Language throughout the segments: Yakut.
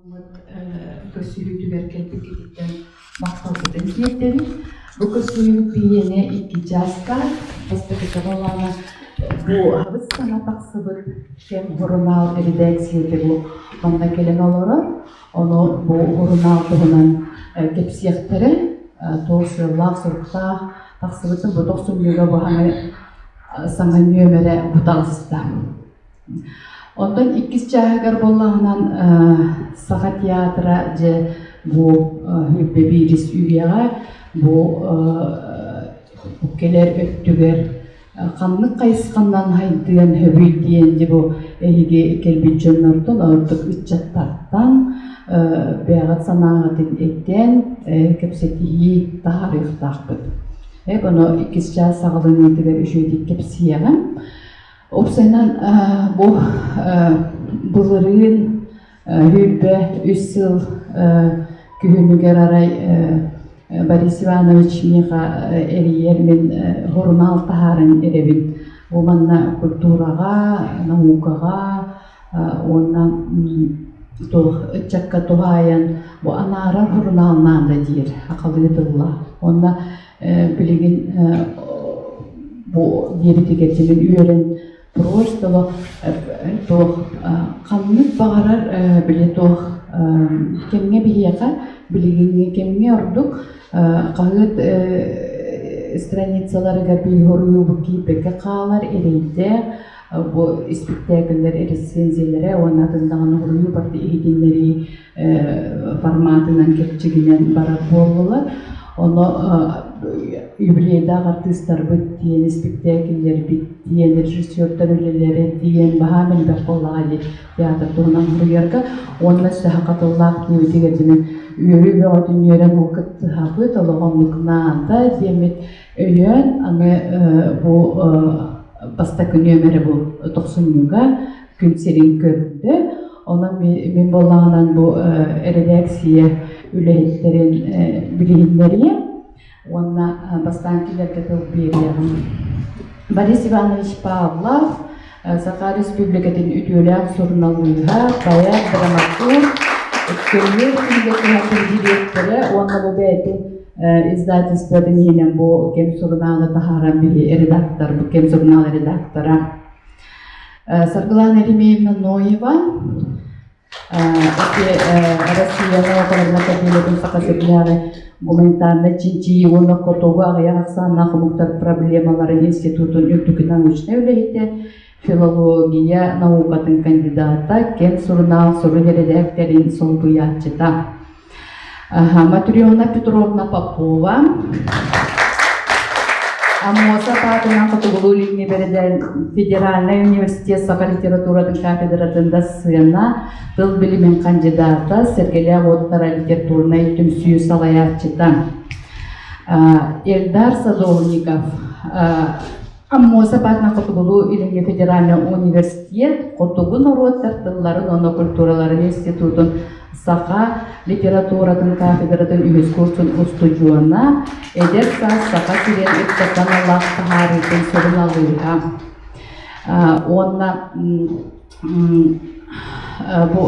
Көрсүһүүтүгэр кэлбиккититтэн махталбытын тиэрдэбит. Бу көрсүһүүбүт биһиэнэ икки чааска бастакыта буоллаҕына бу хабыс саҥа тахсыбыт кэм сурунаал эрэдээксийэтэ бу манна кэлэн олорор. Ону бу сурунаал туһунан кэпсиэхтэрэ, туох сыаллаах-соруктаах тахсыбытын бу тохсунньуга бу саҥа нүөмэрэ бу таҕыста. Онтон иккис чааһыгар буоллаҕынан Саха театра дьэ бу 21 үйэҕэ бу кэлэр өттүгэр ханнык хайысханан хайдыан сөбүй диэн дьэ бу эһиги кэлбит дьоннортон ордук ыччаттартан бэйэҕит санааҕытын этэн кэпсэтиһии таһаарыахтаахпыт. Ону иккис чаас саҕаланыытыгар үчүгэйдик кэпсиэҕим. Уопсайынан бу былырыын 23 сыл күһүнүгэр арай Борис Иванович миэхэ эрийэр мин сурунаал таһааран эрэбин. Бу манна культураҕа, наукаҕа уонна туох ыччакка туһаайан бу анаарар сурунаал наада диир сахалыы тыллаах. Уонна билигин бу диэбитигэр дьэ үөрэн просто туох ханнык баҕарар били туох кэмҥэ биһиэхэ билигиҥҥи кэмҥэ ордук хаһыат страницаларыгар биир хоруйу киирбэккэ хаалар эрэйдээх бу испиктээкиллэр рецензиялэрэ уонна атын даҕаны хоруйу барыта иһитиннэрии форматынан кэрчигинэн барар буоллулар. Ону юбилейдаах артыыстарбыт диэн, испиктээкиллэрбит диэн, режиссердар үлэлэрэ диэн баһаам элбэх буоллаҕа дии театр туһунан суруйарга. Уонна саха тыллаах диэбитигэр дьэ үөрүү бөҕөтүн үөрэн ол кыттыһабыт, олох оннук наада диэммит өйөөн аны бу бастакы нүөмэрэ бу тохсунньуга күн сирин көрдө. Онон мин буоллаҕынан бу эрэдээксийэ үлэһиттэрин билиһиннэриэм уонна бастаан кинилэргэ тыл биэриэҕим. Борис Иванович Павлов, Саха Республикатын үтүөлээх суруналыыһа, поэт, драматург, Көмүөл кинигэ кыһатын дириэктэрэ уонна бу бэйэтин издательствотын иһинэн бу кэм сурунаалы таһааран биһи редактор, бу кэм сурунаал редактора. Саргылана Еремеевна Ноева, Россия наукаларын академиятын Саха сиринээҕи гуманитарнай чинчийии уонна хотугу аҕыйах ахсааннаах омуктар проблемаларын институтун үрдүкү научнай үлэһитэ, филология наукатын кандидата, Кэм сурунаал сурук эрэдээктэрин солбуйааччыта. Матрена Петровна Попова, Аммосов аатынан Хотугулуу-Илиҥҥи федеральнай университет саха литературатын кафедратын дассыана, тыл билимин хандьыдаата, Сэргэлээх уоттара литературнай түмсүү салайааччыта. Эльдар Садовников, Аммосов аатынан Хотугулуу-Илиҥҥи федеральнай университет Хотугу норуоттар тылларын уонна культураларын институтун саха литературатын кафедратын үһүс курсун устудьуона, эдэр саас Саха сирин ыччаттан аллаах таһаарыытын суруналыыһа. Уонна бу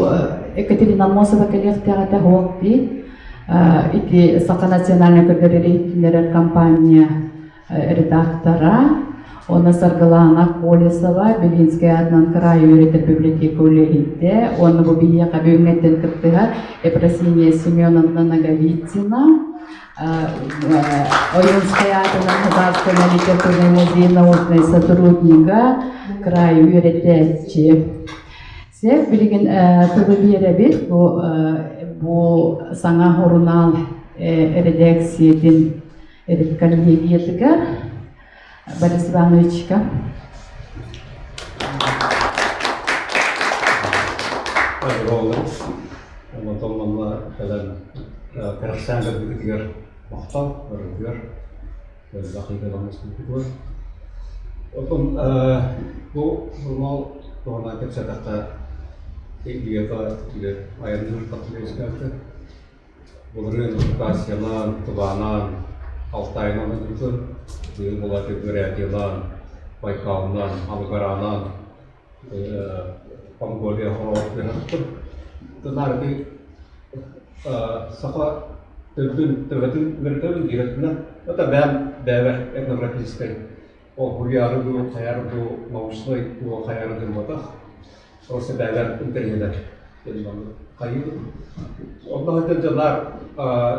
Екатерина Аммосова кэлиэхтээх этэ суох дии. Ити Саха национальнай көрдөрөр иһитиннэрэр компания редактора, уонна Саргылаана Колесова, Белинскэй аатынан кыраайы үөрэтэр библиотека үлэһитэ, уонна бу биһиэхэ бүгүҥҥэттэн кыттыһар Ефросинья Семеновна Ноговицына, Ойуунскай аатынан Государственный литературный музей научнай сотруднига, кыраайы үөрэтээччи. Сеп билигин тылы биэрэбит бу бу саҥа сурунаал эрэдээксийэтин редколлегиятыгар Борис Ивановичка. Онтон манна кэлэн кэрэхсээн кэлбиккитигэр махтал барытыгар элбэх ыйыталаһан Оттон бу журнал туһунан кэпсээтэххэ идеята айанныыр тахсыга Былырыын Хакасиялаан, Тыванаан, Алтайынан ыытын, быйыл буолааччы Бурятиялаан, Байкалынан, Ангаранаан, Монголия хороҕор түһэн Тынааргы. Саха төрдүн төбөтүн үөрэтэрин диирэтинэн это бэйэм бэйэбэр этнографическай ол суруйаары дуу, хайаары дуу, научнай дуу, хайаары дуу буолбатах. Просто бэйэбэр интэриэһинэр хайыыбын. Онно сылдьан дьоннар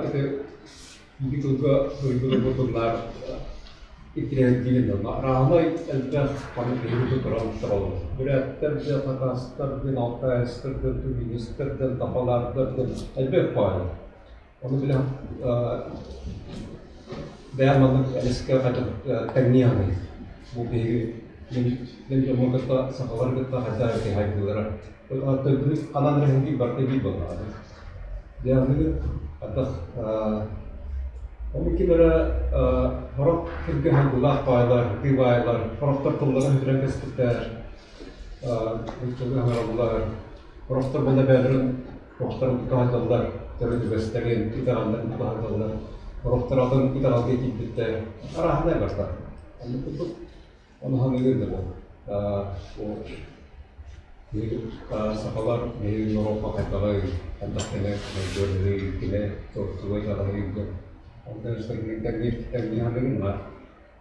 ити Ити тылга суруйбут наар интириэһиргиирин арааһынай элбэх ханнык киһи туран тураллар. Бүрээттэр да, хакастар да, алтаайыстар да, тувинистар да, табалардар да элбэх баайы. Ону билэн бэйэм маннык эмискэ хайдах тэҥнии саныыр. Бу биһиги мин дьоммун кытта сахалары кытта хайдах эбитий хайдыылара. Төрдүнүк ханан эрэ биир барыта биир буоллаҕа. Дьаһалыгы атах Ону ким эрэ сорох сиргэ хайгылаах баайлар, ытыы баайлар, сорохтор тылларын сүтэрэн кэспиттэр, нууччалыы саҥараллар, сорохтор буолла бэйэлэрин туохтарын тута сылдьаллар, төрүт үгэстэрин, итэҕэллэрин тута сылдьаллар, сорохтор атын итэҕэлгэ киирбиттэр, арааһынай барыта. Оннук курдук Ону саныыр да буол. Сахалар биһиги норуоппа хайдаҕый, хайдах кэлэ майгыарыый, килэ туой таҕаһый диэн. Онтон тэҥнии саныырым баар.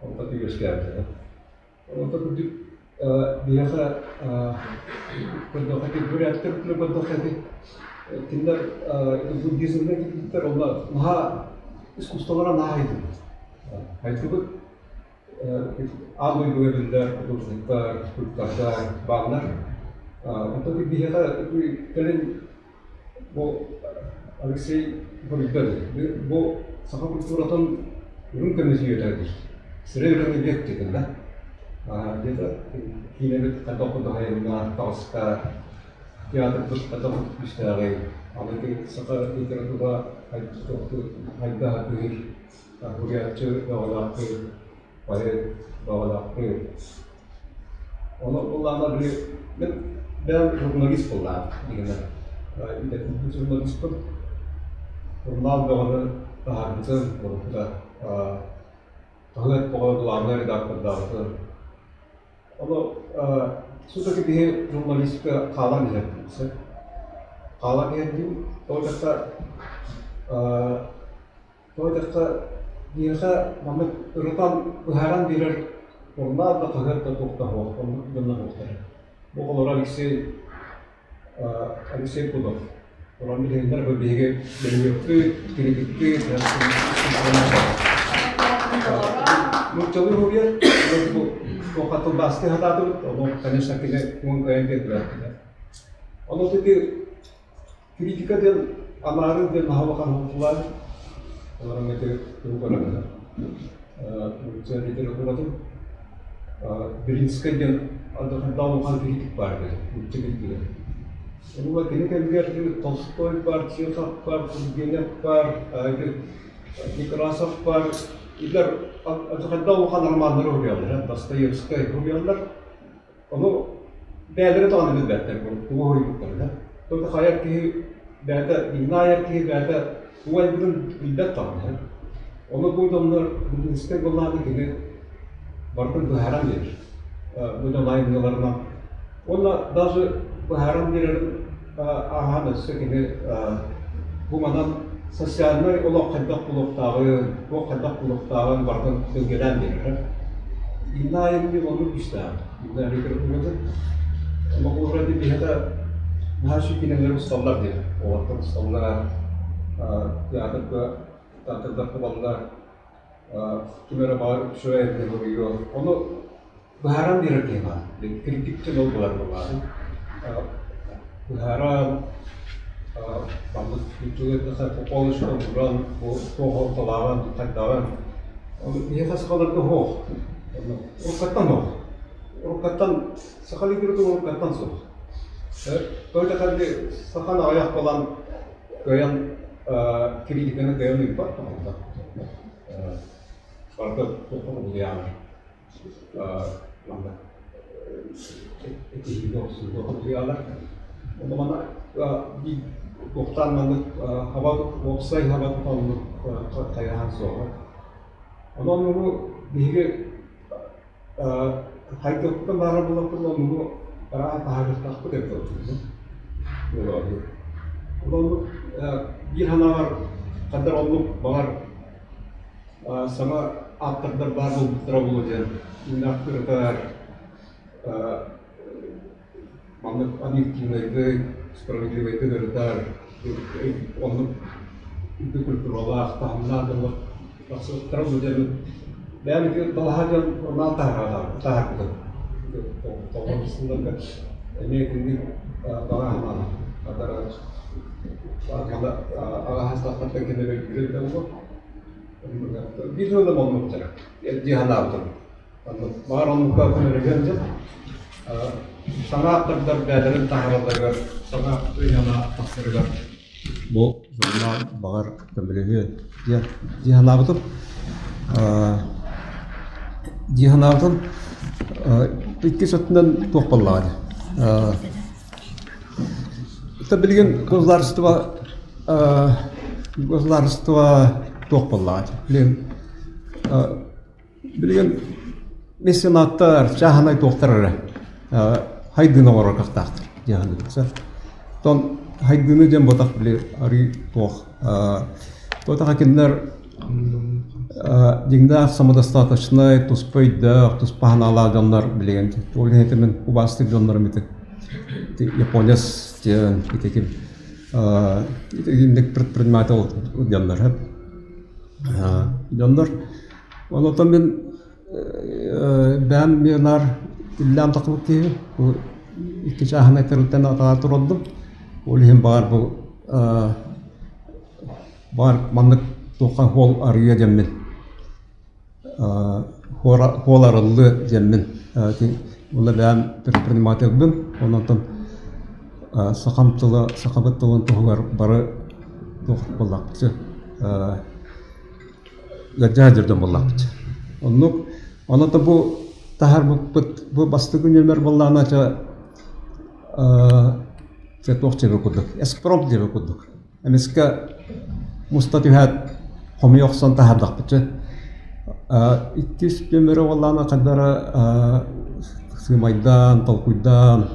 Онтон үөскээбитэ. Онтон кырдьык биһиэхэ көрдөххө бүрээттэр көрдөххө кинилэр буддизмҥа киирбиттэр онно наһаа искусстволара наһаа айдыбыт. Айдыбыт Аан дойдуга биллэр художниктар, скульптордар бааллар. Онтон биһиэхэ кэлин бу Алексей суруйда бу саха культуратын үрүҥ көмүс үйэтэ диир. Сири үрүҥ век диэтин да. Где-то киинэбит хайдах курдук айаннаах таҕыста, театрбыт хайдах курдук күүстээҕий, аны саха литература хайдах атыыр Суруйааччы бөҕөлөөхпүт, поэт бөҕөлөөхпүт. Ону буллаҕына били мин бэйэм журналист буоллаҕым дигинэ. Идэтийбит журналиспын. Сурунаал бөҕөнү таһаарбытым, уруккута хаһыат бөҕө главнай редактордаабытым. Ону все-таки киһи журналистика хаалан иһэр сөп. Хаалан иһэр диим, тоҕо диэтэххэ Тоҕо диэтэххэ, биһиэхэ маннык ырытан, быһааран биэрэр сурунаал да, хаһыат да туох да суох, оннук дьоннор суохтар. Бу оҕолоро Алексей Алексей Пудов. Олорон билиһиннэр бу биһиги бөлүһүөктүү, киритиктүү, нууччалыы суруйар, бу туохха тылбаастыы сатаатыбыт, ону, конечно, кини уон кыайан биэрдилэр. Ону ити Критика диэн анаарыы диэн наһаа улахан уһуллаан, олорон ити тугу көрөбүн нуучча литературатын Белинскэй диэн алдьархайдаах улахан критик баар этэ, нуучча критигэ. Онуга кини кэмигэр Толстой баар, Чехов баар, Тургенев баар, Некрасов баар, илэр алдьархайдаах улахан романнары суруйаллар, Достоевскай суруйаллар. Ону бэйэлэрэ даҕаны билбэттэр тугу суруйбуттарын. Только хайар киһи бэйэтэ, инна айар киһи бэйэтэ тугу айбытын билбэт даҕаны. Ону бу дьоннор Белинскэй буоллаҕына кини барытын быһааран биэрэр. Бу дьон айымньыларынан. Уонна даже быһааран биэрэрин ааһан өссө кини бу манан социальнай олох хайдах буолуохтааҕын, туох хайдах буолуохтааҕын барытын билгэлээн биэрэр. Инна айымньы оннук күүстээх. Инна литературатын Моҕоллоро биһиэхэ наһаа үчүгэй кинилэр усталлар диэн. Уолаттар усталлар, театрга театрдар кубаллар, ким эрэ баар үчүгэй айымньы суруйуо. Ону быһааран биэрэр киһи баар. Критикчэ ол буолар буоллаҕа. Быһааран, маннык полностью уран, туох ортолааҕын, хайдаҕын. Биһиэхэ сахаларга суох. Уруккаттан суох. Уруккаттан саха литература уруккаттан суох. Тоҕо диэтэххэ сахан аҕыйах буолан кыайан критиканы кыайан ыыппат тоҕо Барыта туохха кубулуйаанар. Манна этиһиигэ охсууга кубулуйаллар. Онно манна биир туохтаан маннык хаба уопсай хаба туталлык хайаан суоҕа. Онон ону биһиги хайдыахпытын баарар буоллахпытына оннугу араан таһаарыахтаахпыт эбит буолуо. Оннук биир санаабар хандар оннук баҕар саҥа ааптардар баар буолбуттара буолуо диэн иннах ырытар маннык объективнайдык, справедливайдык ырытар, оннук үрдүк культуралаах, таһымнаах дьоннор тахсыбыттара буолуо диэн бэйэм ити балаһа дьон урнаал таһаарбытым. Тоҕо сылларга эмиэ итинник баҕа санаалаах. Аҕа саастаахтартан ким эрэ өйдүүрэ эбитэ буолуо. Биир сыл да буолбуттара. Дии санаабытым. Баар оннукка көмөлөһүөн сөп. Саҥа ааптардар бэйэлэрин таһааралларыгар, саҥа өй-санаа тахсарыгар бу журнал баҕар көмөлөһүө диэн дии санаабытым. Дии санаабытым. Иккис өттүнэн туох буоллаҕа дии. Билигин государство государство туох буоллаҕа дии. Билигин Билигин меценаттар, чааһынай туохтар эрэ хайдыыны оҥорор кыахтаахтар диэххэ Оттон хайдыыны диэн буотах били арыы туох туотаха кинилэр дьиҥнээх самодостаточнай, туспа өйдөөх, туспа санаалаах дьоннор билигин ол иһин мин убаастыыр дьоннорум ити японец диэн ити ким итинник предприниматель дьоннор дьоннор Онтон мин бэйэм миллионер иллээн тахсыбыт киһи бу икки чааһынай тэрилтэни атаҕар турардым. Ол иһин баҕар бу баҕар маннык туохха хуол арыйыа диэммин хуол арыллыа диэммин уонна бэйэм предпринимательбын. Онтон сахам тыла сахабыт тылын туһугар бары туох буоллахпыт ыалдьа сылдьар буоллахпыт. Оннук онон бу таһаарбыппыт бу бастакы нүөмэр буоллаҕына чэ туох диэбит курдук эспромт диэбит курдук. Эмискэ муста түһээт хомуйа охсон таһаардахпыт чэ. Иккис нүөмэрэ буоллаҕына хайдах эрэ сыымайдаан, толкуйдаан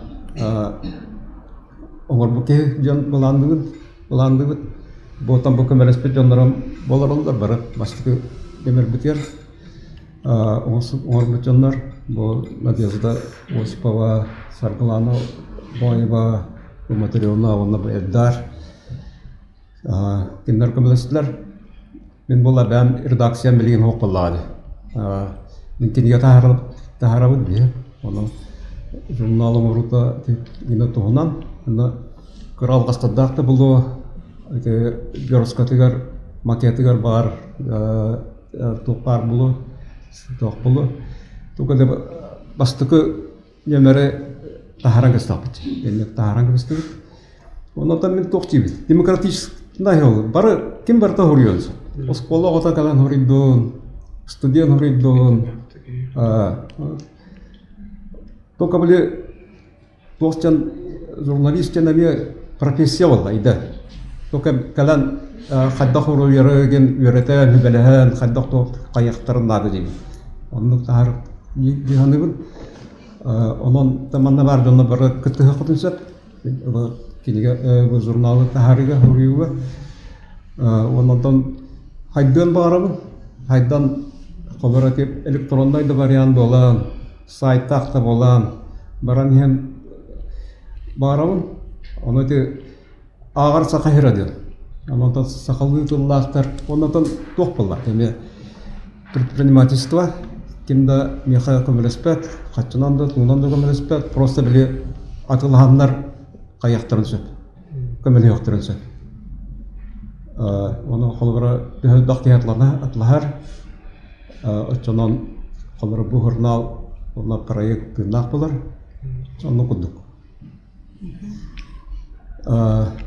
оҥорбут киһи дьон былаанныыбын былаанныыбыт. Буотан бу көмөлөспүт дьоннорум буолараллар бары бастакы кэмэрбитигэр оҥорбут дьоннор бу Надежда Осипова, Саргылана Боева, Матрена уонна бу Эльдар кинилэр көмөлөстүлэр. Мин буолла бэйэм редакциям билигин суох буоллаҕа дии. Мин кинигэ таһаарабыт дии. Онон журнал оҥоруута гына туһунан уонна кыра алҕастардаах да буолуо ити версткатыгар макетыгар баар туох баар буолуо туох буолуо туга да бастакы нүөмэри таһааран кэбистэхпит инник таһааран кэбистибит онтон мин туох диибит демократическай ол бары ким барыта суруйуон сөп оскуола оҕото кэлэн суруйдун студент суруйдун только били туох диэн журналист диэн эмиэ профессия буолла идэ только кэлэн хайдах уруйары диэн үөрэтэн сүбэлэһэн хайдах туох хайыахтарын наада диибин оннук таһаар дии саныыбын Онон манна баар дьонно бары кыттыһыаххытын сөп. Кинигэ бу журналы таһаарыыга, суруйууга. Уонна онтон хайдыан баҕарабын. Хайдан холобура ити электроннай да вариант буолан, сайтаах да буолан баран иһэн баҕарабын. Ону ити ааҕар саха сирэ диэн. Онтон сахалыы тыллаахтар оннотон туох буолла эмиэ предпринимательство ким да миэхэ көмөлөспөт, хаччынан да, тугунан да көмөлөспөт, просто били атыылаһаннар хайыахтарын сөп, көмөлөһүөхтэрин сөп. Ону холобура төһө элбэх киһи атылаһар, оччонон холобура бу журнал уонна проект тыыннаах буолар, оннук курдук.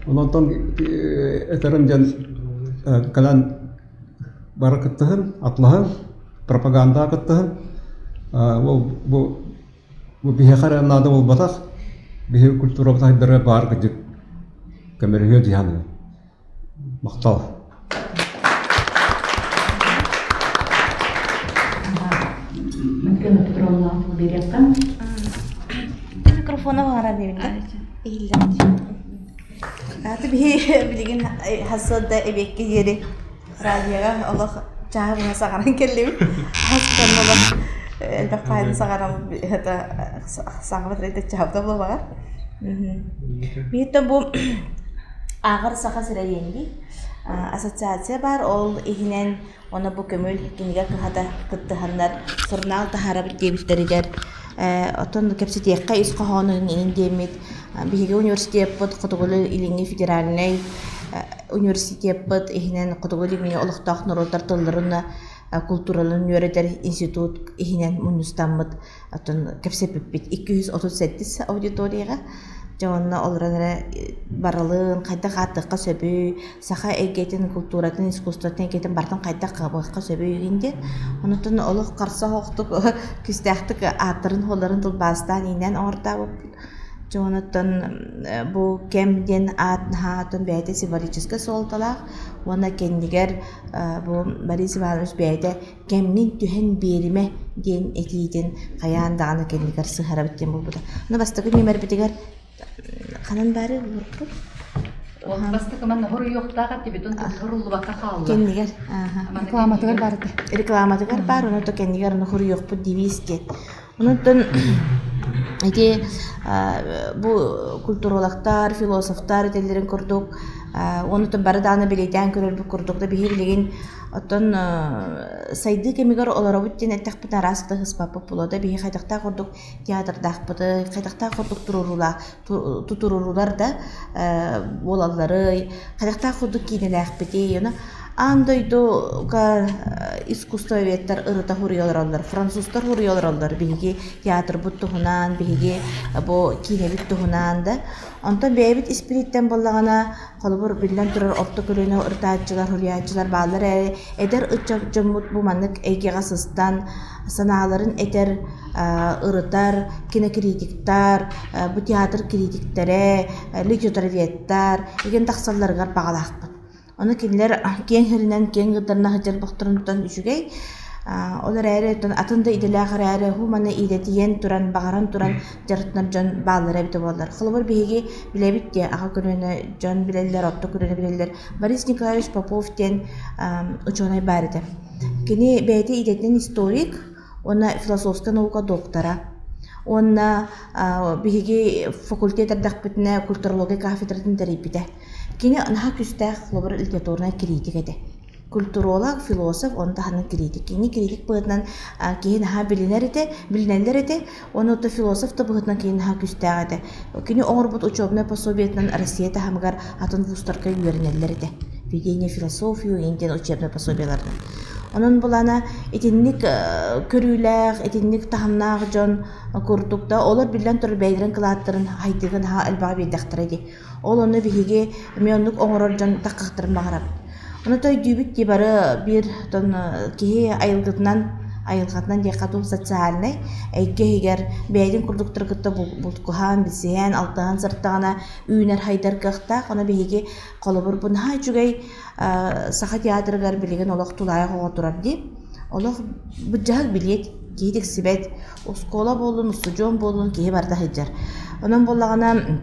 Онтон этэрим диэн кэлэн бары кыттыһын, атлаһын, пропагандаҕа кыттыһын. Ол бу бу биһиэхэ эрэ наада буолбатах, биһиги культурабыт сайдара баар кырдьык көмөлөһүө дии саныыбын. Махтал. Матрена Петровна биэриэххэ. Микрофона баҕарар диэбин да. Иһиллэр. Аты биһи билигин хасыарда эбиэккэ диэри радиоҕа олох чааһы быһа саҥаран кэллибит. Хастан олох элбэх хаайын саҥаран это саҥабыт эрэ чаһабыта буолбаҕар. Биир бу ааҕар саха сирэ диэн дии. Ассоциация баар, ол иһинэн Ону бу көмүл кинигэ кыһата кыттыһаннар сурунаал таһаарабыт диэбиттэригэр оттон кэпсэтиэххэ ис хоһоонун иҥин диэммит биһиги университеппыт Хотугулуу-Илиҥҥи федеральнай университеппыт иһинэн Хотугу-Илиҥҥи олохтоох норуоттар тылларын култуураларын үөрэтэр институт иһинэн мунньустаммыт Оттон кэпсэппиппит 237 аудиторияҕа. Дьэ онно олорон эрэ барылын хайдах ааттыахха сөбүй, саха эйгэтин, култууратын, искусствотын эйгэтин барытын хайдах хабыахха сөбүй игин диэн. Онтон олох харса оһохтук күүстээхтик ааттарын-суолларын тылбаастаан иинэн оҥортообуппут. Дьэ онуттан бу кэм диэн аат наһаа оттон бэйэтэ символическай суолталаах уонна кэннигэр бу Борис Иванович бэйэтэ кэмҥин түһэн биэримэ диэн этиитин хайаан даҕаны кэннигэр сыһарабыт диэн буолбута. Ону бастакы нүөмэрбитигэр ханан баары булбуппут? Ол бастакы манна хоруйуохтаах этибит, онтон хоруллубакка хаалла. Кэннигэр. Рекламатыгар баар этэ. Рекламатыгар баар, ону то кэннигэр ону хоруйуохпут девиз диэн. Онон ити бу культурологтар, философтар этэллэрин курдук, ону бары даҕаны бэлиэтээн көрөрбүт курдук да биһиги билигин оттон сайдыы кэмигэр олоробут диэн эттэхпитинэ араас да ыспаппыт буолуо да биһиги хайдахтаах курдук театрдаахпытый, хайдахтаах курдук туруоруулаах тутуруулар да буолалларый, хайдахтаах курдук киинэлээхпитий, ону аан дойдуга искусствоведтар ырыта суруйа олороллор, французтар суруйа олороллор биһиги театрбыт туһунан, биһиги бу киинэбит туһунан да. Онтон бэйэбит испириттэн буоллаҕына, холобур, биллэн турар орто көлүөнэ ырытааччылар, суруйааччылар бааллар эрээри, эдэр ыччат дьоммут бу маннык эйгэҕэ сыстан, санааларын этэр, ырытар кинокритиктар, бу театр критиктэрэ, литературоведтар игин тахсалларыгар баҕалаахпын. Ону кинилэр киэҥ сиринэн, киэҥ ыырдарынан сылдьар бохторунтан үчүгэй. Ол эрээри атын да идэлээх эрээри һуу маны идэтийэн туран, баҕаран туран дьарыктанар дьон бааллара эбитэ буоллар. Холобур, биһиги билэбит диэ, аҕа көлүөнэ дьон билэллэр, орто көлүөнэ билэллэр. Борис Николаевич Попов диэн учуонай баар этэ. Кини бэйэтэ идэтинэн историк уонна философскай наука доктора. Уонна биһиги факультет эрдэхпитинэ культурология кафедратын тэрийбитэ. Кини наһаа күүстээх холобур литературнай критик этэ. Культуролог, философ, ону таһынан критик. Кини критик быһыытынан киһи наһаа билинэр этэ, билинэллэр этэ. Уонна то философ да быһыытынан кини наһаа күүстээх этэ. Кини оҥорбут учебнай пособиетынан Россия таһымыгар атын вузтарга үөрэнэллэр этэ. Введение в философию диэн учебнай пособиеларынан. Онон булана итинник көрүүлээх, итинник таһымнаах дьон курдук да, олор биллэн турар бэйэлэрин кылааттарын хайдыгын наһаа элбэҕи биэрдэхтэрэ дии. Ол ону биһиги эмиэ оннук оҥорор дьон таххахтарын баҕарабыт. Ону то өйдүүбүт дии бары биир тон киһи айылгытынан айылҕатынан диэххэ дуу социальнай эйгэ иһигэр бэйэтин курдуктары кытта булкуһан, билсиһэн, алтыһан сырыттаҕына үүнэр хайдар кыахтаах. Ону биһиги холобур бу наһаа үчүгэй Саха театрыгар билигин олох тулаайах оҕо турар дии. Олох быдьаһык билиэт, киһи тиксибэт. Оскуола буоллун, устудьуон буоллун киһи барыта сылдьар. Онон буоллаҕына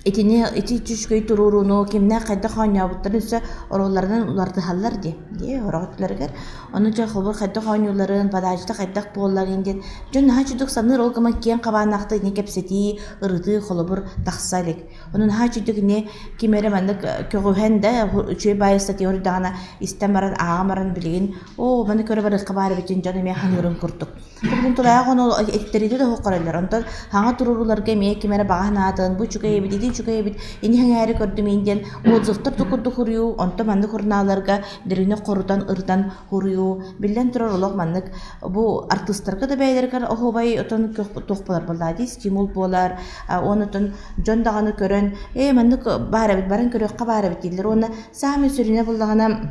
итини ити үчүгэй туруорууну кимнээх хайдах оонньообуттарын өссө оруолларынан уларытыһаллар дии дии сорох өттүлэригэр. Ону дьэ холобур хайдах оонньуулларын, подачата хайдах буолларын диэн дьон наһаа үчүгдүк саныыр ол гынан киэҥ хабааннаахтык ини кэпсэтии, ырытыы холобур тахса илик. Ону наһаа үчүгдүк ини ким эрэ маннык көҕүһэн да үчүгэй баайы статья суруйдаҕына истэн баран ааҕан баран билигин оо маны көрө барыахха баар эбитин дьон эмиэ саныырын курдук. Билигин тулаайах ону эттэриитэ да суох көрөллөр. Онтон хаҥа туруорууларга эмиэ ким эрэ баҕа санаатын, бу үчүгэй эбит, ити үчүгэй эбит, ини сэҥээрэ көрдүм иин диэн отзывтар да курдук суруйуу, онтон маннык сурунаалларга дириҥник хорутан, ырытан суруйуу. Биллэн турар, олох маннык бу артыыстарга да бэйэлэригэр оһуобай отон туох буолар буоллаа дии, стимул буолар. Уонна отон дьон даҕаны көрөн, ээ маннык баар эбит, баран көрүөххэ баар эбит дииллэр. Уонна саамай сүрүнэ буоллаҕына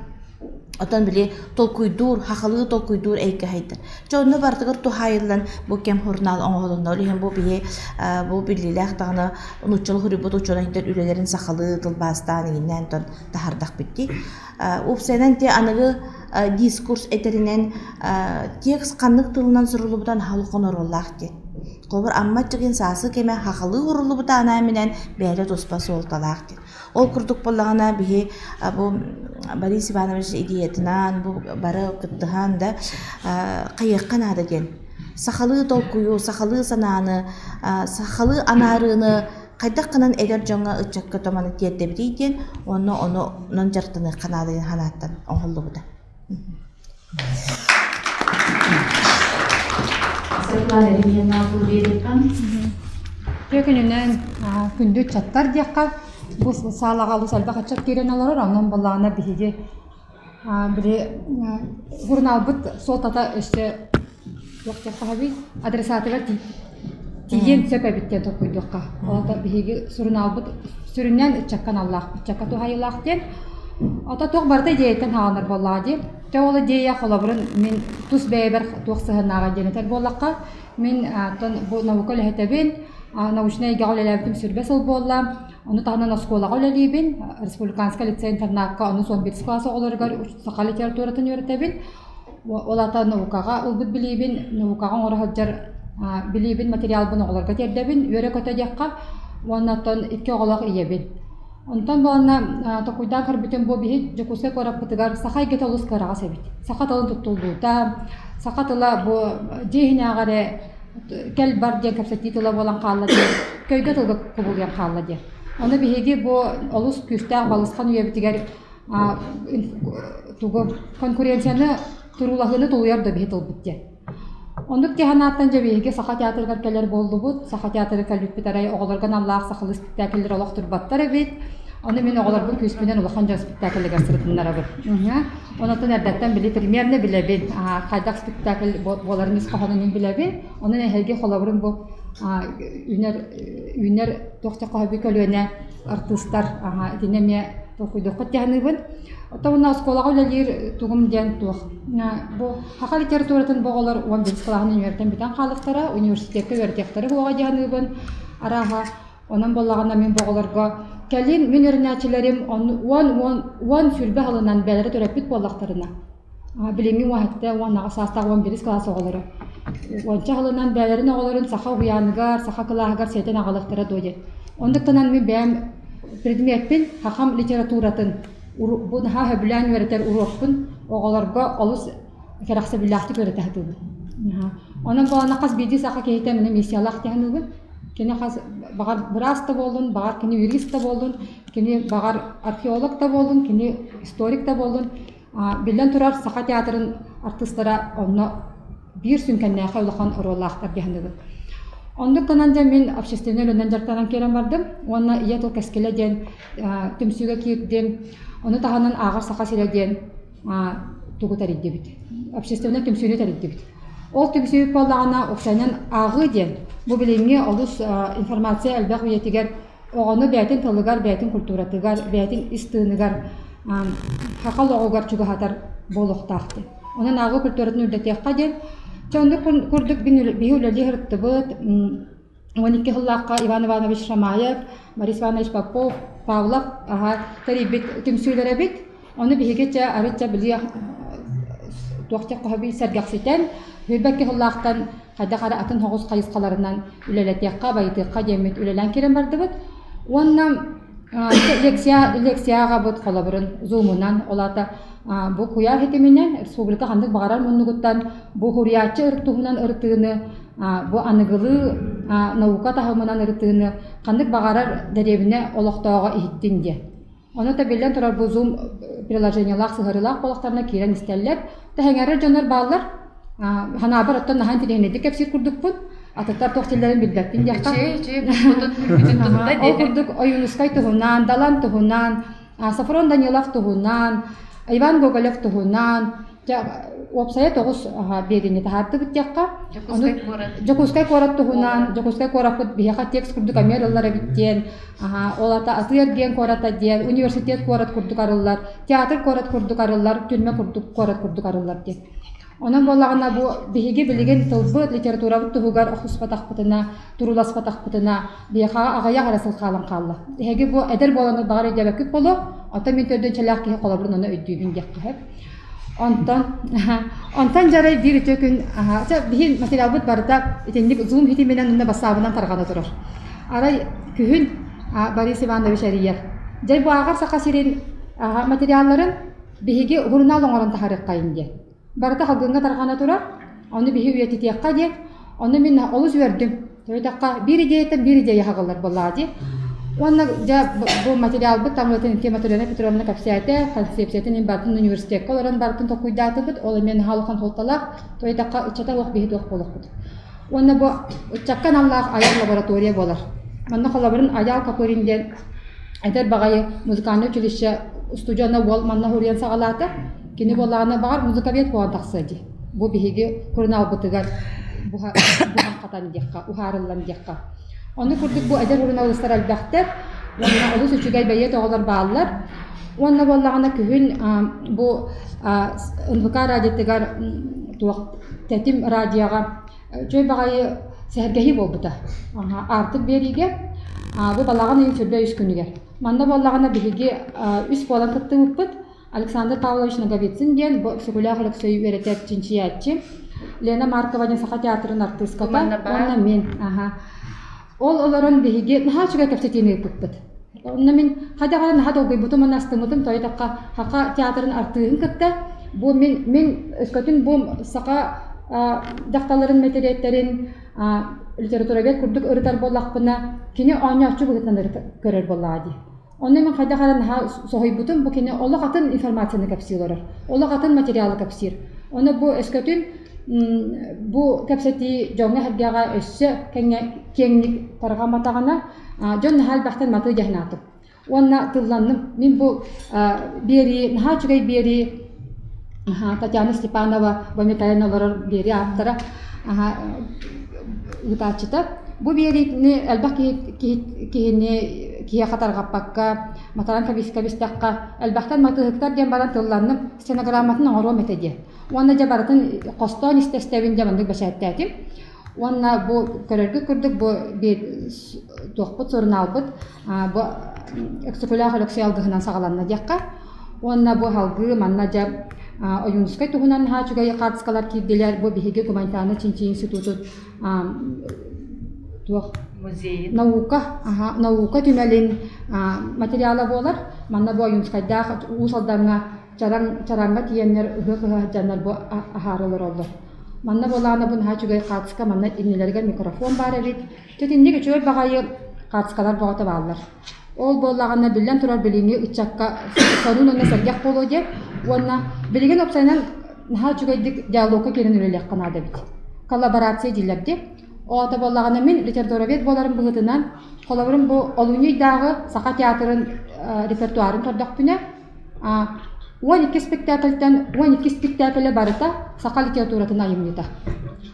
Оттон били толкуйдуур, хахалыы толкуйдуур эйгэ хайдар. Дьэ онно барытыгар туһаайыллан бу кэм сурунаал оҥоһулунна. Ол иһин бу биһи бу биллиилээх даҕаны нууччалыы суруйбут учуонайдар үлэлэрин сахалыы тылбаастаан иҥиннээн тон таһаардахпыт дии. Уопсайынан ти аныгы дискурс этэринэн текст ханнык тылынан суруллубутун наһаа улахан оруоллаах диэн. Холобур, Амма аччыгын сааскы кэмэ хахалыы ууруллубута анаан-минээн бэйэтэ туспа суолталаах диэн. Ол курдук буоллаҕына биһи бу Борис Иванович идеятынан бу бары кыттыһан да хайыахха наада диэн. Сахалыы толкуйу, сахалыы санааны, сахалыы анаарыыны хайдах гынан эдэр дьоҥҥо ыччакка томаны тиэрдэбитий диэн уонна ону онон дьарыктаныахха наада диэн санааттан оҥоһуллубута. Светлана Ильина Үтүө күнүнэн күндү ыччаттар диэххэ бу саалаҕа олус элбэх ыччат киирэн олорор онон буоллаҕына биһиги били журналбыт суолтата өссө туох диэххэ сөбүй адресатыгар тиийиэн сөп эбит диэн толкуйдуохха ол аата биһиги сурунаалбыт сүрүннээн ыччакка аналлаах ыччакка туһаайыылаах диэн ото туох барыта идиэйэттэн саҕаланар буоллаҕа дии Чэ ол идея холобурун мин тус бэйэбэр туох сыһыаннааҕый диэн этэр буоллахха мин оттон бу наука үлэһитэбин научнай эйгэҕэ үлэлээбитим сүүрбэ сыл буолла ону таһынан оскуолаҕа үлэлиибин республиканскай лицей-интернакка онус уон биирис кылаас оҕолоругар саха литературатын үөрэтэбин Ол аата наукаҕа ылбыт билиибин, наукаҕа оҥоро сылдьар билиибин, материалбын оҕолорго тиэрдэбин, үөрэ-көтө диэххэ уонна оттон икки оҕолоох ийэбин. Онтон буоланна токуйдаан көрбүтүм бу биһи Дьокуускай куораппытыгар саха эйгэтэ олус кыараҕас эбит. Саха тылын туттуллуута, саха тыла бу дьиэ иһинээҕи эрэ кэл-бар диэн кэпсэтии тыла буолан хаалла диэн, көйгө тылга кубулуйан хаалла диэн. Ону биһиги бу олус күүстээх балысхан үйэбитигэр тугу конкуренцияны туруулаһыыны тулуйар да биһи тылбыт диэн. Оннук дии санааттан дьэ биһиги Саха театрыгар кэлэр буоллубут. Саха театрыгар кэлбиппит арай оҕолорго аналлаах сахалыы спектакльлэр олох турбаттар эбит. Ону мин оҕолорбун күүспүнэн улахан дьон спектакльыгар сырытыннарабын. Онтон эрдэттэн били примерно билэбин. Хайдах спектакль буоларын ис хоһоонун мин билэбин. Онон эһиги холобурун бу үүнэр үүнэр туох дьэ көлүөнэ артыыстар итини эмиэ толкуйдуоххут дии саныыбын. Оттон уонна оскуолаҕа үлэлиир тугум диэн туох. Бу саха литературатын бу оҕолор 11 кылааһын үөрэтэн бүтэн хаалыахтара, университекка үөрэтиэхтэрэ буоҕа дии саныыбын. Арааһа, онон буоллаҕына мин бу оҕолорго кэлин мин үөрэнээччилэрим уон уон уон сүүрбэ сылынан бэйэлэрэ төрөппүт буоллахтарына Билиҥҥи уоһэттэ 18 саастаах 11 кылаас оҕолоро. Уонча сылынан бэйэлэрин оҕолорун саха уһуйааныгар, саха кылааһыгар сиэтэн аҕалыахтара дуо диэн. Оннуктанан мин бэйэм предмеппин сахам литературатын бу наһаа сөбүлээн үөрэтэр уруокпун оҕолорго олус кэрэхсэбиллээхтик үөрэтэ сатыыбын. Онон буолана хас биирдии саха киһитэ мин миссиялаах дии саныыбын. Кини хас баҕар быраас да буоллун, баҕар кини юрист да буоллун, кини баҕар археолог да буоллун, кини историк да буоллун Биллэн турар, Саха театрын артыыстара онно биир сүҥкэннээхэй улахан оруоллаахтар дии саныыбын. Оннук гынан дьэ мин общественнай үлэнэн дьарыктанан киирэн бардым уонна Ийэ тыл кэскилэ диэн түмсүүгэ киирдим. Ону таһынан Ааҕар Саха сирэ диэн тугу тэрийдибит. Общественнай түмсүүнү тэрийдибит. Ол түмсүүбүт буоллаҕына, уопсайынан ааҕыы диэн бу билиҥҥи олус информация элбэх үйэтигэр оҕону бэйэтин тылыгар, бэйэтин культуратыгар, бэйэтин ис тыыныгар саха олоҕугар чугаһатар буолуохтаах диэн. Онон ааҕыы культуратын үрдэтиэххэ диэн. Чэ оннук курдук биһи үлэлии сырыттыбыт. 12 сыллаахха Иван Иванович Шамаев, Борис Иванович Попов, Павлов аха тэрийбит түмсүүлэр эбит. Ону биһиги чэ арыт чэ били туох диэххэ сөбүй сэргэхситэн, сүүрбэкки сыллаахтан хайдах эрэ атын соҕус хайысхаларынан үлэлэтиэххэ, байытыахха диэммит үлэлээн киирэн бардыбыт. Уонна лекция, лекцияҕабыт холобурун зумунан, ол аата бу куйаар ситиминэн республика ханнык баҕарар муннугуттан бу суруйааччы туһунан ырытыыны, бу аныгылыы наука таһымынан ырытыыны ханнык баҕарар дэриэбинэ олохтооҕо иһиттин диэн. Ону да биллэн турар бу Zoom приложениелаах сыһыарыылаах буоллахтарына киирэн истэллэр. Тэһэҥэрэр дьоннор бааллар. Санаабар оттон наһаа интэриэһинэйдик кэпсиир курдукпун. Атыттар туох дииллэрин билбэппин диэххэ. Ол курдук Ойуунускай туһунан, Далан туһунан, Софрон Данилов туһунан, Иван Гоголев туһунан, уопсайа тоҕус биэриини таһаардыбыт диэххэ. Дьокуускай куорат туһунан, Дьокуускай куораппыт биһиэхэ текст курдук эмиэ арыллар эбит диэн, ол ата атыы-эргиэн куората диэн, университет куорат курдук арыллар, театр куорат курдук арыллар, түрмэ курдук куорат курдук арыллар диэн. Онон буоллаҕына бу биһиги билигин тылбыт, литературабыт туһугар охсуспатахпытына, турууласпатахпытына, биһиэхэ аҕыйах эрэ сыл хаалан хаалла. Эһиги бу эдэр буолан баҕар өйдөөбөккүт буолуо, оттон мин төрдүнчэлээх киһи холобурун ону өйдүүбүн диэххэ сөп. Онтон онтон дьарай биир үтүө күн биһи материалбыт барыта итинник зум хитиминэн уонна бассаабынан тарҕана турар. Арай күһүн Борис Иванович эрийэр. Дьэ бу ааҕар Саха сирин материалларын биһиги сурунаал оҥорон таһаарыаххайын диэн. Барыта салгыҥҥа тарҕана турар, ону биһи үйэтитиэххэ диэн. Ону мин олус үөрдүм. Төһөтөххө биир идеяттан биир идея хаҕыллар буоллаҕа дии. Уонна дьэ бу материалбыт таҥыытын ити Матрена Петровна кэпсээтэ, концепциятын мин барытын университекка олорон барытын толкуйдаатыбыт. Ол эмиэ наһаа улахан суолталаах. Төһөтөххө ыччата суох биһи туох буолуохпут. Уонна бу ыччакка аналлаах айар лаборатория буолар. Манна холобурун Айаал Копырин диэн эдэр баҕайы музыкальнай училище устудьуона уол манна суруйан саҕалаата. Кини буоллаҕына баҕар музыковед буолан тахсыа дии. Бу биһиги сурунаалбытыгар буһан хатан диэххэ, уһаарыллан диэххэ. Ону курдук бу эдэр суруналыыстар элбэхтэр уонна олус үчүгэй бэйиэт оҕолор бааллар. Уонна буоллаҕына күһүн бу НВК радиотыгар туох Тэтим радиоҕа үчүгэй баҕайы сэһэргэһии буолбута. Аартык биэриигэ бу балаҕан ыйын 23 күнүгэр. Манна буоллаҕына биһиги үс буолан кыттыбыппыт. Александр Павлович Ноговицын диэн бу Өксөкүлээх Өлөксөй үөрэтэр чинчийээччи, Лена Маркова диэн Саха театрын артыыската уонна мин. Аха. Ол олорон биһиги наһаа үчүгэй кэпсэтиини ыыппыппыт. Онно мин хайдах эрэ наһаа долгуйбутум уонна астыммытым тоойдоххо Саха театрын артыыһын кытта бу мин мин өскөтүн бу саха дьахталларын мэтириэттэрин литературовед курдук ырытар буоллахпына кини оонньооччу быһыытынан көрөр буоллаҕа дии. Онно мин хайдах эрэ наһаа соһуйбутум, бу кини олох атын информацияны кэпсии олорор, олох атын материалы кэпсиир. Ону бу өскөтүн бу кэпсэтии дьоҥҥо-сэргэҕэ өссө киэҥник тарҕамматаҕына, дьон наһаа элбэхтэн матыы дьэ санаатым. Уонна тылланным. Мин бу биэрии, наһаа үчүгэй биэрии Татьяна Степанова Бамитайын олорор биэрии ааптара ыытааччыта. Бу биэриини элбэх киһи киһини киһиэхэ тарҕаппакка, матаран кэбистэххэ, элбэхтэн матыыһыктар диэн баран тылланным, стенограмматын оҥоруом этэ диэн. Уонна дьэ барытын хостоон истэ-истэбин дьэ маннык бэчээттээтим. Уонна бу көрөргүт курдук бу туохпут сурунаалбыт бу Өксөкүлээх Өлөксөй алгыһынан саҕаланна диэххэ. Уонна бу салгыы манна дьэ Ойуунускай туһунан наһаа үчүгэй хаартыскалар киирдилэр. Бу биһиги гуманитарнай чинчийии институтун туох музейын наука наука түмэлин материала буолар. Манна бу Ойуунускайдаах Уус Алдаҥҥа чараҥ чараҥҥа тиийэннэр ыһыах ыһа сылдьаннар бу аһаары олороллор. Манна буолаана бу наһаа үчүгэй хаартыска манна иннилэригэр микрофон баар эбит. Итинник үчүгэй баҕайы хаартыскалар бөҕөтө бааллар. Ол буоллаҕына биллэн турар билиҥҥи ыччакка сонун уонна сэргэх буолуо диэн уонна билигин уопсайынан наһаа үчүгэйдик диалогка киирэн үлэлиэххэ наада эбит. Коллаборация дииллэр дии. Ол аата буоллаҕына мин литературовед буоларым быһыытынан холобурум бу олунньу ыйдааҕы Саха театрын репертуарын көрдөхпүнэ 12 спектакльтэн 12 спектаклэ барыта саха литературатын айымньыта.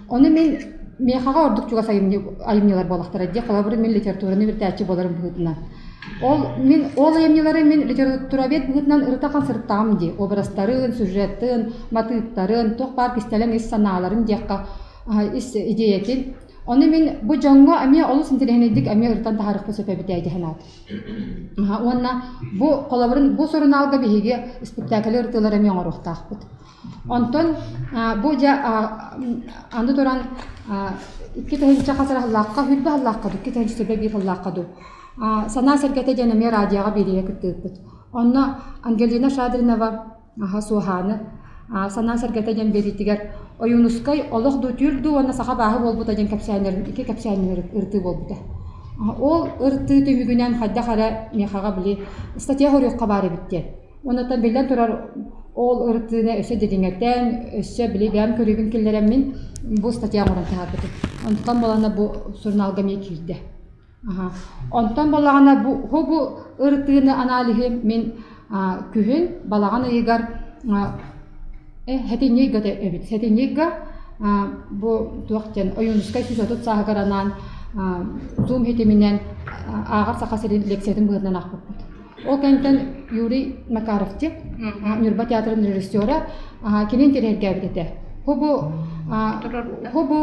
Ону мин миэхэҕэ ордук чугас айымньылар буолахтара дии. Холобур, мин литератураны үөрэтээччи буоларым быһыытынан. Ол мин ол айымньылары мин литературовед быһыытынан ырыта сырыттаҕым дии. Образтарын, сюжеттын, матыыптарын, туох баар кистэлэҥ ис санааларын диэххэ ис идиэйэтин. Ону мин бу дьоҥҥо эмиэ олус интэриэһинэйдик эмиэ ырытан таһаарыахпын сөп эбит ээ дии санаатым. Уонна бу холобурун бу сурунаалга биһиги испэктээкили ырытыылары эмиэ оҥоруохтаахпыт. Онтон бу дьэ аны туран 2000 хас эрэ сыллаахха, сүүрбэ сыллаахха дуу, 2021 сыллаахха дуу Санаа сэргэтэ диэн эмиэ радиоҕа биэриигэ кыттыыппыт. Онно Ангелина Шадринова аһа Суоһааны Санаа сэргэтэ диэн биэриитигэр Ойуунускай олох дуу, түүл дуу уонна саха абааһы буолбута диэн кэпсээннэрин икки кэпсээннэрин ырытыы буолбута. Ол ырытыы түмүгүнэн хайдах эрэ миэхэҕэ били статья хоруйуохха баар эбит диэн. Оннуттан биллэн турар ол ырытыыны өссө дириҥэтэн, өссө били бэйэм көрүүбүн киллэрэммин бу статья оҥорон таһаарбытым. Онтукам буолана бу сурунаалга эмиэ киирдэ. Онтон буоллаҕына бу бу ырытыыны аналиһы мин күһүн балаҕан ыйыгар сэтинньи ыйга эбит. Сэтинньи ыйга бу туох диэн Ойуунускай 130 сааһыгар анаан Zoom ситиминэн ааҕар Саха сирин лекциятын быһыытынан аахпыппыт. Ол кэнниттэн Юрий Макаров диэн Ньурба театрын режиссера кини интэриэһиргээбит этэ. Бу бу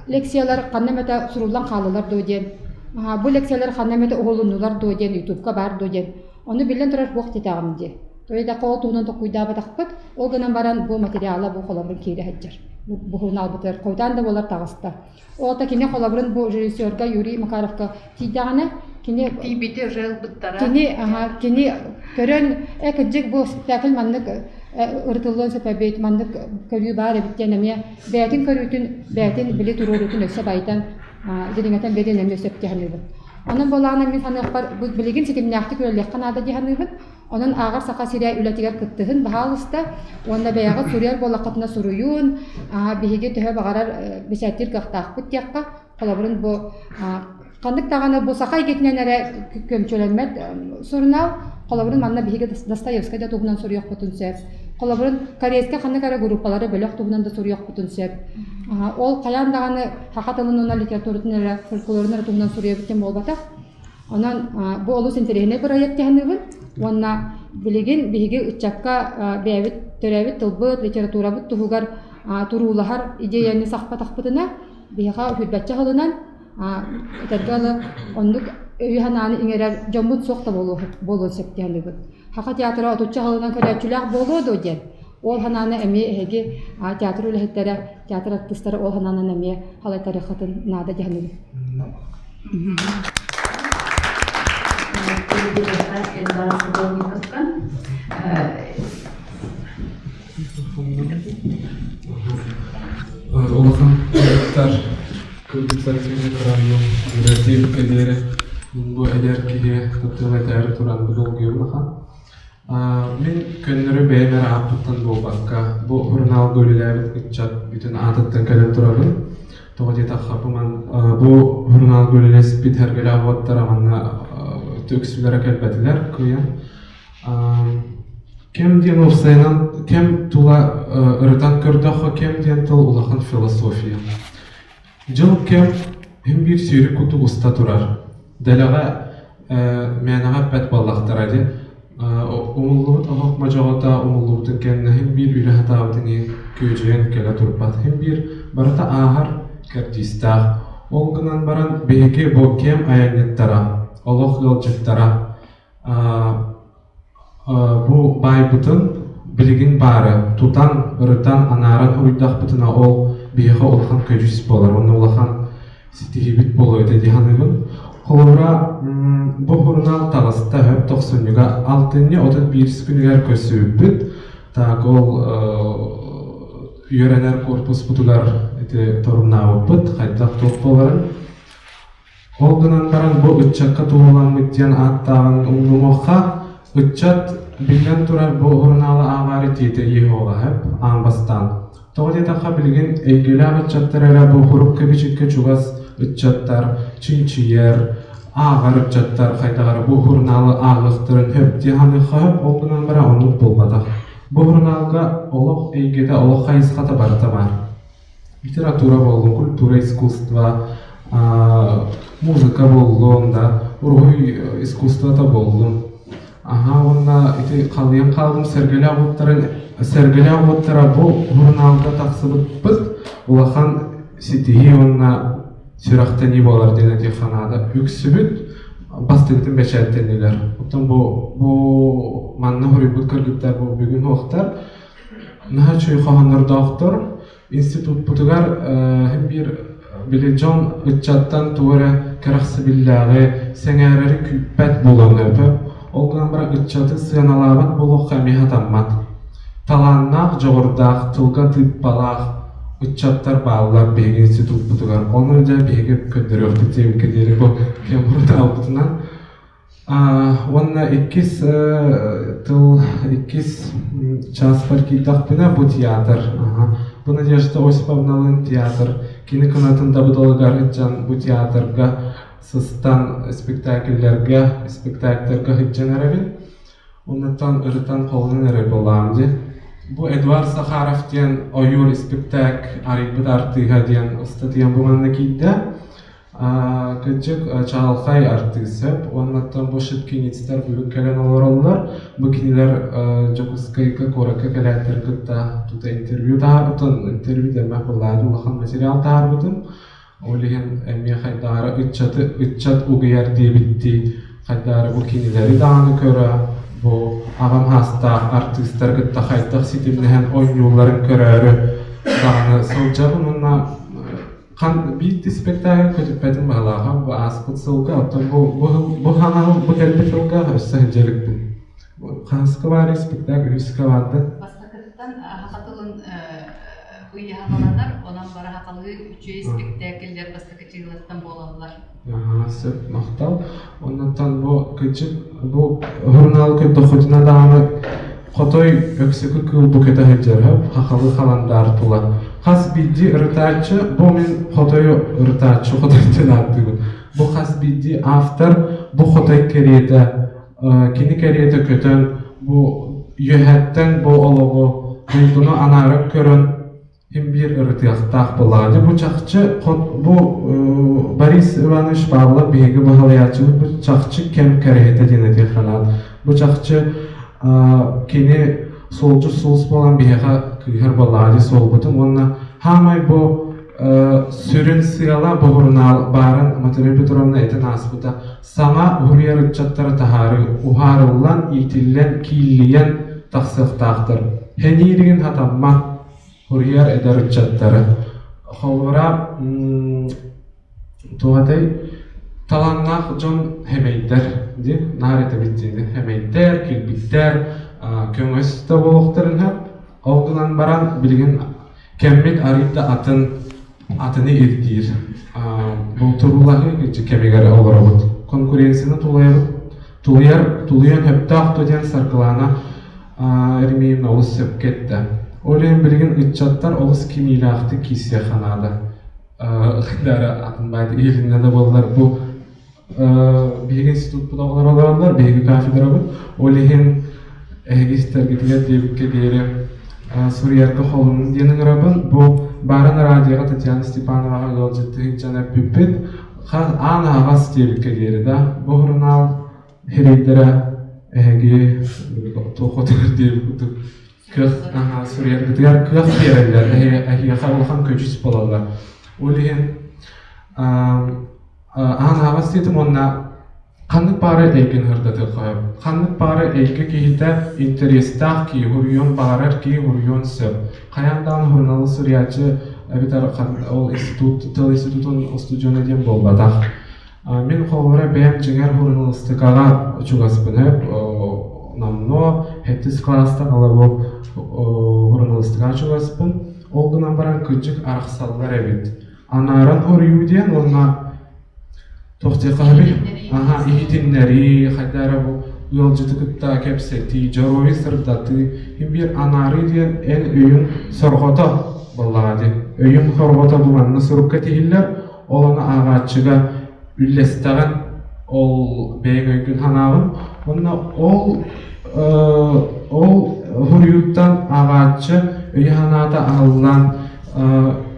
лекциялар ханна эмэтэ суруллан хааллылар дуо диэн, бу лекциялар ханна эмэтэ уһулуннулар дуо диэн, ютубка баар дуо диэн. Ону биллэн турар туох диэтэҕим дии. Тоҕо ол туһунан толкуйдаабатахпыт. Ол гынан баран бу материала бу холобурун киирэ сылдьар. Бу сурунаалбытыгар хойутаан да буолар таҕыста. Ол да кини холобурун бу режиссерга Юрий Макаровка тиийдэҕинэ кини Тиийбити уже ылбыттара. Кини аха кини көрөн э кырдьык бу спектакль маннык ырытыллыан сөп эбит, маннык көрүү баар эбит диэн эмиэ бэйэтин көрүүтүн, бэйэтин били туруоруутун өссө байытан дириҥэтэн биэриэн эмиэ сөп дии саныыбын. Онон буоллаҕына мин саныахпар бу билигин ситимнээхтик үлэлиэххэ наада дии саныыбын. Онон ааҕар Саха сирэ үлэтигэр кыттыһын баһаалыста уонна бэйэҕит суруйар буоллаххытына суруйуун, биһиги төһө баҕарар бэчээттиир кыахтаахпыт диэххэ. Холобурун бу ханнык даҕаны бу саха эйгэтинэн эрэ көмчөлөммөт сурунаал. Холобурун манна биһиги Достоевскай да туһунан суруйуохпутун сөп. Холобурун корейскай ханнык эрэ группалары бөлөх туһунан да суруйуохпутун сөп. Ол хайаан даҕаны саха тылын уонна литературатын эрэ фольклорун эрэ туһунан суруйабыт диэн буолбатах. Онон бу олус интэриэһинэй бырайыак дьаһаныыбын уонна билигин биһиги ыччакка бэйэбит төрөөбүт тылбыт, литературабыт туһугар туруулаһар идеяны сахпатахпытына, биһиэхэ сүүрбэччэ сылынан этэргэ дылы оннук өйү-санааны иҥэрэр дьоммут суох да буолуон сөп дьаһаныыбыт. Саха театра отучча сылынан көрөөччүлээх буолуо дуо диэн ол санааны эмиэ эһиги театр үлэһиттэрэ, театр артыыстара ол санаанан эмиэ халайтарыаххытын наада дьаһаныыбын. Улахан кыргыттар кыргыттар кини кыраммын үлэтиир кэлиэри бу эдэр киһи таптыыл этээри туран бу долгуйум ахан. Мин көннөрү бэйэм эрэ ааппыттан буолбакка, бу сурунаалга үлэлээбит ыччат бүтүн аатыттан кэлэн турабын. Тоҕо диэтэххэ, бу ман бу сурунаалга үлэлэспит сэргэлээх уоттара манна үксүлэрэ кэлбэтилэр кыайан. Кэм диэн уопсайынан кэм тула ырытан көрдөххө, кэм диэн тыл улахан философия. Дьыл кэм син биир сүүрүк курдук уста турар. Дэлэҕэ мээнэҕэ эппэт буоллахтара дии. Умуллубут оһох модьоҕото умуллубутун кэннэ син биир үлэ сатаабытын иһин күөдьүйэн кэлэ турбат. Син биир барыта ааһар кэрдиистээх. Ол гынан баран биһиги бу кэм айанньыттара, олох ыалдьыттара Бу баайбытын билигин баары тутан, ырытан, анааран уруйдахпытына ол биһиэхэ улахан көдьүүс буолар уонна улахан ситиһиибит буолуо этэ дии саныыбын. Холобура, бу сурунаал таҕыста өп тохсунньуга алтынньы 31 күнүгэр көрсүбүппүт. Так ол үөрэнэр корпуспутугар ити торумнаабыппыт хайдах туох буоларын. Ол гынан баран бу ыччакка туһуламмыт диэн ааттааҕын умнумуохха, ыччат, биллэн турар, бу сурунаалы ааҕаары тиэтэйиэ суоҕа сөп, аан бастаан. Тоҕо диэтэххэ, билигин эйгэлээх ыччаттар эрэ бу сурукка-бичиккэ чугас ыччаттар, чинчийэр, ааҕар ыччаттар хайдах эрэ бу сурунаалы ааҕыахтарын сөп дии саныахха сөп, ол гынан баран оннук буолбатах. Бу сурунаалга олох эйгэтэ, олох хайысхата барыта баар. Литература буоллун, культура, искусство, музыка буоллун да, уруһуй искусствота буоллун. Аһаа уонна ити халыйан хаалбыт сэргэлээх уоттарын сэргэлээх уоттара бу сурунаалга тахсыбыппыт улахан ситиһии уонна сүрэхтэнии буолар диэн этиэххэ наада. Үксүбүт бастакытын бэчээттэннилэр. Оттон бу бу манна суруйбут кыргыттар бу бүгүн суохтар. Наһаа үчүгэй хоһооннордоохтор. Институппутугар син биир били дьон ыччаттан тугу эрэ кэрэхсэбиллээҕи, сэҥээрэри күүппэт буолан өтө. Ол гынан баран ыччаты сыаналаабат буолуохха эмиэ сатаммат. Талааннаах, дьоҕурдаах, тылга тыыппалаах ыччаттар бааллар биһиги институппутугар. Ону дьэ биһиги көрдөрүөхпүт диэбиккэ диэри бу кэм урутаабытынан. Уонна иккис тыл иккис чааспар киирдэхпинэ бу театр. Бу Надежда Осиповналыын театр кини кынатын дабыдалыгар сылдьан бу театрга сыстан спектакльлэргэ спектакльтарга сылдьан эрэбин. Оннуттан ырытан холунан эрэ буолаам дии. Бу Эдуард Сахаров диэн ойуур испиктээк арыйбыт артыыһа диэн ыстатыйам бу манна киирдэ. Кырдьык, чаҕылхай артыыс сөп уоннаттан бу шипкиництэр бүгүн кэлэн олороллор. Бу кинилэр Дьокуускайга куоракка кэлээттэрин кытта тута интервью таһаарбытым. Интервью дэммэх буоллаҕа улахан материал таһаарбытым. Ол иһин эмиэ хайдаары ыччаты ыччат угуйар диэбиттии хайдаары бу кинилэри даҕаны көрө, Бу аҕам саастаах артыыстар кытта хайдах ситимнэһэн оонньуулларын көрөөрү даҕаны сылдьабын уонна хан биир спектакль көтүппэтим баһылааҕа бу ааспыт сылга оттон бу бу бу хаҥаһыл бу кэлбит сылга өссө сылдьа иликпин. Хаһыска баар спектакль үһүскэ баарда. Бастакыттан саха тылын ыйаһаланар, онон бары сахалыы үчүгэй спектакльлэр бастакы чыылаттан буолаллар. Аһаа, сөп, махтал. Оннуттан бу кырдьык бу сурунаал көрдөххүтүнэ даҕаны хотой өксөкү кыыл бу көтө сылдьар хахалы халандаар тула. Хас биирдии ырытааччы бу мин хотойу ырытааччы хотой диэн ааттыыбын. Бу хас биирдии автор бу хотой кэриэтэ кини кэриэтэ көтөн бу үөһэттэн бу олоҕу дойдуну анааран көрөн Ким биир ырытыахтаах буоллаҕа. Дьэ бу чахчы бу Борис Иванович Павлов биһиги баһылайааччыбыт бу чахчы кэм кэрэһитэ диэн этиэххэ наада. Бу чахчы кини суолдьут сулус буолан биһиэхэ кыыһар буоллаҕа дии суолбутун уонна хаамай бу сүрүн сыала бу сурунаал баарын Материя Петровна этэн ааспыта саҥа уһуруйар ыччаттары таһаарыы уһаарыллан, иитиллэн, кииллийэн тахсыахтаахтар. Хэнииригин хатаммат Суруйар эдэр ыччаттары Холобура, туох этэй, талааннаах дьон хэмэйдэр дии, наар этэбит диэни хэмэйдэр, килбиктэр, көҥөс да буолуохтарын сөп. Ол гынан баран билигин кэммит арыый да атын атыны ирдиир. Бу туруулаһыы кэмигэр олоробут. Конкуренцияны тулуйабыт, тулуйар, тулуйан сөптөөх дуо диэн Саргылаана Еремеевна олус сөпкө эттэ. Ол иһин билигин ыччаттар олус кимиилээхтик киирсиэххэ наада. Дара атын баайда иһилиннэ да буоллар бу биһиги институппут оҕолоро олороллор, биһиги кафедрабыт. Ол иһин эһиги истэргитигэр диэбиккэ диэри суруйарга холунун диэн ыҥырабын. Бу Баарын радиоҕа Татьяна Степановаҕа ыалдьыттыы сылдьан эппиппит. Аан аһаҕас диэбиккэ диэри да бу сурунаал Сирэйдэрэ эһиги туох хотугар диэбит курдук кыах суруйаргытыгар кыах биэрэллэр, эһиэхэ улахан көдьүүс буолаллар. Ол иһин аан аһаҕас диэтим уонна ханнык баара эйгэни сырдатыахха сөп. Ханнык баара эйгэ киһитэ интэриэстээх киһи, суруйуон баҕарар киһи суруйуон сөп. Хайаан даҕаны суруналыыс суруйааччы эбэтэр ол институт, тыл институтун устудьуона диэн буолбатах. Мин холобура бэйэм дьиҥэр суруналыыстыкаҕа чугаспын сөп. Номнуо сэттис кылаастан ыла бу суруналыыстыкаҕа чугаспын. Ол гынан баран кырдьык арахсаллар эбит. Анааран суруйуу диэн уонна туох диэххэ сөбүй? Аһа, иһитиннэрии, хайдах эрэ бу ыалдьыты кытта кэпсэтии, дьоруойу сырдатыы, син биир анаарыы диэн эн өйүҥ сорҕото буоллаҕа дии. Өйүҥ сорҕото бу манна сурукка тиһиллэр, Ол ону ааҕааччыга үллэстэҕин, ол бэйэҥ өйгүн-санааҕын уонна ол ол суруйууттан ааҕааччы өйө-санаата аһыллан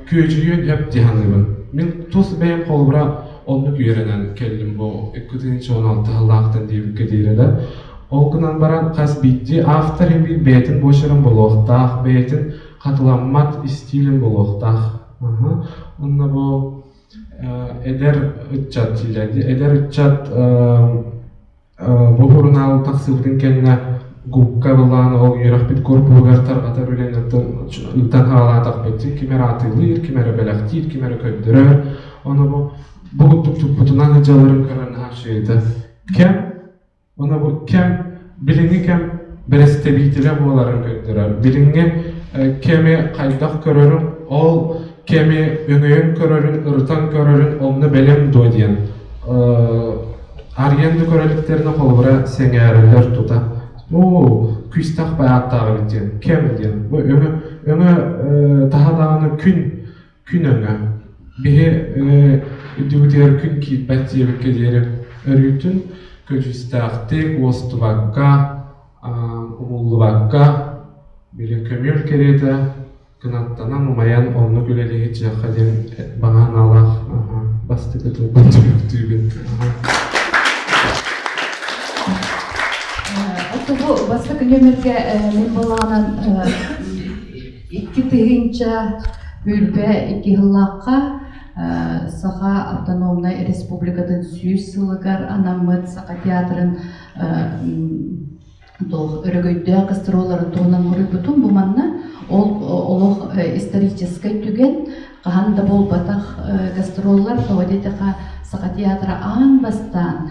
күөдьүйүөн сөп дии саныыбын. Мин тус бэйэм холобура оннук үөрэнэн кэллим бу 2016 сыллаахтан диэбиккэ диэри да. Ол гынан баран хас биирдии автор иһин биир бэйэтин буочарын булуохтаах, бэйэтин хатыламмат истиилин булуохтаах. Уонна бу эдэр ыччат эдэр ыччат бу сурунаал тахсыбытын кэннэ губка былаан ол үөрэхпит корпуһугар тарҕатар үлэни ыытан хаалаатахпыт ким эрэ атыылыыр, ким эрэ бэлэхтиир, ким эрэ көрдөрөр. Ону бу бу курдук туппутунан сылдьалларын көрөн наһаа үчүгэй Кэм Уонна бу кэм билиҥҥи кэм бэрэстэбиитэлэ буоларын көрдөрөр. Билиҥҥи кэми хайдах көрөрүн, ол кэми өҥөйөн көрөрүн, ырытан көрөрүн онно бэлэм дуо диэн арыйан да көрө иликтэринэ холобура сэҥээрэллэр тута. Оо, күүстээх баайааттаах эбит диэн, кэм диэн. Бу өҥө өҥө таһа даҕаны күн Күн өҥө. Биһи үрдүбүтүгэр күн киирбэт диэбиккэ диэри өрүүтүн көдьүүстээхтик, уостубакка, умуллубакка, били көмүөл кэриэтэ кынаттанан умайан оннук үлэлиһи дьиэххэ диэн баҕа санаалаах бастакы тылбын түмүктүүбүн. Бу бастакы нүөмэргэ мин буоллаҕынан 2022 сыллаахха Саха автономнай республикатын 100 сылыгар анаммыт Саха театрын Туох өрөгөйдөөх гастролларын туһунан суруйбутум бу манна. Ол олох историческай түгэн, хаһан да буолбатах гастроллар, тоҕо диэтэххэ, Саха театра аан бастаан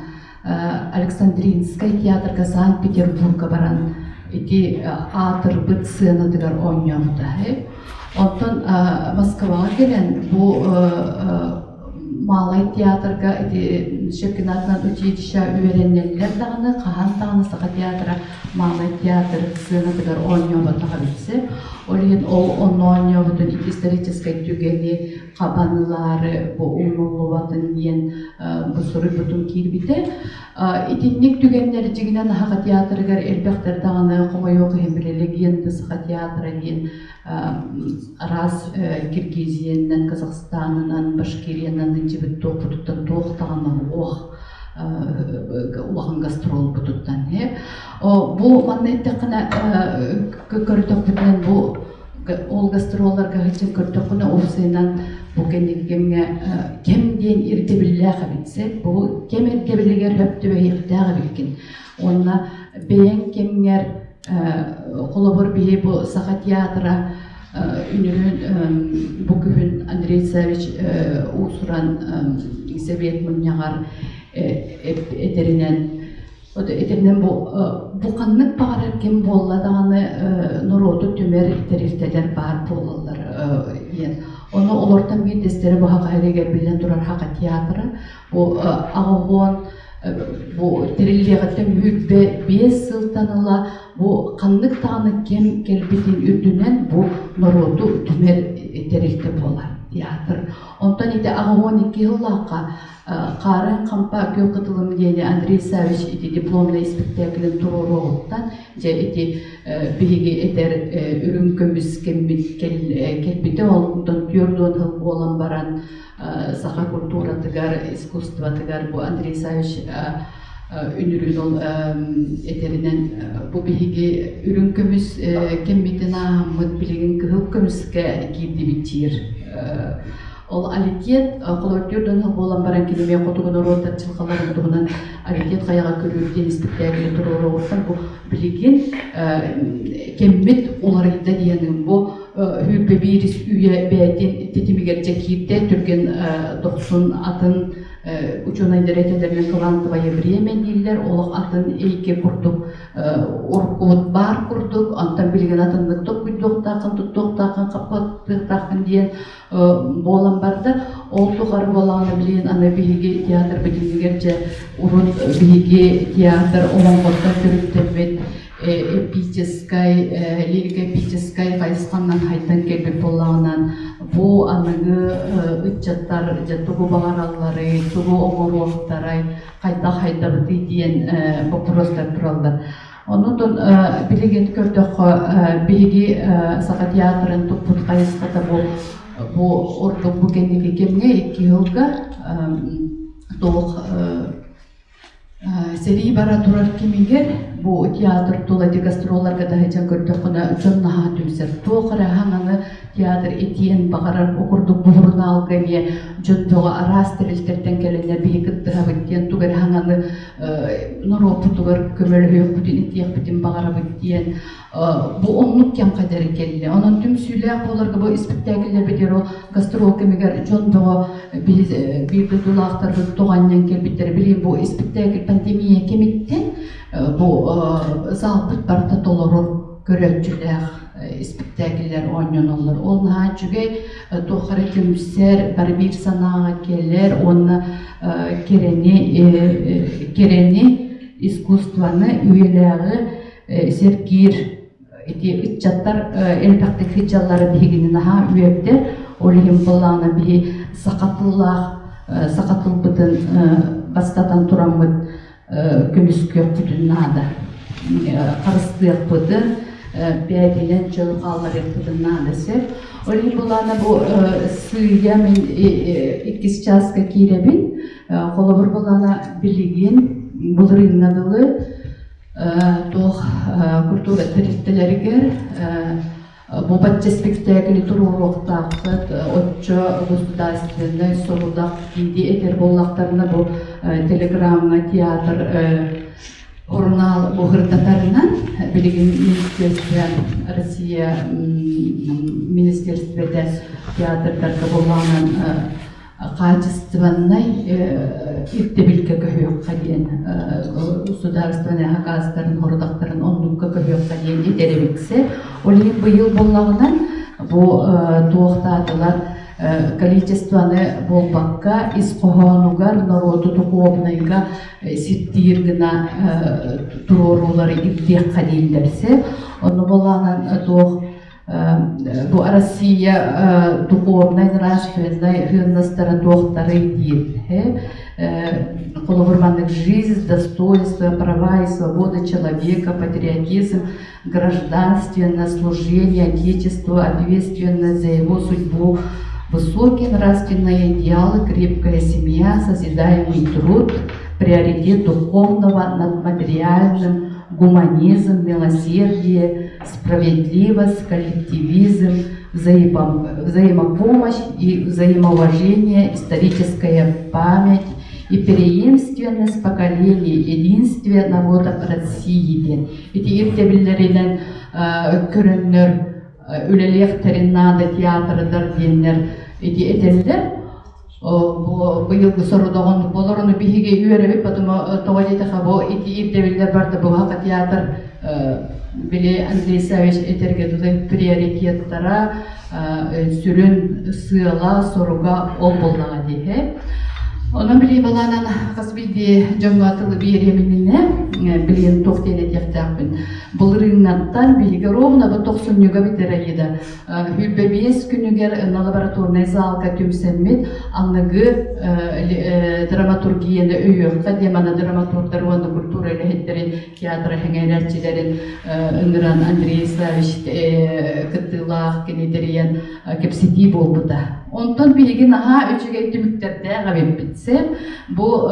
Александринскай театрга Санкт-Петербурга баран ити аатырбыт сыанатыгар оонньообута. Оттон Москваҕа кэлэн бу Малай театрга ити Щепкин аатынан училище үөрэнэллэр даҕаны, хаһан даҕаны Саха театра Малай театр сыанатыгар оонньооботох эбит. Ол иһин ол онно оонньообутун ити историческай түгэни хабан ылаары бу умнуллубатын диэн бу суруйбутум киирбитэ. Итинник түгэннэр дьиҥинэн Саха театрыгар элбэхтэр даҕаны хомойуох иһин били легенда Саха театра диэн араас Киргизиянан, Казахстанынан, Башкириянан илдьибит туохпутуттан туох даҕаны уох улахан гастролбутуттан. Бу манна эттэххинэ көрдөхпүтүнэн бу ол гастролларга сылдьан көрдөххүнэ уопсайынан бу кэнники кэмҥэ кэм диэн ирдэбиллээх эбит сөп. Бу кэм ирдэбилигэр сөп түбэһиэхтээх эбиккин. Уонна бэйэҥ кэмҥэр холобур биһи бу Саха театра үнүрүүн бу күһүн Андрей Савич уус-уран сэбиэт мунньаҕар этэринэн итинэн бу бу ханнык баҕарар ким буолла даҕаны норуоту түмэр тэрилтэлэр баар буолаллар диэн. Ону олортон биирдэстэрэ бу Саха сиригэр биллэн турар Саха театра. Бу аҕыһуон бу тэриллиэҕиттэн 25 сылтан ыла бу ханнык даҕаны кэм кэлбитин үрдүнэн бу норуоту түмэр тэрилтэ буолар театр. Онтон ити 82 сыллаахха Хаарын хампа күөх кытылым диэни Андрей Савич ити дипломнай испэктээкилин туруоруоҕуттан дьэ ити биһиги этэр үрүҥ көмүс кэммит кэлбитэ онтон 40 сыл буолан баран саха культуратыгар, искусствотыгар бу Андрей Савич үнүрүүн ол этэринэн бу биһиги үрүҥ көмүс кэммитин ааһаммыт билигин кыһыл көмүскэ киирдибит диир. Ол алитет холобурдуур дьон буолан баран кини эмиэ хотугу норуоттар дьылҕаларын туһунан алитет хайаҕа көрүүр диэн испиктээкили туруоруоҕуттан бу билигин кэммит уларыйда диэн бу 21 үйэ бэйэтин тэтимигэр дьэ киирдэ түргэн дохсун атын учуонайдар этэллэринэн квантовое время дииллэр олох атын эйгэ курдук уруккубут баар курдук онтон билигин атыннык толкуйдуохтааххын туттуохтааххын хаппаттыахтааххын диэн буолан барда. Ол тухары буоллаҕына билигин аны биһиги театр бүтүнүгэр дьэ урут биһиги театр олоҥхоттон төрүттэммит эпическай, лирико-эпическай хайысханан хайдан кэлбит буоллаҕынан бу аныгы ыччаттар дьэ тугу баҕаралларый, тугу оҥоруохтарай, хайдах хайдабытый диэн боппуруостар тураллар. Онон билигин көрдөххө, биһиги Саха театрын туппут хайысхата бу бу ордук бу кэнники кэмҥэ 2 сылга туох сэрии бара турар кэмигэр бу театр тула ити гастролларга да сылдьан көрдөххүнэ дьон наһаа түмсэр. Туох эрэ хаҥаны театр итиэн баҕарар бу курдук бу сурунаалга эмиэ дьон бөҕө араас тэрилтэртэн кэлэннэр биһи кыттыһабыт диэн тугу эрэ хаҥаны норуоппутугар көмөлөһүөхпүтүн, итиэхпитин баҕарабыт диэн бу оннук кэм хадары кэллэ. Онон түмсүүлээх буоларга бу испэктээкиллэрбитигэр ол гастрол кэмигэр дьон бөҕө биир дойдулаахтарбыт тоҕо анньан кэлбиттэрэ. Билигин бу испэктээкил пандемия кэмиттэн бу залбыт барыта толору көрөөччүлээх испэктээкиллэр оонньоноллор. Ол наһаа үчүгэй, туох эрэ түмсэр, бары биир санааҕа кэлэр уонна кэрэни, кэрэни, искусствоны үйэлээҕи сэргиир ити ыччаттар элбэхтик сылдьаллара биһигини наһаа үөрдэр. Ол иһин былаана биһи саха тыллаах, саха тылбытын бастатан тураммыт көмүскүөхпүтүн наада. Харыстыахпытын, бэйэтинэн дьон хаалларыахпытын наада сөп. Ол иһин былаана бу сыыйа мин иккис чааска киирэбин. Холобур былаана билигин былырыыҥҥа дылы туох культура тэрилтэлэригэр Бу бачча спектаклы туруоруохтааххыт, оччо государственнай сорудах дии этэр буоллахтарына бу телеграмҥа театр Сурунаал бу сырдатарынан билигин министерство Россия министерствота театрдарга буоллаҕынан хаачыстыбаннай ирдэбилгэ көһүөххэ диэн судаарыстыбаннай хаказтарын хорудахтарын оннукка көһүөххэ диэн этэр эбитсэ. Ол иһин быйыл буоллаҕынан бу туохтаатылар количествоны буолбакка ис хоһоонугар норуоту духуобунайга сирдиир гына туруоруулары ирдиэххэ дииллэрсэ. Онно буоллаҕынан туох бу Россия духовнай нравственнай сыаннастара туохтарый диир. Холобур маннык жизнь, достоинство, права и свобода человека, патриотизм, гражданственное служение Отечеству, ответственность за его судьбу, высокие нравственные идеалы, крепкая семья, созидаемый труд, приоритет духовного над материальным, гуманизм, милосердие, справедливость, коллективизм, взаимопомощь и взаимоуважение, историческая память и преемственность поколений, единстве народов России диэн. Ити ирдэбиллэринэн көрөннөр үлэлиэхтэрин наада театрдар диэннэр ити этэллэр. Быйылгы сорудоҕун болорону биһиги үөрэбит, потому тоҕо диэтэхэ бу ити ирдэбиллэр барда бу театр били Андрей Савич этэргэ дылы приоритеттара сүрүн сыала, соруга ол буоллаҕа диэһэ. Онон били балаанан хас биирдии дьоҥҥо тылы биэриэм иннинэ билигин туох диэн этиэхтээхпин. Былырыыҥҥаттан биһиги ровно бу тохсунньуга бүтэр Аида 25 күнүгэр на лабораторнай залга түмсэммит аныгы драматургияны өйүөххэ диэн манна драматурдар уонна культура үлэһиттэрин театр эҥээрээччилэрин ыҥыран Андрей Исаевич кыттыылаах кини тэрийэн кэпсэтии буолбута. Онтон биһиги наһаа үчүгэй түмүктэрдээх эбиппит. Бу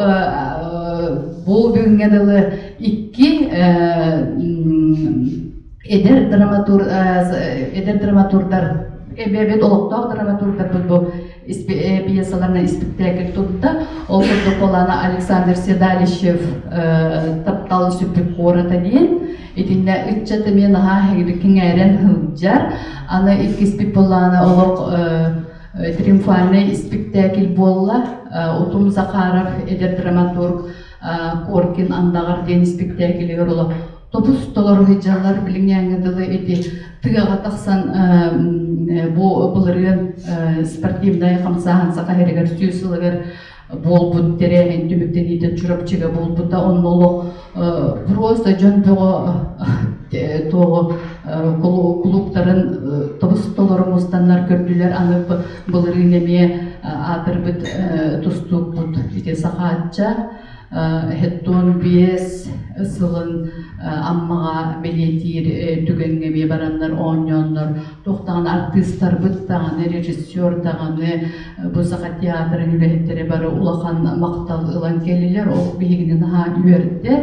бу бүгүҥҥэ дылы икки эдэр драматур эдэр драматурдар эбэбит олохтоох драматурдарбыт бу пьесаларынан испиктээкил турда. Ол курдук Полана Александр Седалищев «Таптал сүппүт куората» диэн. Итиннэ ыччат эмиэ наһаа киҥээрэн сылдьар. Аны иккиспит Полана олох триумфальнай испиктээкил буолла. Утум Захаров эдэр драматург Коркин Андаҕар диэн испиктээкилигэр олох тобус толору сылдьаллар билиҥҥээҥҥэ дылы ити тыаҕа тахсан бу былырыын спортивнай хамсааһын Саха сиригэр сүүс сылыгар буолбут тэрээһин түмүктэниитэ Чурапчыга буолбута онно олох просто дьон бөҕө туоҕу кулууптарын тобус толору мустаннар көрдүлэр аны былырыын эмиэ аатырбыт тустуукпут ити Сахаачча Хеттон 5 сылын Аммаҕа бэлиэтиир түгэҥҥэ эмиэ бараннар оонньооннор туох даҕаны артыыстарбыт даҕаны, режиссер даҕаны бу Саха театрын үлэһиттэрэ бары улахан махтал ылан кэллилэр. Ол биһигини наһаа үөрдэ.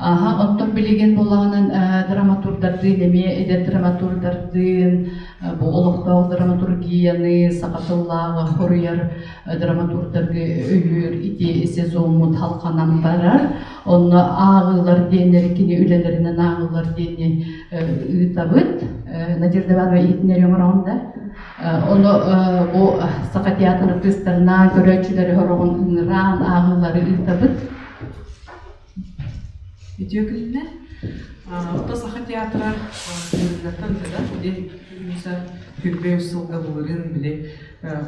Аха, оттон билигин буоллаҕынан драматурдардыын эмиэ эдэр драматурдардыын бу олохтоох драматургияны саха тыллааҕы хоруйар драматурдарга өйүүр ити сезоммут халханан барар. Онно ааҕыылар диэннэри кини үлэлэринэн ааҕыылар диэни ыытабыт. Надежда Иванова иһитиннэри оҥороҕун да? Ону бу Саха театр артыыстарынаан көрөөччүлэри сороҕун ыҥыраан ааҕыылары ыытабыт. Үтүө күнүнэн. Орто Саха театра Кыргызстан да Миса үс сылга былырыын били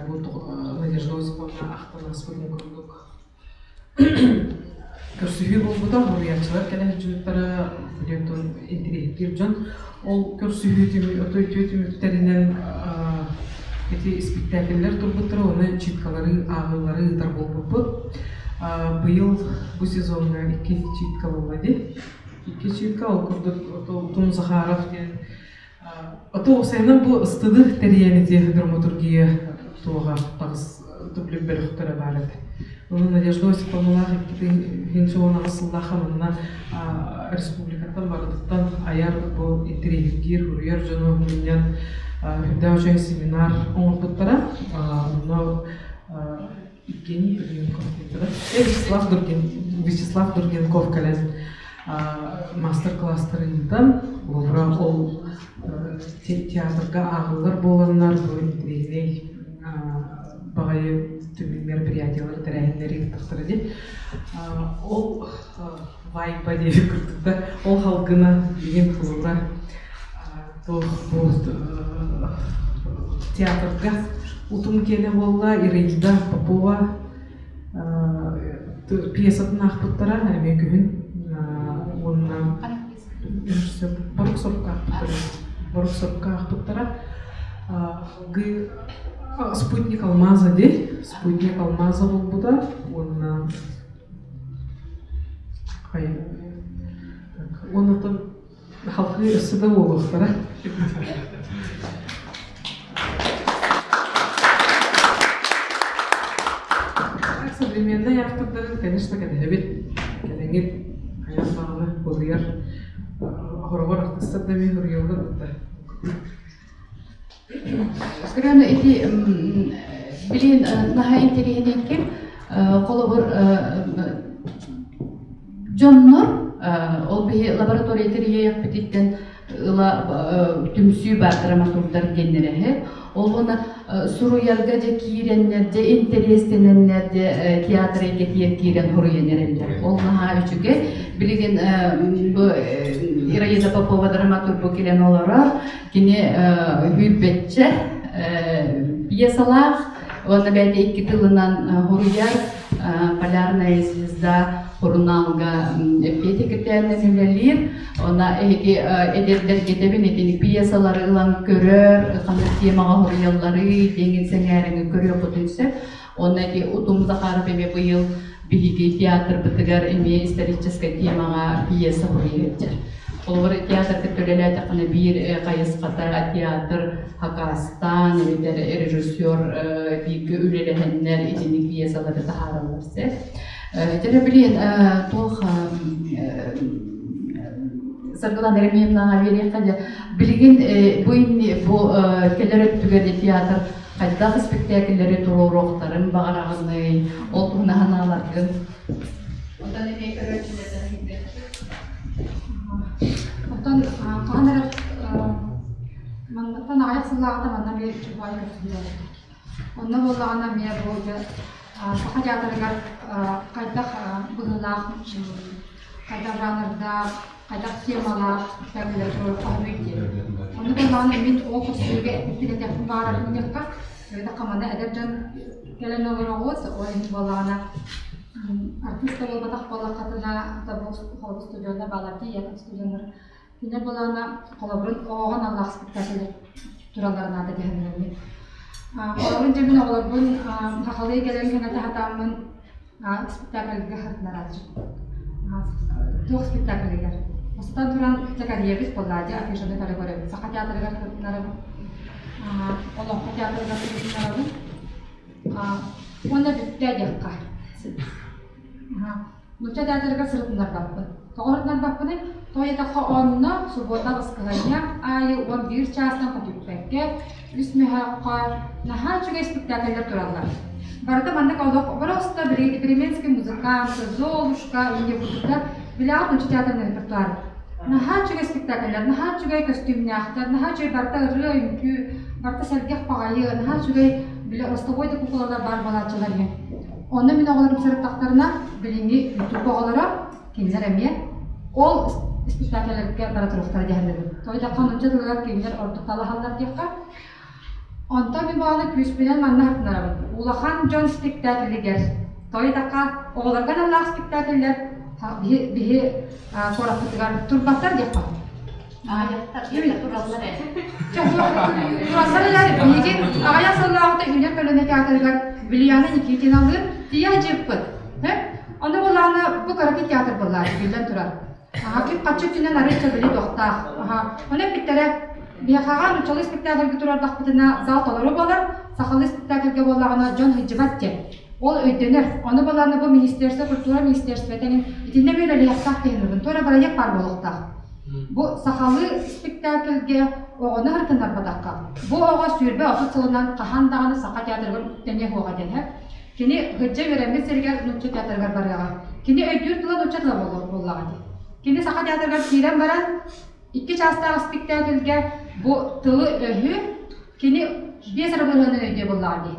бу Надежда Осиповна ахтан ааспытын курдук көрсүһүү буолбута. Уһуйааччылар кэлэ сылдьыбыттара, били интириэһиргиир дьон. Ол көрсүһүү үтүө түмүктэринэн ити испиктээкиллэр турбуттара, уонна читкалары, ааҕыылары ыытар буолбуппут. Быйыл бу сезоҥҥа икки читка буолла дии. Икки читка, ол курдук Тум Захаров диэн Ото уопсайынан бу ыстыды тэрийэн ити драматургия туоҕа таҕыс тублүк бөлөхтөрө баар этэ. Ону Надежда Осиповналаах 2018 сыллаахха манна республикаттан барытыттан айар бу интириэһиргиир, суруйар дьону мунньан үрдээх үчүгэй семинар оҥорбуттара. Онно Евгений Дургенков Вячеслав Дургенков кэлэн. Мастер-класстары ыытан, холобура ол театрга ааҕыллар буоланнар бу интэриэһинэй баҕайы түмүк мероприятиелары тэрээһиннэри ыыттахтара дии. Ол вайба диэбит курдук да, ол халгына билигин холобура туох бу театрга утум киэнэ буолла Ираида Попова пьесатын аахпыттара эмиэ күһүн уонна борук сорукка аахпыттара борук сорукка аахпыттара Спутник алмаза дии Спутник алмаза буолбута уонна уонна Халкыы өссө да буолуохтара. Современнай автордарын, конечно, кэтэһэбит. Кэлэҥҥит хайаан даҕаны улуйар хороҕор артыыстар да эмиэ суруйаллар да. Көрөн ити билин наһаа интэриэһинэйкин холобур дьоннор ол биһи лаборатория тэрийиэхпититтэн ыла түмсүү баар драматурдар диэннэрэһэ ол уонна суруйарга дьэ киирэннэр дьэ интэриэстэнэннэр дьэ театр эйгэтигэр киирэн суруйан эрэллэр ол наһаа үчүгэй билигин бу Ираида Попова драматург бу кэлэн олорор Кини сүүрбэччэ пьесалаах уонна бэйэтэ икки тылынан суруйар «Полярная звезда» сурунаалга эппиэт кэтээннэн үлэлиир. Онно эһиги эдэрдэргэ этэбин итини пьесалары ылан көрөр, ханнык темаҕа суруйалларый диэҥин сэҥээриҥи көрүөххүтүн сөп. Уонна ити Утум Захаров эмиэ быйыл биһиги театрбытыгар эмиэ историческай темаҕа пьеса суруйа сылдьар. Холобур, театр кытта үлэлээтэххинэ биир хайысхата театр хакаастаан эбэтэр режиссер бииргэ үлэлэһэннэр итинник пьесалары таһаараллар сөп. Дьэ, билин туох Саргылан Еремеевнаҕа биэриэххэ дьэ билигин бу бу кэлэр өттүгэр театр Хайдах испиктээкиллэри туруоруохтарын баҕараҕыный, ол туһунан санааларгын? Онтон эмиэ көрөөччүлэртэн иһиттэхпит. Оттон хаһан эрэ маннаттан аҕыйах сыллааҕыта манна эмиэ Чубай көрсүбүтэ. Онно буоллаҕына эмиэ бу дьэ Саха театрыгар хайдах быһыылаах, хайдах жанрдаах, хайдах темалаах спектакльлэр туруорахха диэн. Онно буоллаҕына мин ол көрсүһүүгэ эппиппин этиэхпин баҕарабын диэххэ, эбэтэр манна эдэр дьон кэлэн олороҕут, ол иһин буоллаҕына артыыс да буолбатах буоллаххытына, холобур студионнар бааллар дии, студионнар кинилэр буоллаҕына холобурун оҕоҕо аналлаах спектакльлэр тураллара наада дии саныыбын. Холобурун дьэ мин оҕолорбун сахалыы кэлэн кэҥэтэ сатааммын спектакльга сырытыннарааччы. Туох спектаклыгар? Бастатан туран Закариябит буоллаа дии афишаны көрө көрөбүт. Саха театрыгар сырытыннарабын. Олоҥхо театрыгар сырытыннарабын. Уонна бүттэ диэххэ. Нуучча театрыгар сырытыннарбаппын. Тоҕо сырытыннарбаппыный? Тоҕо диэтэххэ онно субуота баскыһыанньа аайы 11 чаастан көтүппэккэ үс мөһөөххө наһаа үчүгэй спектакльлар тураллар. Барыта маннык олох просто бременский музыкант, Золушка, инде курдуктар билэҕит нуучча театрын репертуарын. Наһаа үчүгэй спектакльлар, наһаа үчүгэй көстүүмнээхтэр, наһаа үчүгэй барыта ырыа, үҥкүү, барыта сэргэх баҕайы, наһаа үчүгэй били ростовой да куукулалар баар буолааччылар иһин. Онно мин оҕолорум сырыттахтарына, билиҥҥи ютуб оҕолоро, кинилэр эмиэ ол спектакльлэргэ бара туруохтара диэхэллэрин. Тоҕо диэтэххэ, нуучча тылыгар кинилэр ордук талаһаллар диэххэ. Онтон мин баҕана күүспүнэн манна сыртынарабын. Улахан дьон спектаклигэр, тоҕо диэтэххэ, оҕолорго аналлаах спектакльлэр биһи, биһи куораппытыгар турбаттар диэххэ. Тураллар эрээри биһиги аҕыйах сыллааҕыта Үүнэр көлүөнэ театрыгар Вильяна Никитиналыын тиийэ сылдьыппыт. Ону буоллаҕына бу кыракый театр буоллаҕа биллэн турар. Үп-харчы өттүнэн арыычча били туохтаах. Ону эппиттэрэ биһиэхэҕэ нууччалыы спектакльга турардахпытына зал толору буолар, сахалыы спектакльга буоллаҕына дьон сылдьыбат диэн. Ол өйдөнөр. Ону буоллаҕына бу министерство культура министерствотын итиннэ эмиэ үлэлиэхтээх киһи Туора бырайыак баар буолуохтаах. Бу сахалыы спектакльгэ оҕону ырытыннарбатахха, бу оҕо 20-30 сылынан хаһан даҕаны саха театрыгар үктэниэ суоҕа диэн һэ. Кини һыдьа үөрэммит сиригэр нуучча театрыгар барыаҕа. Кини өйдүүр тыла нуучча тыла буоллаҕа дии. Кини Саха театрыгар киирэн баран, икки чаастаах испиктээкилгэ бу тылы-өһү кини биэс эрэ бырыһыанын өйдүө буоллаҕа дии.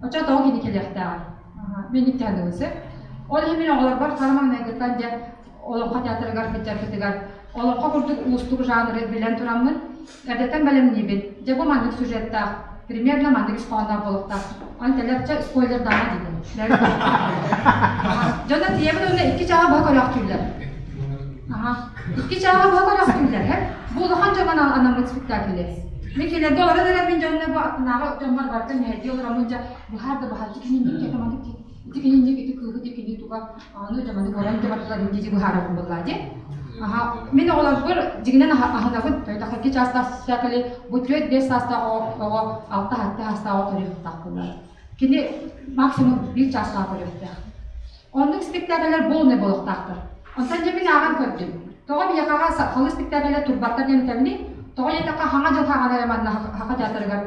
Оччо тоҕо кини кэлиэхтээҕий? Мин икки сөп. Ол иһин мин оҕолорбор хара маҥнайгыттан дьэ олоҥхо театрыгар сылдьарбытыгар олоҥхо курдук уустук жанры билэн тураммын, эрдэттэн бэлэмниибин. Дьэ бу маннык сюжеттаах, примерно маннык ис хоһоонноох буолуохтаах. Аны кэлэр спойлердаама диибин. Дьоно тиийэбит уонна икки чааһы быһа көрөөхтүүллэр. Икки чааһы быһа көрөөхтүүллэр. Бу улахан дьоҥҥо анаммыт спектакль. Мин кинилэргэ олорон эрэ мин дьонно бу аттынааҕы дьоммор барытын мэһэйдии олороммун дьэ быһаар да быһаар ити кининник кэтэманык ити кининник ити кыыһы ити кини туга аны дьаманы горан дьаматылар дии быһаарабын буоллаа дии. Аха мин оҕолорбор дьиҥинэн аһынабын тойтох икки чаастаах спектакли бу 4-5 саастаах оҕо 6-7 саастаах оҕо көрүөхтээх буоллар. Кини максимум биир чаастаах көрүөхтээх. Оннук спектакльлэр полный буолуохтаахтар. Онтон дьэ мин ааҕан көрдүм. Тоҕо биһиэхэҕэ сахалыы спектакльлэр турбаттар диэн этэбиний? Тоҕо диэтэххэ хаҥа дьыл хаҕана эрэ манна Саха театрыгар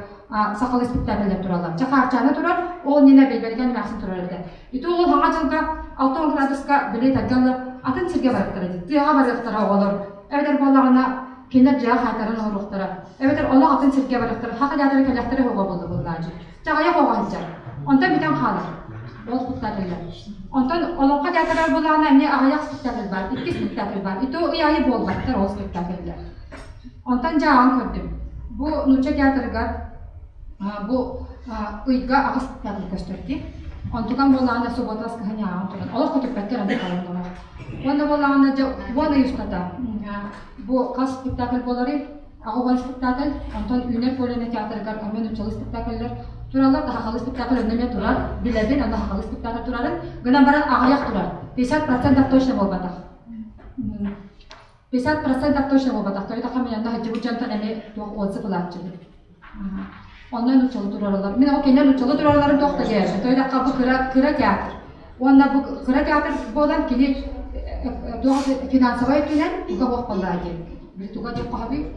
сахалыы спектакльлэр тураллар. Чэ Хаарчаана турар, ол иннинэ Бэйбэрикээн эмээхсин турар этэ. Ити ол хаҥа дьылга 60 градуска билиэт аргаллар атын сиргэ барыахтара дии. Тыаҕа барыахтара оҕолор. Эбэтэр буоллаҕына кинилэр дьиэҕэ хаайтаран олоруохтара. Эбэтэр олох атын сиргэ барыахтара. Саха театры кэлиэхтэрэ оҕо буолла буоллааччы. Чаҕыйах оҕо сылдьар. Онтон бүтэн хаалар. Ол спектакльлэр. Онтон Олоҥхо театрыгар буоллаҕына эмиэ аҕыйах спектакль баар, икки спектакль баар. Ити ый аайы буолбаттар ол спектакльлэр. Онтон дьэ ааҕан көрдүм. Бу нуучча театрыгар бу ыйга аҕыс спектакль көстөр дии. Онтукам буоллаҕына суббота кыһын ааҕан туран. Олох көтүппэттэр аны хаалан олох. Уонна буоллаҕына дьэ уон ый устата бу хас спектакль буоларый? Аҕа спектакль, онтон Үүнэр көлүөнэ театрыгар эмиэ нууччалыы спектакльлэр тураллар, сахалыы спектакль онно эмиэ турар, билэбин, онно сахалыы спектакль турарын, гынан баран аҕыйах турар, 50% точно буолбатах. 50% точно буолбатах, тоҕо мин онно сылдьыбыт дьонтон эмиэ туох отзыв ылааччыбын. Онно нууччалыы туруораллар. Мин ол кинилэр нууччалыы туруоралларын туох да диэбэппин. Тоҕо диэтэххэ бу кыра кыра театр. Уонна бу кыра театр буолан кини туох финансовай өттүнэн туга суох буоллаҕа диэн. Били туга диэх хоһобуй?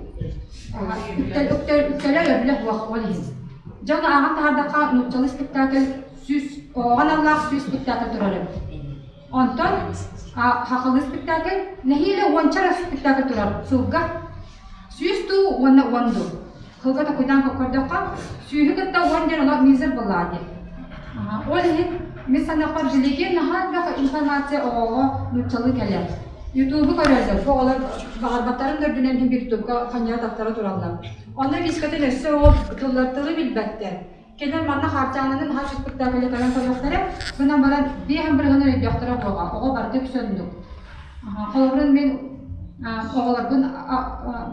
Үктэлэ өбүлэ суох ол иһин. Дьэ ону ааҕан таһаардахха нууччалыы спектакль сүүс оҕоҕо аналлаах сүүс спектакль турар эбит. Онтон сахалыы спектакль нэһиилэ уонча эрэ спектакль турар сылга. Сүүс дуу уонна уон дуу. Сылга токуйдаан көрдөххө, сүүһү кытта уон диэн олох мизер буоллаҕа дии. Ол иһин мин саныахпар билигин наһаа элбэх информация оҕоҕо нууччалыы кэлэр. Ютубу көрөллөр, бу оҕолор баҕарбаттарын да үрдүнэн иһин ютубка ханньара таттара тураллар. Онно вискатын өссө оҕо тыллар тылы билбэттэр. Кэлэн манна Хаарчаананы наһаа спектакльы көрөн көрүөхтэрэ, гынан баран биэһэн бырыһыаны өйдүөхтэрэ буоҕа, оҕо барыта үксэ оннук. Холобурун мин оҕолорбун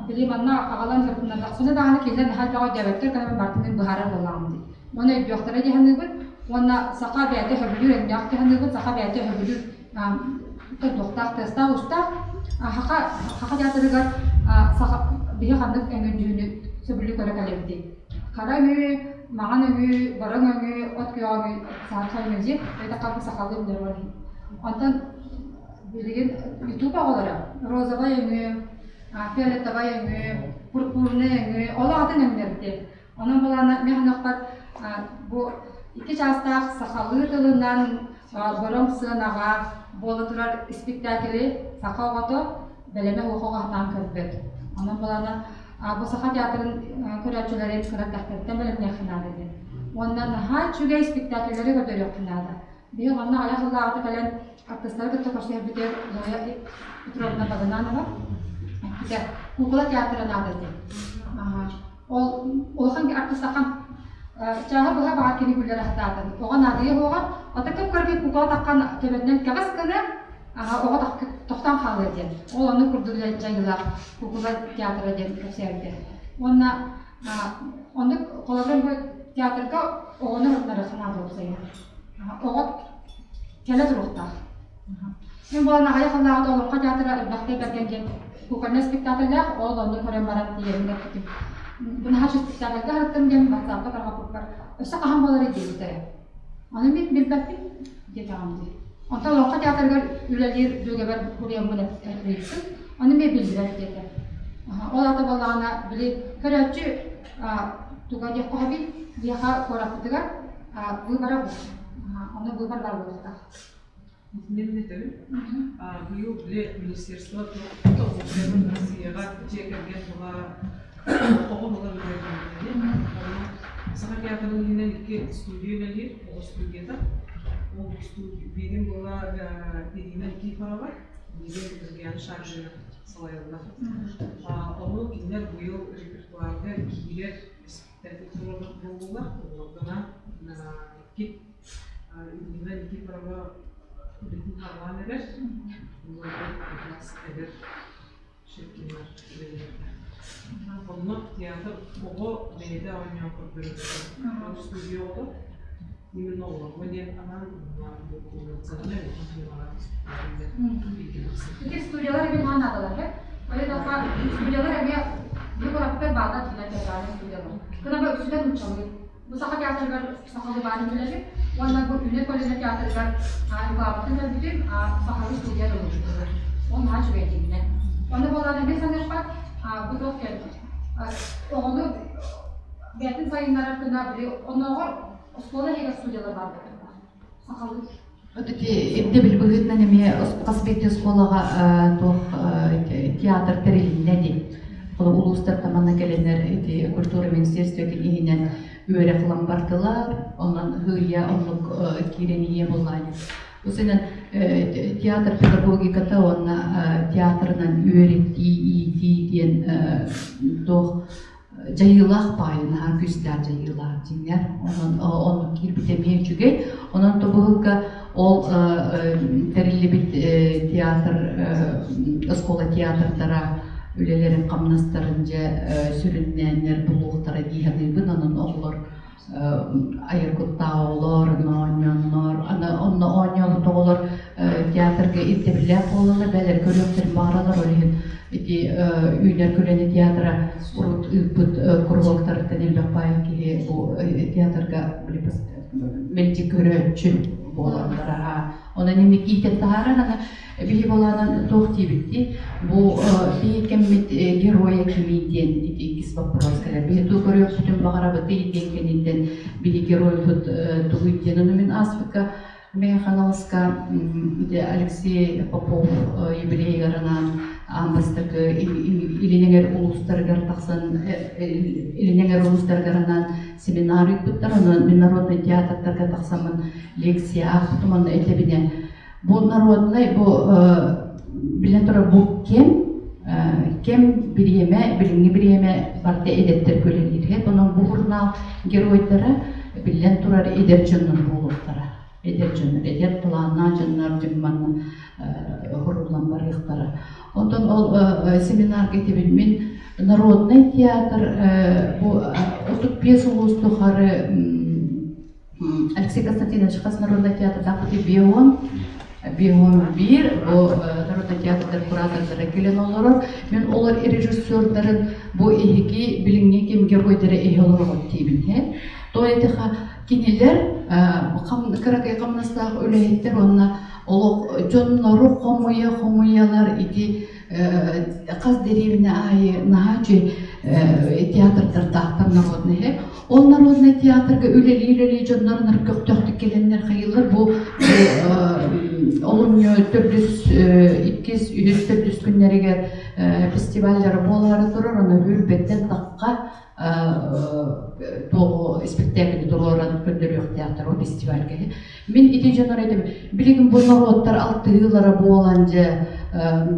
били манна аҕалан сырытыннардахпына даҕаны кинилэр наһаа элбэҕи өйдөөбөттөр, гынан барытын мин быһаарар буоллаҕым дии. Уонна өйдүөхтэрэ дии саныыбын уонна саха бэйэтэ сөбүлүүр өҥнөөх дии саныыбын, саха бэйэтэ сөбүлүүр туохтаах тыастаах-уустаах. Саха саха театрыгар саха биһи ханнык өҥүн дьүһүнү сөбүлүү көрө кэлэбитий? Хара өҥү, маҥан өҥү, бороҥ өҥү, от күөҕэ өҥү саха өҥө дии, эбэтэр сахалыы өҥнөр ол иһин. Онтон билигин ютуб оҕолоро розовай өҥү, фиолетовай өҥү, пурпурный өҥү, ол атын өҥнөр дии. Онон былаана мин саныахпар бу икки чаастаах сахалыы тылынан бороҥ сыанаҕа буола турар испиктээкили саха оҕото бэлэмэ суох оҕо сатаан көрбөт. Онон былаана бу Саха театрын көрөөччүлэрин кыра эрдэхтэриттэн бэлэмниэххэ наада диэн. Уонна наһаа үчүгэй спектакльлэри көрдөрүөххэ наада. Биһиги онно аҕыйах сыллааҕыта кэлэн артыыстары кытта көрсүһэрбитигэр Зоя Петровна Багынанова эппитэ куукула театра наада диэн. Ол улахан артыыстархан чааһы быһа баҕар кини күллэрэ сатаатын. Оҕо наадыйа суоҕа. Ата көп-көргө куукула таххан төбөтүнэн кэҕис гына оҕо тохтоон хаалыа диэн. Ол оннук курдук дьайыылаах куукула театра диэн кэпсээбитэ. Уонна оннук холобура бу театрга оҕону ырытынары санаата уопсайа. Оҕо кэлэ туруохтаах. Мин буолан аҕыйах сыллааҕыта Олоҥхо театра элбэхтэ бэргэн диэн кукольнай спектакльлээх, ол онно көрөн баран тиийэрин эппитим. Бу наһаа спектакльга сырыттым диэн ватсапка тарҕаппыппар өссө хаһан буоларый диэбиттэрэ. Ону мин билбэппин диэтэҕим дии. Онтон Олоҥхо театрыгар үлэлиир дьүөгэбэр суруйаммын ыйыттым. Ону эмиэ биллибэт диэтэ. Ол аата буоллаҕына, били көрөөччү туга диэххэ сөбүй? Биһиэхэ куораппытыгар выбора бу. Ону выбор баар буолуохтаах. Итинэн этэбин. Быйыл били министерство туох Россияҕа дьиэ кэргэн тула оҕо була үлэлиир. Саха театрын иһинэн икки студия үлэлиир, оҕо студията. Ол студия биирин була Ирина Никифорова, биирин Ульяна Шаржина салайаллар. Ону кинилэр быйыл репертуарга киирэр испиктээкил туруорар буоллулар. Олордона икки Ирина Никифорова үлэтин хаалаан эрэр. Эдэр Шевкиннар үлэлииллэр. Онно театр оҕо бэйэтэ оонньоон көрдөрөр. Студия оҕото именно оҕолорго диэн анаан Ити студиялар эмиэ наһаа наадалар э? Ол студиялар эмиэ бу куораттар бааллар дьиҥэр театральнай студиялар. Кынаба үксүтэ нууччалыы. Бу Саха театрыгар сахалыы баарын билэбин уонна бу Үүнэр көлүөнэ театрыгар рекламатын көрбүтүм, сахалыы студия ылбыттар. Ол наһаа үчүгэй дьиҥинэн. Онно буоллаҕына эмиэ саныахпар, бу туох диэн оҕону бэйэтин сайыннарар гына били оннооҕор оскуола иһигэр студиялар баар буолуохтаах. Сахалыы. Вот ити ирдэбил быһыытынан эмиэ хас биирдии оскуолаҕа туох театр тэрилиннэ дии. Улуустартан манна кэлэннэр ити культура министерствотын иһинэн үөрэх ылан бардылар, онон һыыйа оннук киирэн иһиэ буоллаҕа. Усунан театр педагогиката уонна театрынан үөрэтии, иитии диэн туох дьайыылаах баайы наһаа күүстээх дьайыылаах дьиҥэр. Онон оннук киирбитэ эмиэ үчүгэй. Онон тобуһулга ол тэриллибит театр оскуола театрдара үлэлэрин хамнастарын дьэ сүрүннээннэр булуохтара дии саныыбын. Онон оҕолор айар куттаах оҕолор, онно оонньооннор, аны онно оонньообут оҕолор театрга ирдэбиллээх буолаллар, бээлэр көрүөхтэрин баҕараллар, ол иһин ити үүнэр көлүөнэ театра урут ыыппыт куруһуоктарыттан элбэх баай киһи бу театрга мэлдьи көрөөччү буолаллар. Онон инник иитэн таһаарар аны Биһи болаанан туох диэбиттии, бу биһи кэммит геройа кимий диэн ити иккис вопрос кэлэр. Биһи туу көрүөхпүтүн баҕарабытый диэн кэнниттэн биһи геройбут тугуй диэн ону мин ааспыкка Мэҥэ Хаҥаласка ити Алексей Попов юбилейыгар анаан аан бастакы Илин эҥэр улуустарыгар тахсан Илин эҥэр улуустарыгар анаан семинар ыыппыттар. Онон мин народнай театрдарга тахсаммын лекция аахпытым онно этэбинэ Бу народнай, бу билэн турар бу кэм, кэм бириэмэ, билиҥҥи бириэмэ барыта эдэттэр көлөлииргэ. Онон бу журнал геройдара биллэн турар эдэр дьоннор буолуохтара. Эдэр дьоннор, эдэр талааннаах дьоннор дьон манна уһуруллан барыахтара. Онтон ол семинарга этибин мин народнай театр бу 35 улуус тухары Алексей Константинович хас народнай театрдаахпыт бион бион биир бу народнай театрдар куратордара кэлэн олорор. Мин олор режиссердарын бу эһиги билиҥҥи кэм геройдара эһи олороҕут диибин һэ. То этиха кинилэр кыракый хамнастаах үлэһиттэр уонна олох дьоннору хомуйа хомуйалар ити хас дэриэбинэ аайы наһаа үчүгэй театрдардаахтар народный Ол народнай театрга үлэлии-үлэлии дьоннор көхтөөхтүк кэлэннэр хайыылар бу олунньу төрдүс иккис үһүс төрдүс күннэригэр фестиваллара буолаары турар ону үрбэттэн тахха туоҕу испэктээкили туруоран көрдөрүөхтээхтэр ол фестивальга Мин ити дьонор этим, билигин бу норуоттар алтыһыылара буолан дьэ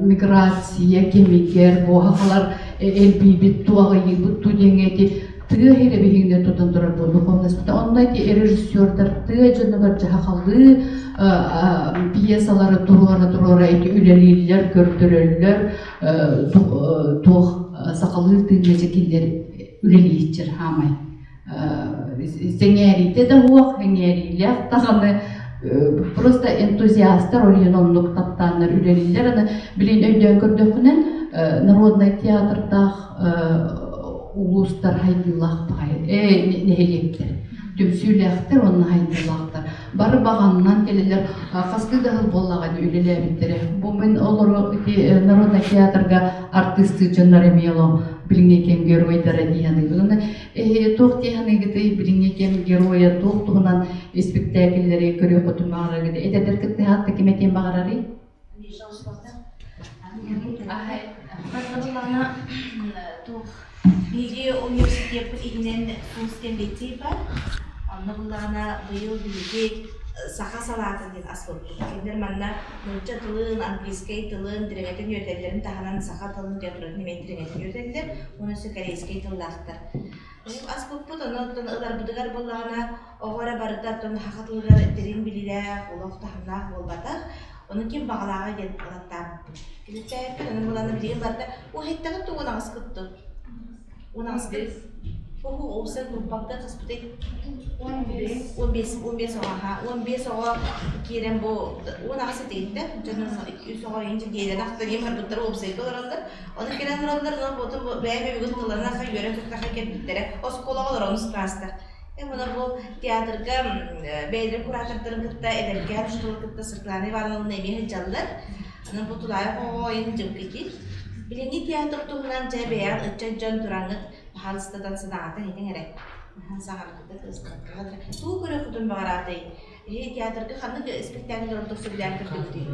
миграция кэмигэр бу сахалар элбиибит туаҕыйыыбыт ту диэҥҥэ ити тыа иһирэ биһигини тутан турар бу духовность онно ити режиссердар тыа дьонугар дьаһахалыы пьесалары туруора-туруора ити үлэлииллэр, көрдөрөллөр, туох сахалыы тыыҥҥа дьэ кинилэр үлэлииччэр хаамай сэҥээриитэ да суох, сэҥээриилээх даҕаны просто энтузиастар ол иһин оннук таптааннар үлэлииллэр. Аны билигин өйдөөн көрдөххүнэн народнай театрдаах улуустар хайдыылаах баҕайы нэһилиэктэр түмсүүлээхтэр уонна хайдыылаахтар. Бары баҕаннан кэлэллэр. Хастыы да сыл буоллаҕа дии үлэлээбиттэрэ. Бу мин олору ити народнай театрга артыыстыы дьоннор эмиэ олох билиҥҥи кэм геройдара дии саныыбын. Уонна туох дии саныыгытый билиҥҥи кэм геройа туох туһунан испиктээкиллэри көрүөххүтүн баҕараргыт? Эдэрдэр кыттыһаат да ким этиэн баҕарарый? Биһиги университеппыт иһинэн Сунс диэн лицей бар. Онно буллаҕына быйыл биһиги саха салаатын диэн аспыппыт. Кинилэр манна нуучча тылын, английскай тылын дириҥэтин үөрэтэллэрин таһынан саха тылын литературатын эмиэ дириҥэтин үөрэтэллэр уонна өссө корейскай тыллаахтар. Аспыппыт, онон ыларбытыгар буоллаҕына оҕо эрэ барыта оттон саха тылыгар дириҥ билиилээх, олох таһымнаах буолбатах. Ону ким баҕалааҕа диэн ылаттаабыппыт. Килиттээбиппит, онон булан билигин барыта уһайттаҕыт да уон аҕыскыт 18. Уһу уопсай группабыта хаспытый? 15. 15 оҕо аха. 15 оҕо киирэн бу 18 этигиттэ. Дьонум үс оҕо инчи диэлэн ахтан барбыттар уопсайга олороллор. Ону кэлэн олороллор, но боту бэйэ бүгүн тылларынан аха үөрэ туттаха кэлбиттэрэ. Оскуолаҕа олорон класстар. Муна бу театрга бэйэлэрин куратордарын кытта эдэркээн учууталы кытта Светлана Ивановна эмиэ сылдьаллар. Онон бу тулаайах оҕо ойун дьыҥкыйдыыр. Билиҥҥи театр туһунан дьэ бэйэҕит ыччат дьон тураҥҥыт баһаалыстатан санаҕытын этиҥ эрэ. Саҥарбыта кыыстарга Тугу көрүөххүтүн баҕараатый? Эһиги театрга ханнык испэктээкил ордук сөбүлээн көрдүгүтүй?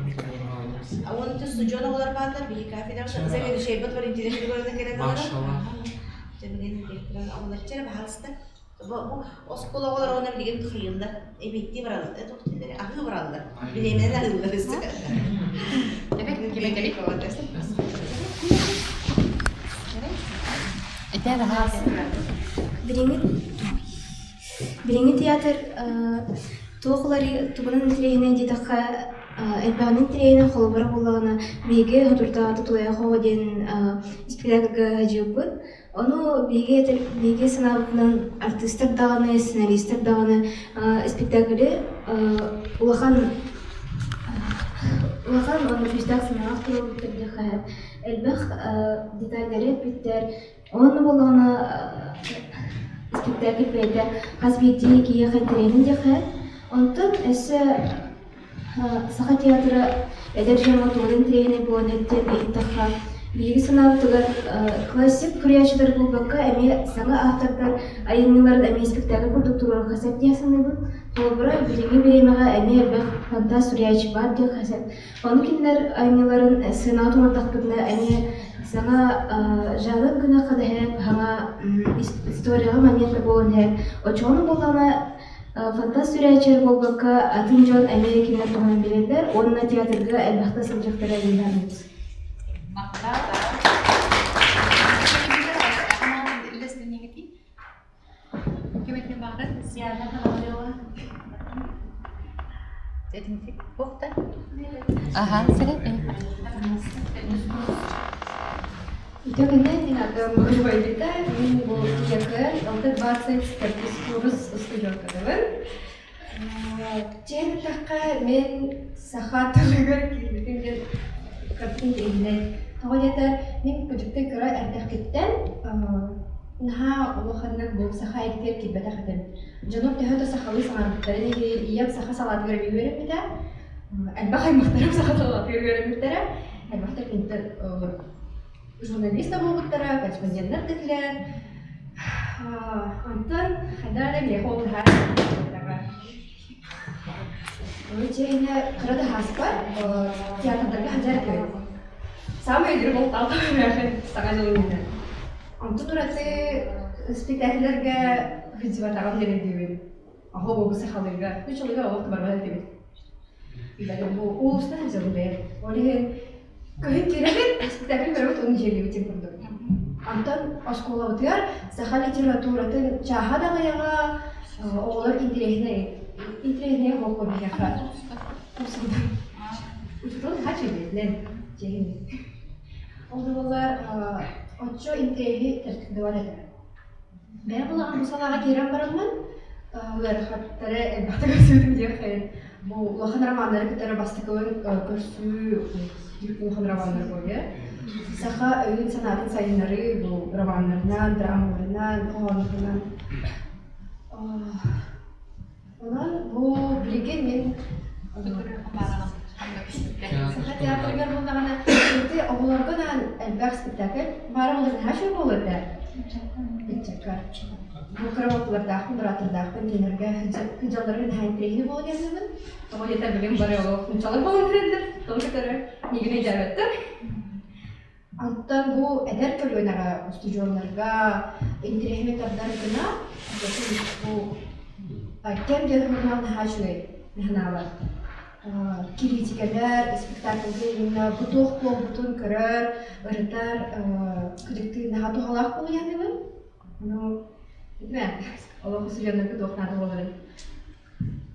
Уонна устудьуон оҕолор бааллар, биһиги кафедраҕа заведующайбыт Валентина Григорьевна кэлэн олорор. Дьэ билигин оҕолор чэ баһаалыста. Бу оскуола оҕолоро уонна билигин хайыыллар, эбиэттии бараллар, аһыы бараллар, бириэмэнэн аһыыллар өссө. Билиҥҥи Билиҥҥи театр туох уларыйыы тугунан интэриэһинэй диэтэххэ, элбэҕинэн интэриэһинэй холобура буоллаҕына, биһиги Хотурдааҕы Тулуйах оҕо диэн испэктээкилгэ сылдьыбыппыт. Ону биһиги биһиги санаабытынан артыыстар даҕаны, сценаристар даҕаны испэктээкили улахан улахан уонна күүстээх санаалаах туруорбуттар диэххэ элбэх детальдары эппиттэр. Уонна буоллаҕына испэктээкил бэйэтэ хас биирдии киһиэхэ интэриэһин диэххэ. Онтон өссө Саха театра эдэр дьоҥҥо тугун интэриэһинэй буолан диэн ыйыттахха, биһиги санаабытыгар классик суруйааччылар буолбакка, эмиэ саҥа автордар айымньыларын эмиэ испэктээкил курдук туруоруохха сөп диэн саныыбын. Холобура, билиҥҥи бириэмэҕэ эмиэ элбэх фантаст суруйааччы баар диэххэ сөп. Ону кинилэр айымньыларын сыанаҕа туруордахпытына эмиэ саҥа жанр гыныахха да иһэ, саҥа историяҕа момент да буолан иһэр. Оччоҕуна буоллаҕына фантаст сүрээччилэр буолбакка, атын дьон эмиэ кинилэр туһунан билэллэр уонна театрга элбэхтэ сылдьыахтара дии саныыбын. Үтө күннэн мин атым Рубайдита, мин бу ИЭК 6-20 төрдүс курс устудьуонкатабын. Чээн эттэххэ, мин саха тылыгар киирбитим диэн кырдьык иһинэн. Тоҕо диэтэр, мин кырдьыктыы кыра эрдэхпиттэн наһаа улаханнык бу саха эйгэтигэр киирбэтэх этим. Дьонум төһө да сахалыы саҥарбыттарын иһин, ийэм саха салаатыгар эмиэ үөрэммитэ, элбэх аймахтарым саха салаатыгар үөрэммиттэрэ, аймахтар киниттэн журналист да буолбуттара, корреспонденнар да этилэр. Онтон хайдах эрэ миэхэ ол наһаа Ону чиэһинэ кыра да ааспар театрдарга сылдьар этибит. Саамай өйдүүр бултаах мээхин саҥа дьыл иннинэ. Онтон ураты спектакльлэргэ сылдьыбатаҕым диэн өйдүүбүн. Оһо буолбу сахалыыга. Үч ылыга олох да барбат этибит. Бу уулуста сылдьабын бэйэм. Ол иһин Кыһын киирэбит, спектакль көрөбүт, ону дьиэлиибит курдук. Онтон оскуолабытыгар саха литературатын чааһа даҕайаҕа оҕолор интэриэһинэй интэриэһинэй буолуо биһиэхэ. Учуутал наһаа үчүгэйдинэн дьиэһин. Ол да буоллар оччо интэриэһи тардыбат этэ. Бэйэм улахан бу салааҕа киирэн бараммын, ыарахаттары элбэхтик көрсүбүтүм диэххин. Бу улахан романнары кытары бастакыбын көрсүү улахан романнар буолуо. Саха өйүн-санаатын сайыннарыы бу романнарынан, драмаларынан, хоһооннорунан. Онон бу билигин Билигин мин Саха театрыгар буоллаҕына, ити оҕолорго анаан элбэх спектакль баара буолар наһаа үчүгэй буолуо этэ. Ыччакка. Бу кыра уоллардаахпын, бырааттардаахпын кинилэргэ сылдьалларыгар наһаа интэриэһинэй буолуо диэн Тоҕо диэтэр билигин бары олох нууччалар буолан эрэллэр, тоҕо кытары миигин өйдөөбөттөр. Онтон бу эдэр көлүөнэҕэ устудьуоннарга интэриэһин тардар гына бу кэм диэн сурунаал наһаа үчүгэй наһанаабар. Кириитикэлэр, спектакльга именно бу туох буолбутун көрөр, ырытар кырдьыктыы наһаа туһалаах буолуйааныбын. Ну, билбэт, олох устудьуоннарга туох наада буоларын.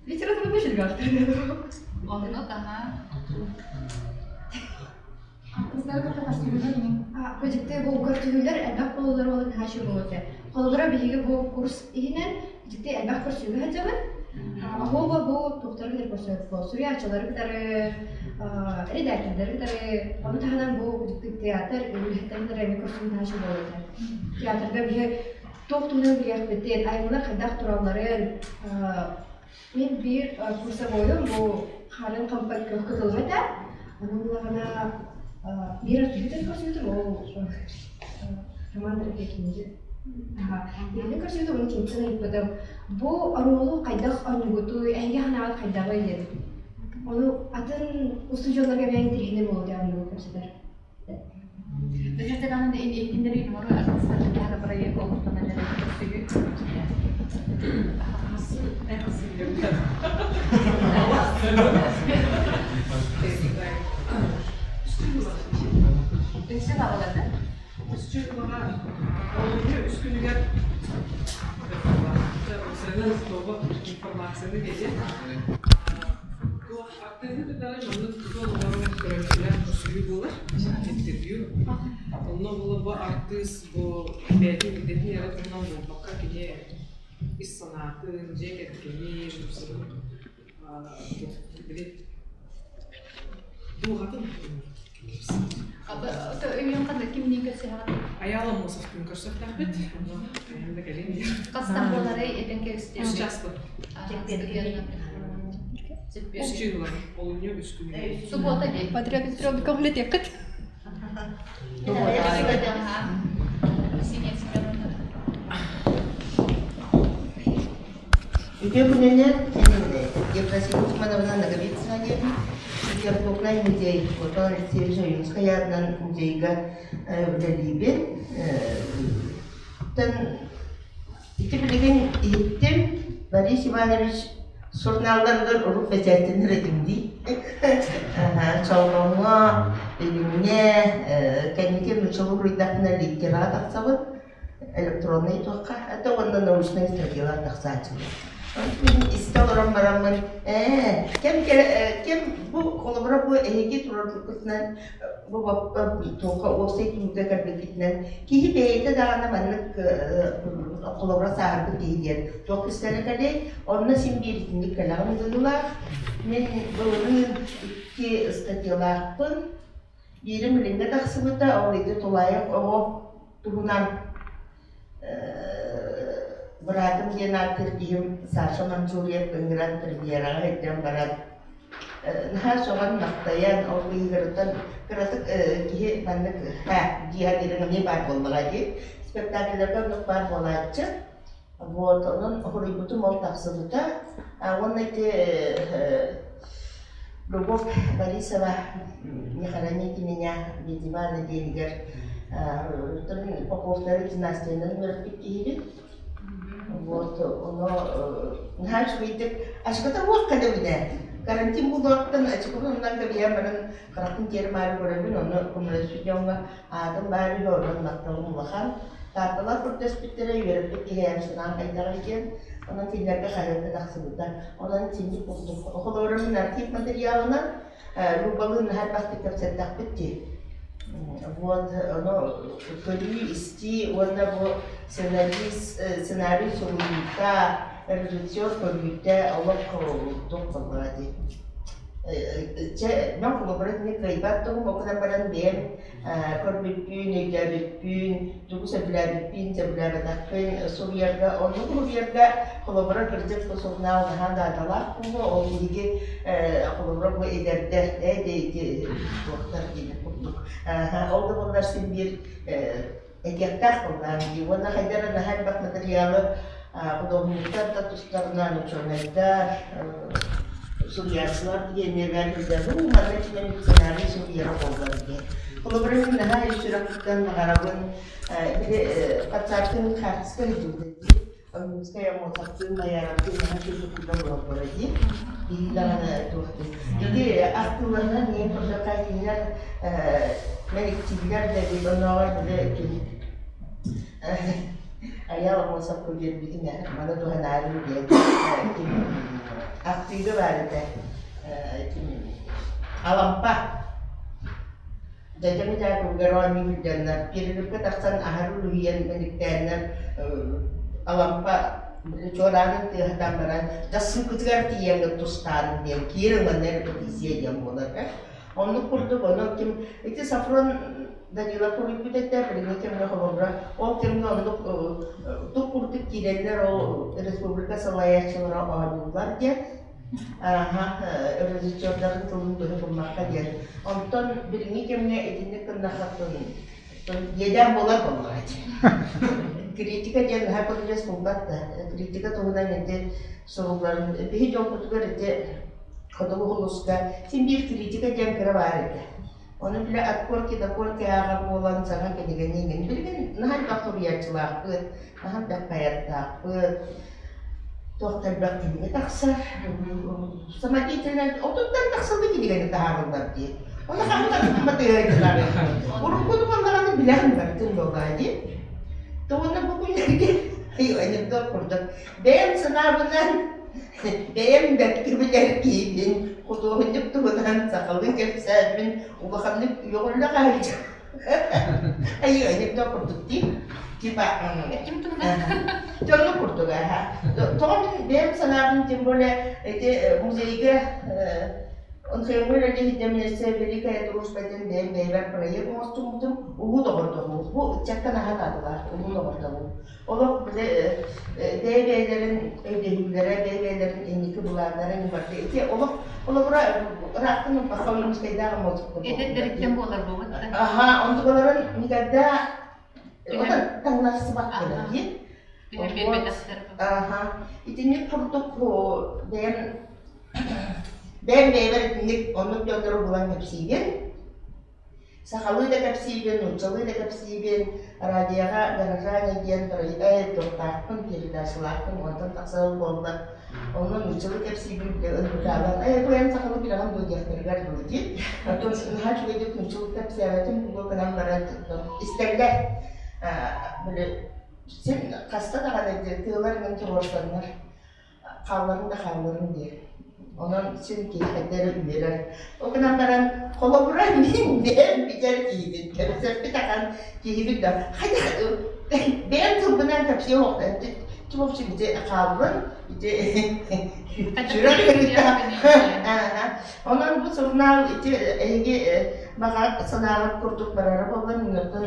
Литератураны Оннук, аһаа. Кырдьыкты бу көрсүһүүлэр элбэх буолаллар уонна наһаа үчүгэй буолуо этэ. Холобура, биһиги бу курс иһинэн кырдьыкты элбэх көрсүһүүгэ сылдьабыт. Оһуоба бу туохтары кытары көрсөбүт суруйааччылары кытары, редактордары кытары, ону таһынан бу кырдьыкты театр үлэһиттэрин кытары эмиэ көрсүһүү наһаа үчүгэй буолуо этэ. Театрга биһи туох туһунан билиэхпитин, айымньылар хайдах туралларын, Мин биир курсовойум бу харын хампат күөх кытылга этэ. Аны буллаҕына биир артыһытын көрсүбүтүм, ол Роман Дорофеевич. Биирин көрсүбүтүм, оны киниттэн ыйыппытым. Бу оруолу хайдах оонньуугутуй, эһиги санааҕыт хайдаҕый диэн. Ону атын устудьуоннарга эмиэ интэриэһинэй буолуо диэн оннугу кэпсэтэр. Бэчээтэ иһитиннэрии нуору артыыстар таһара бырайыак олохтонон эрэр көрсүһүү. Өссө баҕалана. Үс олунньу үс күнүгэр информацияны биэриэ. Артыыһы кытары маннык тутан олорон көрөөччүлэр көрсүһүү буолар, интервью. Онно була бу артыыс бу бэйэтин идэтин эрэ туһунан буолбакка, кини ис санаатын, дьиэ кэргэнин, били дууһатын Өйүөн ханна кимниин көрсөһөҕүн? Айаал Аммосовтуун көрсөхтөхпүт. Онно хайаан да кэлин диир. Хастан буоларый этэн кэбистиэм. Үс часпыт. Үс чыылар, олунньу үс күнүгэр. Суббота дии. Патриот Петровна көҕүлэтиэххит. Ксения Семеновна. Үтүө күнүнэн Евросиния Усмановна Ноговицына диэн Литературнай музей Платон Алексеевич Ойуунускай аатынан музейга үлэлиибин. Ити билигин иһиттим, Борис Иванович сурунаалларыгар урут бэчээттэнэр этим дии. Чолбоҥҥо, Илимҥэ, кэнники нууччалыы суруйдахпына литераҕа тахсабын. Электроннай туохха это уонна научнай статьялар тахсааччылар. Мин истэ олорон бараммын, ээ, кэм кэм бу холобура бу эһиги турарбыккытынан бу туохха уопсай түмүккэ кэлбиккитинэн киһи бэйэтэ даҕаны маннык холобура сааһырбыт киһи диэн туох кистэлэ кэлиэй, онно син биир итинник кэлэҕин быһыылаах. Мин былырыын икки статьялаахпын. Биирим билиҥҥэ тахсыбыта, ол ити тулаайах оҕо туһунан быраатым диэн ааттыыр киһим Саша Манчурьев ыҥыран премьераҕа илдьэн баран наһаа сөҕөн-махтайан ол быыһыгарыттан кыратык киһи маннык һэ дии саныырыҥ эмиэ баар буоллаҕа дии спектакльларга оннук баар буолааччы вот онон уһуруйбутум ол тахсыбыта уонна ити Любовь Борисова «Не хороните меня» Ивана диэнигэр Поповтары династиянан үөрэппит киһибит. Вот, ону наһаа үчүгэйдик ачыкыта уох кэлэбинэ карантин булуоттан ачыкыбын оннан кэбиһэн баран харахпын тиэрэ маары көрөбүн ону көмөлөспүт дьоҥҥо аатым баар үһү онон махталым улахан Таатталар көрдөспүттэрэ үөрэппит киһи санаан хайдаҕый диэн онон кинилэргэ хаһыакка тахсыбыта онон синник курдук холобура мин архив материалынан Любалыын наһаа элбэхтик кэпсэттэхпит дии. Вот, ону көрүү-истии уонна бу сценарист, сценарий суруйуута, режиссер көрүүтэ олох туох буоллаҕа дии. Чэ, мен холобура итини кыайбат тугум ол гынан баран бэйэм көрбүппүн, өйдөөбүппүн, тугу сөбүлээбиппин, сөбүлээбэтэхпин суруйарга, оннук суруйарга холобура кырдьык бу сурунаал наһаа наадалаах буолуо, ол биһиги холобура бу эдэрдэр ити туохтар диэн курдук. Ол да буоллар син биир этиэхтээх буоллаҕым дии уонна хайдах эрэ наһаа элбэх матырыйаалы худуоһунньуктар да тустарынан учуонайдар, суруйааччылар диэннэрэ ну манна кимэн сценарий суруйара буоллар диэн. Холобура мин наһаа ис сүрэхпиттэн баҕарабын били концертын хаартыска илдьибитэ дии Ойуунускай Аммосовтыын Майаровтыын наһаа үчүгэй курдук олороллоро дии. Биһиги даҕаны туох Ити ахтыыларынан ийэм көрдөххө кинилэр мэниктииллэр да эбит оннооҕор били ким Айаал Аммосовка биэрбитин маны туһанаарын диэн ким ахтыыга баар этэ ким Алампа Дьэдьэн Дьаакыбыгар оонньуу сылдьаннар, перерывка тахсан аһары үлүһүйэн мэниктээннэр Алампа чуораанын тыаһатан баран дьассыыкытыгар тиийэҥҥит тустаарын диэн киэр ыланнар репетиция диэн буолар Оннук курдук онон ким ити Сафрон Данилов суруйбут этэ билиҥҥи кэмҥэ холобура ол кэмҥэ оннук тук курдук киирэннэр ол республика салайааччылара оонньууллар диэн Ааһа, режиссердарын тылын быһа гыммакка диэн. Онтон билиҥҥи кэмҥэ итинник гыннаххытын иэдээн буолар буоллаҕа дии. Критика диэн наһаа көрүдьүөс буолбат да. Критика туһунан ити сурулларын биһи дьолбутугар ити хотугу улууска син биир критика диэн кыра баар этэ. Ону бile от корки до корки ааҕар буолан саҥа кинигэни иҥин. Билигин наһаа элбэх суруйааччылаахпыт, наһаа элбэх поэттаахпыт. Туох да элбэх кинигэ тахсар. Самодеятельнай отуттан тахсалыы кинигэни таһаараллар дии. Оны хаһан матыһыйдылар. Уруккуну буоллаҕына билэҕин барытын буоллаҕа дии. Тоҕуна бу күннэргэ анекдот курдук. Бэйэм санаабынан бэйэм бэркэ билэр киһибин, худуоһунньук туһунан сахалыы кэпсээммин улаханнык үөҕүллэ хаһыйдым. Айыы анекдот курдук дии. Типа Ким туһунан? Дьонну курдук аха. Тоҕо мин бэйэм санаабын тем более эти музейга НХМ үлэлиһитэминэсэ Великая дружба диэн бэйэм бэйэбэр проект оҥостубутум улуу доҕордоһуу. Бу ыччакка наһаа наадалаах улуу доҕордоһуу. Олох бile бэйэ-бэйэлэрин өйдөһүүлэрэ, бэйэ-бэйэлэрин инники былааннара барда. Ити олох олобура ыраахтан ылбакка ойуунускайдаах эмоциялар Эдэрдэриттэн буолар буолбут да. Аха, онтукаларын никогда таҥнарсыбат гына дии. Аха. Итинник курдук бэйэм бэйэм бэйэбэр итинник оннук дьоннору булан кэпсиибин. Сахалыы да кэпсиибин, нууччалыы да кэпсиибин, радиоҕа «Горожане» диэн туохтаахпын, передачалаахпын онтон тахсар буолла. Онно нууччалыы кэпсиибин ылбытаалар, ээ бу эн сахалыы билэҕин дуо диэхтэригэр дылы дии. Оттон наһаа үчүгэйдик нууччалыы кэпсээбэтим буолуо гынан баран истэллэр. Били син хаста даҕаны тыалар иҥин туруорсаннар хаалларын да хаалларын диир. Онон син киһи хайда эрэ үөрэр. Ол гынан баран, холобура мин бэйэм билэр киһибин, кэпсэппит ахан киһибит да хайдах бэйэм тылбынан кэпсиэ суохтаах в общем ити хааллын ити сүрэх Онон бу сурунаал ити эһиги баҕа санааҕыт курдук барара буоллар миҥэттэн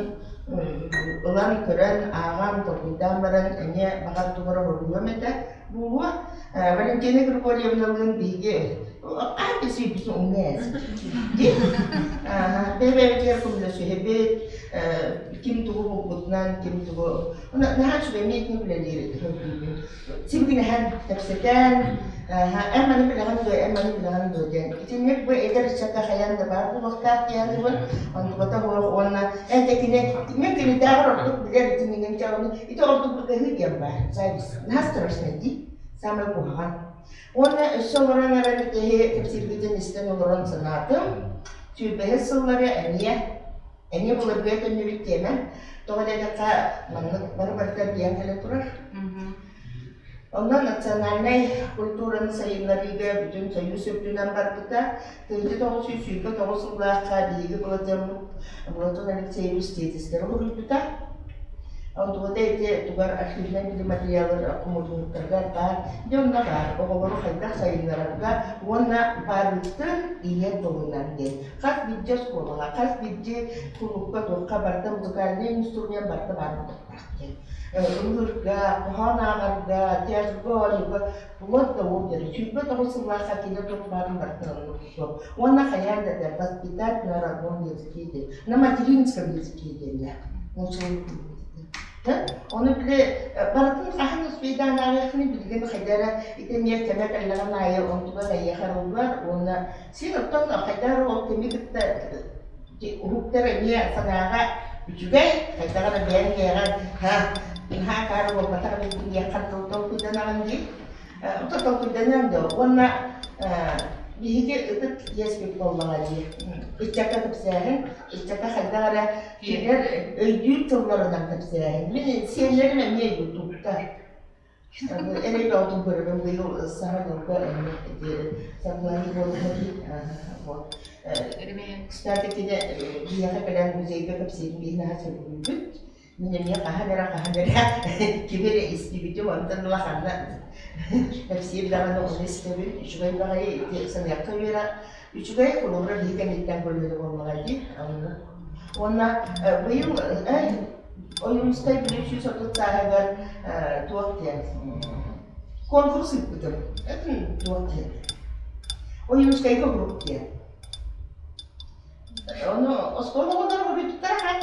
ылан көрөн, ааҕан, толкуйдаан баран эмиэ баҕар тугу эрэ уһуйуом этэ буолуо. Валентина Григорьевналыын биһиги хаһан да сүүрбүтүн умнуо дии. Бэйэ-бэйэбитигэр көмөлөсүһэбит, ким тугу булбутунан, ким тугу... Наһаа үчүгэй миэтин үлэлиир өйдүүбүн. Сибигинэһэн, кэпсэтэн, эн маны билэҕин дуо, эн маны билэҕин дуо диэн. Итинник бу эдэр ыччакка хайаан да баар буолуохтаах диэн онтуката суох уонна эн да кини мин кинитээҕэр ордук билэр итиннигин чаҕыны ити ордук быгаһыы диэн баар зависть наһаа страшно дии самый куһаҕан уонна өссө олорон эрэн итиһи кэпсииргитин истэн олорон санаатым сүүрбэһис сыллары эмиэ эмиэ былыргыга төннүбүт тиэмэ тоҕо диэтэххэ маннык бары барыта диэн кэлэ турар Онно национальнай культураны сайыннарыыга бүтүн Союз үрдүнэн барбыта. 1929 сыллаахха биһиги Платон Алексеевич тиэтискэри уруйбута. Онтубута ити тугар архивнай били материаллар хомуллубуттарыгар баар, дьэ онно баар оҕолору хайдах сайыннарарга уонна баарыттан ийэ тылынан диэн. Хас биирдии оскуолаҕа, хас биирдии кулуупка туохха барыта музыкальнай инструмент барыта баар буолуохтаах диэн. Ыллыырга, хоһоон ааҕарга, театрга оонньууга вот да ол диэн 29 сыллаахха кини туох баарын барытын оннук суох. Уонна хайаан да воспитать на родном языке диэн, на материнском языке диэннээх. Ону били барытын хаһан успейдаан ааҕыаххыный билигин хайда эрэ ити эмиэ кэмэ кэллэҕин аайы онтугар эйиэхэ арыллар уонна син оттон хайда эрэ ол кэми кытта уһуктар эмиэ санааҕа үчүгэй хайдах эрэ бэйэҥ бэйэҕэр ха наһаа акаары буолбатах эбиппин диэххэр тыл толкуйданаҕын дии Ото толкуйданыам дуо уонна биһиги ытык иэспит буоллаҕа дии ыччакка кэпсээһин ыччакка хайдах эрэ кинилэр өйдүүр тылларынан кэпсээһин мин сиэннэрим эмиэ ютубтар эрэй бөҕөтүн көрөбүн быйыл саҥа дьылга эмиэ ити Саргылана Егоровна вот кстати кини биһиэхэ кэлэн музейга кэпсиирин биһи наһаа сөбүлүүбүт Мин эмиэ хаһан эрэ хаһан эрэ кими эрэ истибитим, онтон ыла ханна кэпсиир даҕаны ону истэбин. Үчүгэй баҕайы ити саныахха үөрэх үчүгэй холобура биһи кэнниттэн көлүөнэ буоллаҕа дии. Онно. Уонна быйыл Ойуунускай били 130 сааһыгар туох диэн конкурс ыыппытым. Туох диэн Ойуунускайга урук диэн. Ону оскуола оҕолоро хоруйдуттара ахан.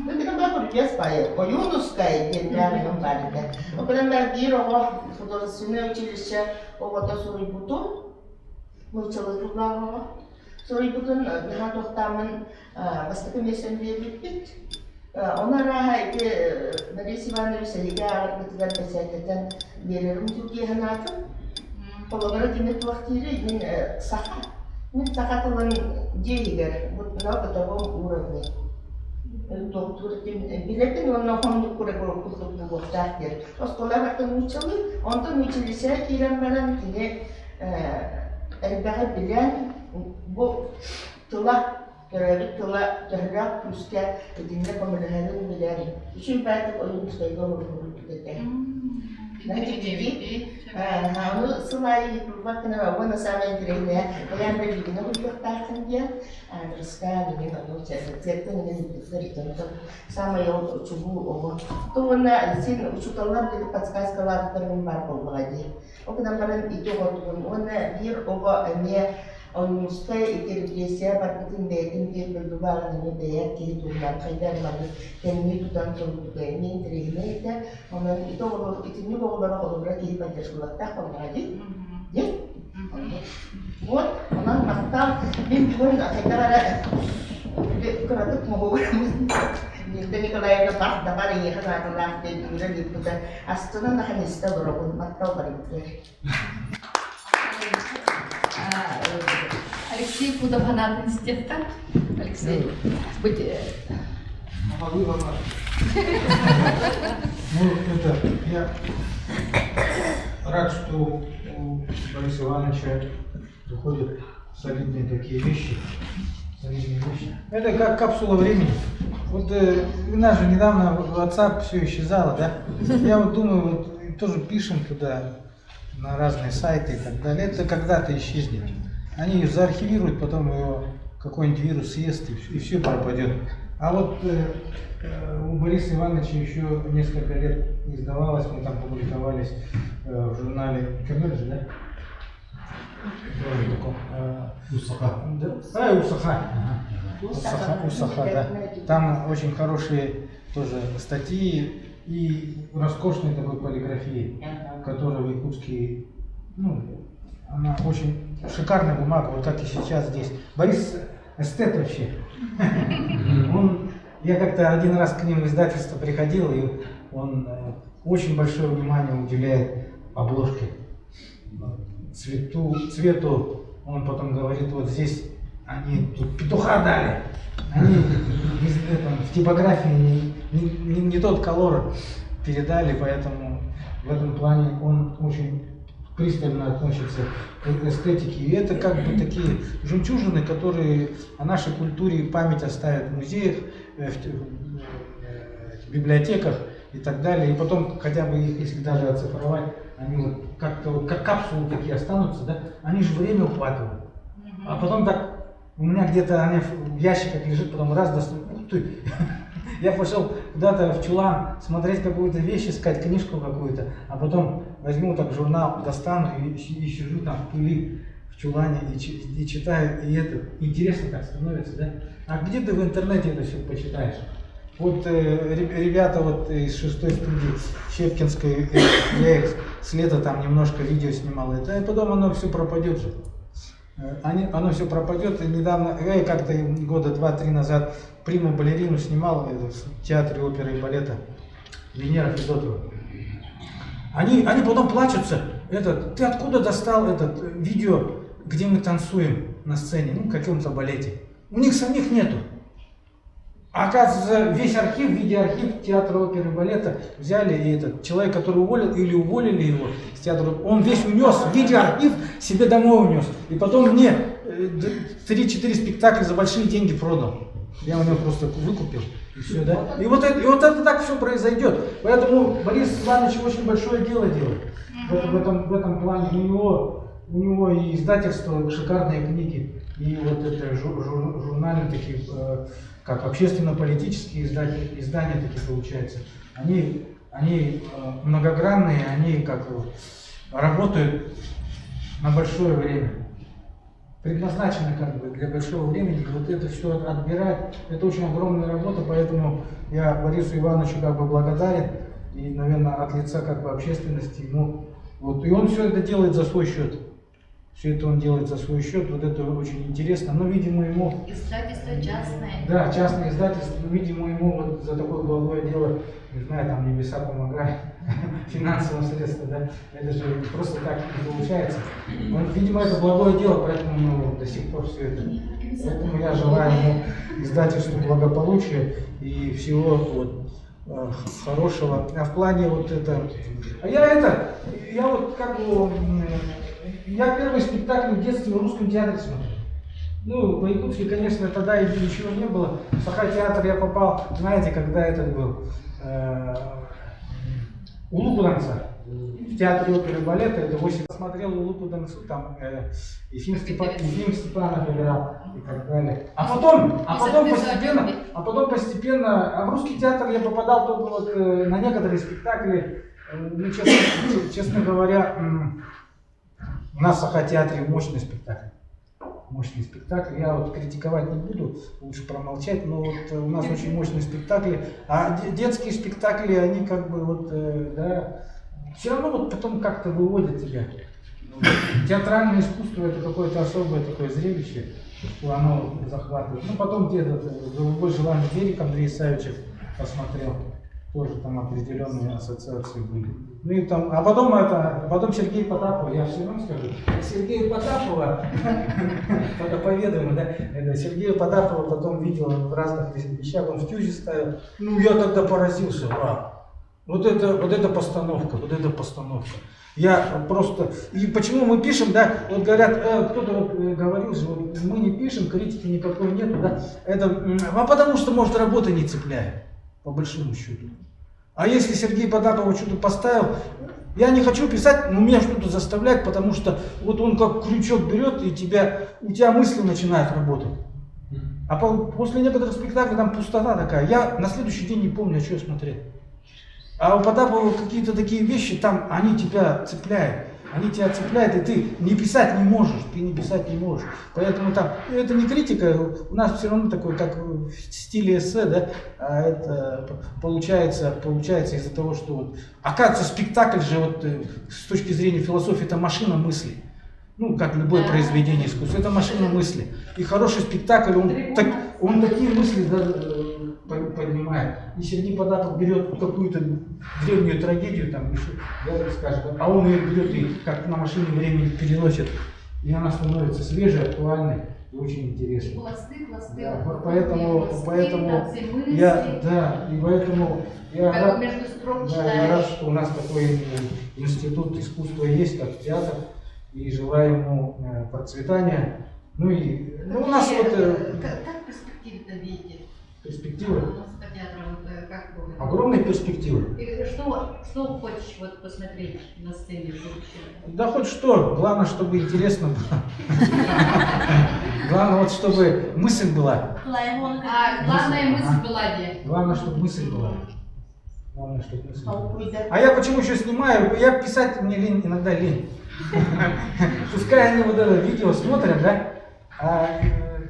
Ытыгын баа Курдьас баайы Ойуунускай диэннээх дьон баар этэ. Ол гынан баран биир оҕо художественное училище оҕото суруйбутун, нууччалыы тыллаах оҕо суруйбутун наһаа туохтааммын бастакы миэстэни биэрбиппит. Ону арааһа ити Борис Иванович эһиги ааҕаргытыгар бэчээттэтэн биэрэрим дуу дии санаатым. Холобура кини туох диирий, мин саха, мин саха тылын дьиэ иһигэр на бытовом уровне туохтуур билэбин уонна хоннук курдук буолуохтаах диэн. Оскуола барыта нууччалыы, онтон училищеҕа киирэн баран кини элбэҕи билэн бу тыла Төрөөбүт тыла төһөлөөх күүскэ итиннэ көмөлөһөрүн билэр, үчүгэй баайдык Ойуунускайга олорбут этэ. Ону сыл аайы ыытыллыбат гына уонна саамай интэриэһинэйэ хайаан да бииринэ уруйуохтааххын диэн аадырыстаан иҥин ону церковь иҥин ыыппыттар итинтэн саамай ол чулуу оҕо. То уонна син учууталлар били подсказкалаабыттарын баар буоллаҕа дии. Ол гынан баран ити оҕотугун уонна биир оҕо эмиэ Ойуунускай ити репрессия барбытын бэйэтин биир дойдулааҕын эмиэ бэйээт киһи туһунан хайдах маннык тэҥнии тутан суруйбута эмиэ интэриэһинэй этэ. Онон ити оҕолор итинник оҕолору холобура киһи поддержкалыахтаах буоллаҕа дии. Дии? Вот, онон махтал. Мин бүгүн хайдах эрэ кыратык моһуогураммын Нинда Николаевна бар да бар эйиэхэ наадалаах диэн үүрэн ыыппыта. Астынан ахан истэ олоробун, махтал барыбытыгар. Алексей Пудов санаатын истиэххэ. Алексей, быть... Ну, это, я рад, что у Бориса Ивановича выходят солидные такие вещи. Солидные вещи. Это как капсула времени. Вот у нас же недавно в WhatsApp все исчезало, да? Я вот думаю, вот тоже пишем туда на разные сайты и так далее. Это когда-то исчезнет. Они ее заархивируют, потом ее какой-нибудь вирус съест и все пропадет. А вот у Бориса Ивановича еще несколько лет издавалось, мы там публиковались в журнале Чернобыль же, да? Усаха. Да? А, Усаха. Усаха, Усаха, да. Там очень хорошие тоже статьи и роскошной такой полиграфии, которая в Якутске, ну, она очень шикарная бумага, вот как и сейчас здесь. Борис эстет вообще. Он, я как-то один раз к ним в издательство приходил, и он очень большое внимание уделяет обложке. Цвету, цвету он потом говорит, вот здесь они тут петуха дали. Они этом, в типографии не тот колор передали, поэтому в этом плане он очень пристально относится к эстетике. И это как бы такие жемчужины, которые о нашей культуре память оставят в музеях, в библиотеках. и так далее. И потом хотя бы их, если даже оцифровать, они вот как-то вот как капсулы такие останутся, да, они же время ухватывают. А потом так, у меня где-то они в ящиках лежит, потом раз достану, ух ты, я пошел куда-то в чулан смотреть какую-то вещь, искать книжку какую-то, а потом возьму так журнал, достану и сижу там в пыли в чулане и читаю, и это интересно так становится, да? А где ты в интернете это все почитаешь? Вот ребята вот из шестой студии Щепкинской, я их с лета там немножко видео снимал, это, и потом оно все пропадет же. Оно все пропадет. И недавно, я как-то года два-три назад приму-балерину снимал в театре оперы и балета Венера Федотова. Они потом плачутся. Этот, ты откуда достал этот видео, где мы танцуем на сцене, ну, в каком-то балете? У них самих нету. А оказывается, весь архив, видеоархив театра оперы и балета взяли, и этот человек, который уволил или уволили его с театра, он весь унес, видеоархив себе домой унес. И потом мне 3-4 спектакля за большие деньги продал. Я у него просто выкупил. И все, да? И вот это так все произойдет. Поэтому Борис Иванович очень большое дело делает. В этом плане у него и издательство, шикарные книги, и вот это журналы такие, как общественно-политические издания такие получаются. Они многогранные, они как работают на большое время. Предназначены как бы для большого времени, вот это все отбирать, это очень огромная работа, поэтому я Борису Ивановичу как бы благодарен и, наверное, от лица как бы общественности ему. Вот, и он все это делает за свой счет. Все это он делает за свой счет, вот это очень интересно, но, видимо, ему... Издательство частное. Да, частное издательство, но, видимо, ему вот за такое благое дело, не знаю, там небеса помогают, финансовые средства, да, это же просто так не получается. Он, видимо, это благое дело, поэтому ну, до сих пор все это. Поэтому я желаю ему издательству благополучия и всего вот хорошего. А в плане вот это... А я вот как бы... Я первый спектакль в детстве в русском театре смотрел. Ну, по-якутски, конечно, тогда ничего не было. В Саха-театр я попал, знаете, когда этот был? Улу Куданца. В театре оперы и балета, это 8. Смотрел Улу Куданцу, там Ефим Степанов играл и так далее. А потом постепенно, а в русский театр я попадал только вот на некоторые спектакли, ну, честно говоря, у нас в Саха-театре мощный спектакль. Мощный спектакль. Я вот критиковать не буду, лучше промолчать, но вот у нас очень мощные спектакли. А детские спектакли, они как бы вот, да, все равно вот потом как-то выводят тебя. Театральное искусство — это какое-то особое такое зрелище, что оно захватывает. Ну, потом где-то «Голубой желанный берег» Андрей Савичев посмотрел. Тоже там определенные ассоциации были. Ну и там, а потом Сергей Потапова, я все равно скажу, Сергея Потапова, поведаю, да, это Сергея Потапова потом видел в разных вещах, он в Тюзе ставил. Ну я тогда поразился, вау. Вот это постановка, вот это постановка. Я просто... И почему мы пишем, да, вот говорят, кто-то вот говорил же, вот мы не пишем, критики никакой нету, да, это, а потому что, может, работа не цепляет, по большому счету. А если Сергей Потапов что-то поставил, я не хочу писать, но меня что-то заставляет, потому что вот он как крючок берет, и у тебя мысли начинают работать. А после некоторых спектаклей там пустота такая. Я на следующий день не помню, что я смотрел. А у Потапова какие-то такие вещи, там они тебя цепляют. Они тебя цепляют, и ты не писать не можешь, ты не писать не можешь. Поэтому там, ну, это не критика, у нас все равно такой, как в стиле эссе, да, а это получается из-за того, что вот, оказывается, спектакль же вот с точки зрения философии это машина мысли. Ну, как любое произведение искусства, это машина мысли. И хороший спектакль, он такие мысли, да, поднимает. И Сергей Потапов берет какую-то древнюю трагедию, там, еще, да, скажем, а он ее берет и как на машине времени переносит, и она становится свежей, актуальной и очень интересной. Пласты, пласты, да, поэтому я, да, и поэтому я рад, да, я рад, что у нас такой институт искусства есть, как театр, и желаю ему процветания. Ну и ну, у нас вот... Как перспективы-то видите? Перспективы? Театра, вот, как Огромные перспективы. И что, что хочешь вот посмотреть на сцене в будущем? Да хоть что, главное, чтобы интересно было. Главное, вот чтобы мысль была. А, главная мысль была где? Главное, чтобы мысль была. Главное, чтобы мысль была. А я почему еще снимаю? Я писать мне лень, иногда лень. Пускай они вот это видео смотрят, да? А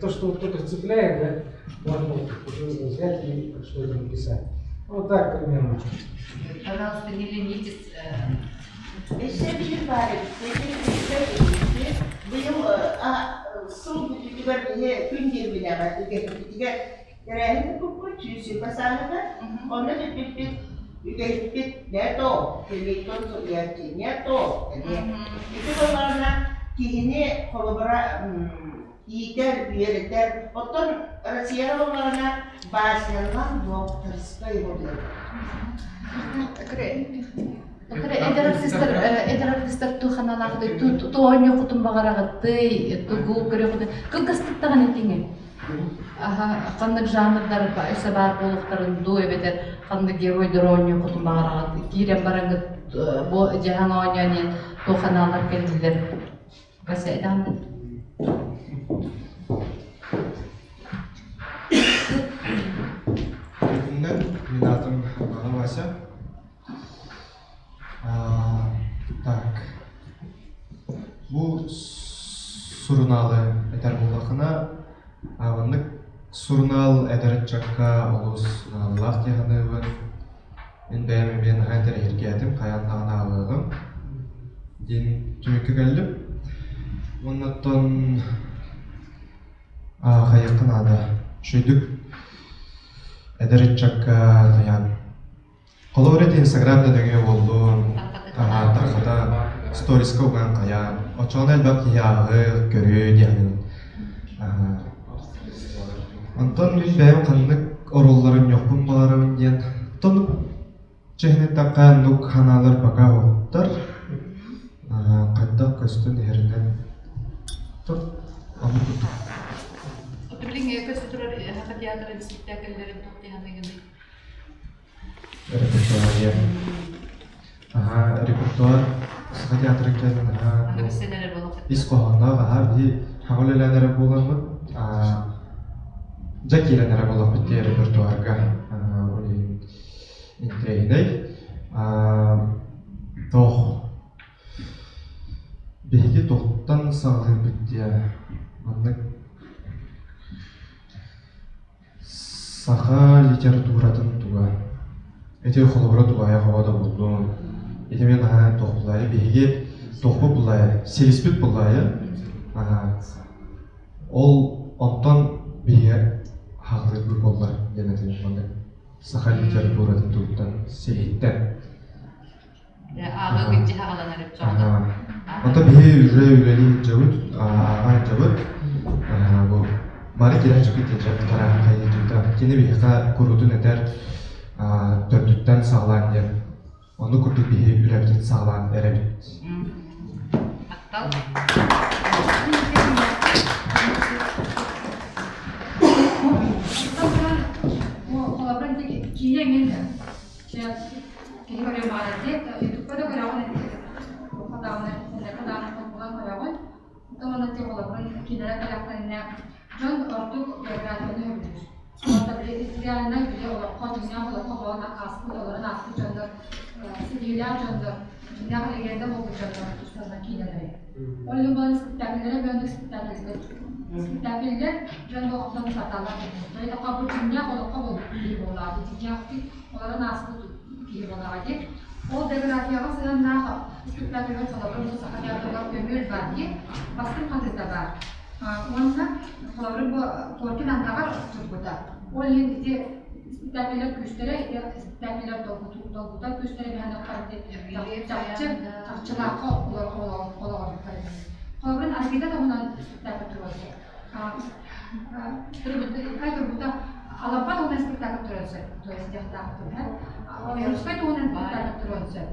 то, что вот только цепляет, да, можно уже взять и что-то написать. Вот так примерно. Пожалуйста, не ленитесь. Өссө биир баар эбит. Быйыл сыл бүтүүтүгэр биһи күн диэбинэҕэ үгэспитигэр тэрээһин туппут сүүс сааһыгар онно бүппүппүт үгэспит не то филитон суруйааччы не то эмиэ ити буоллаҕына киһини холобура иитэр үөрэтэр оттон Россияҕа буоллаҕына баснянан докторскай буолар Эдэр артистар эдэр артистар туханалаахты туонньуохутун баҕараҕыттый тугу көрүөхүтүн кылгастык даҕаны этиҥи аха ханнык жанрдар өссө баар буолуохтарын дуу эбэтэр ханнык геройдар оонньуохутун баҕараҕыт киирэн бараҥҥыт бу дьаһан оонньоон иһэн туоханаалар кэллилэр Вася этэҕин Күннэн мин аатым Баҕа Вася. Так, бу сурунаалы этэр буоллаххына, маннык сурунаал эдэр ыччакка олус наадалаах дии саныыбын. Мин бэйэм эмиэ наһаа интэриэһиргээтим, хайаан даҕаны ааҕыаҕым диэн түмүккэ кэллим. Уонна оттон хайыахха наада, үчүгэйдик эдэр ыччакка тайаан Холобур ити Инстаграм да нөҥүө буоллун, тарҕата, сториска уган хайаан, оччоҕуна элбэх киһи ааҕыы, көрүү диэхинин. Онтон мин бэйэм ханнык оруолларын ньохпун баҕарабын диэн, тонук чэһинэттэххэ оннук ханаалар пока оһуттар, хайдах көстөн иһэринэн оннук курдук. Билиҥҥи көстө турар Саха театрын спектакльлэрин туох дии саныыгыный? Репертуар Аһаа, репертуар Саха театрын кэлин аһаа ис хоһоонноох аһаа биһи хаҥыл үлэлээн эрэ буоламмыт дьэ киирэн эрэ буоллахпыт дии репертуарга ол иһин интэриэһинэй туох биһиги туохтан саҕалыырбыт диэ маннык Саха литературатын туга ити холобура тулаайах оҕо да буоллун, ити мин наһаа туох булаайа биһиги туохпут булаайа силиспит булаайа ол онтон биһиги хаалларбыт буоллар диэн этим маннык саха литературатын тугуттан силиһиттэн Ааҕыы гыччы хаҕаланар эпчоҕуна. Онто биһи уже үлэлии сылдьабыт, ааҕа сылдьабыт. Бу бары киирэн чукит диэччи хайыытыыта. Кини биһиэхэ куруутун этэр төрдүттэн саҕалаан диэн. Ону курдук биһи үлэбитин саҕалаан эрэбит. Махтал. Киинэ мин Киһи көрүөн баҕарар дии. Ютубка да көрөҕүн туохха даҕаны, интернеккэ даҕаны холбоһон көрөҕүн. Оттон уонна ти холобурун киинэлэр кэлэхтэринэ дьон ордук биографияны сөбүлүүр. Уонна били реально били олоххо, дьиҥнээх олоххо буолан ааспыт, олорон ааспыт дьоннор, ситиһиилээх дьоннор, дьиҥнээх легенда буолбут дьоннор тустарынан киинэлэри. Ол иһин буолан спектакльлэри бөөнүк спектакльлэр спектакльлэр дьон олохтон саталар. Тоҕо бу дьиҥнээх олоххо буолбут киһи буоллаҕа, дьиҥнээхтик олорон ааспыт киһи буоллаҕа дии. Ол биографияҕа сыһыаннаах спектакльга холобур бу Саха театрыгар көмүөл баар дии. Бастыҥ хатыыта баар. Уонна холобур бу Коркин андаҕар турбута. Ол иһин ити спектакльлэр күүстэрэ, ити спектакльлэр долгутар күүстэрэ биһиэхэ чахчы чахчылаахха олоҕорбуттар. Холобурун Арбита туһунан спектакль туруорса. Турбута Алампа туһунан спектакль туруон сөп, то есть дьахтаах туһа. Русскай туһунан спектакль туруон сөп.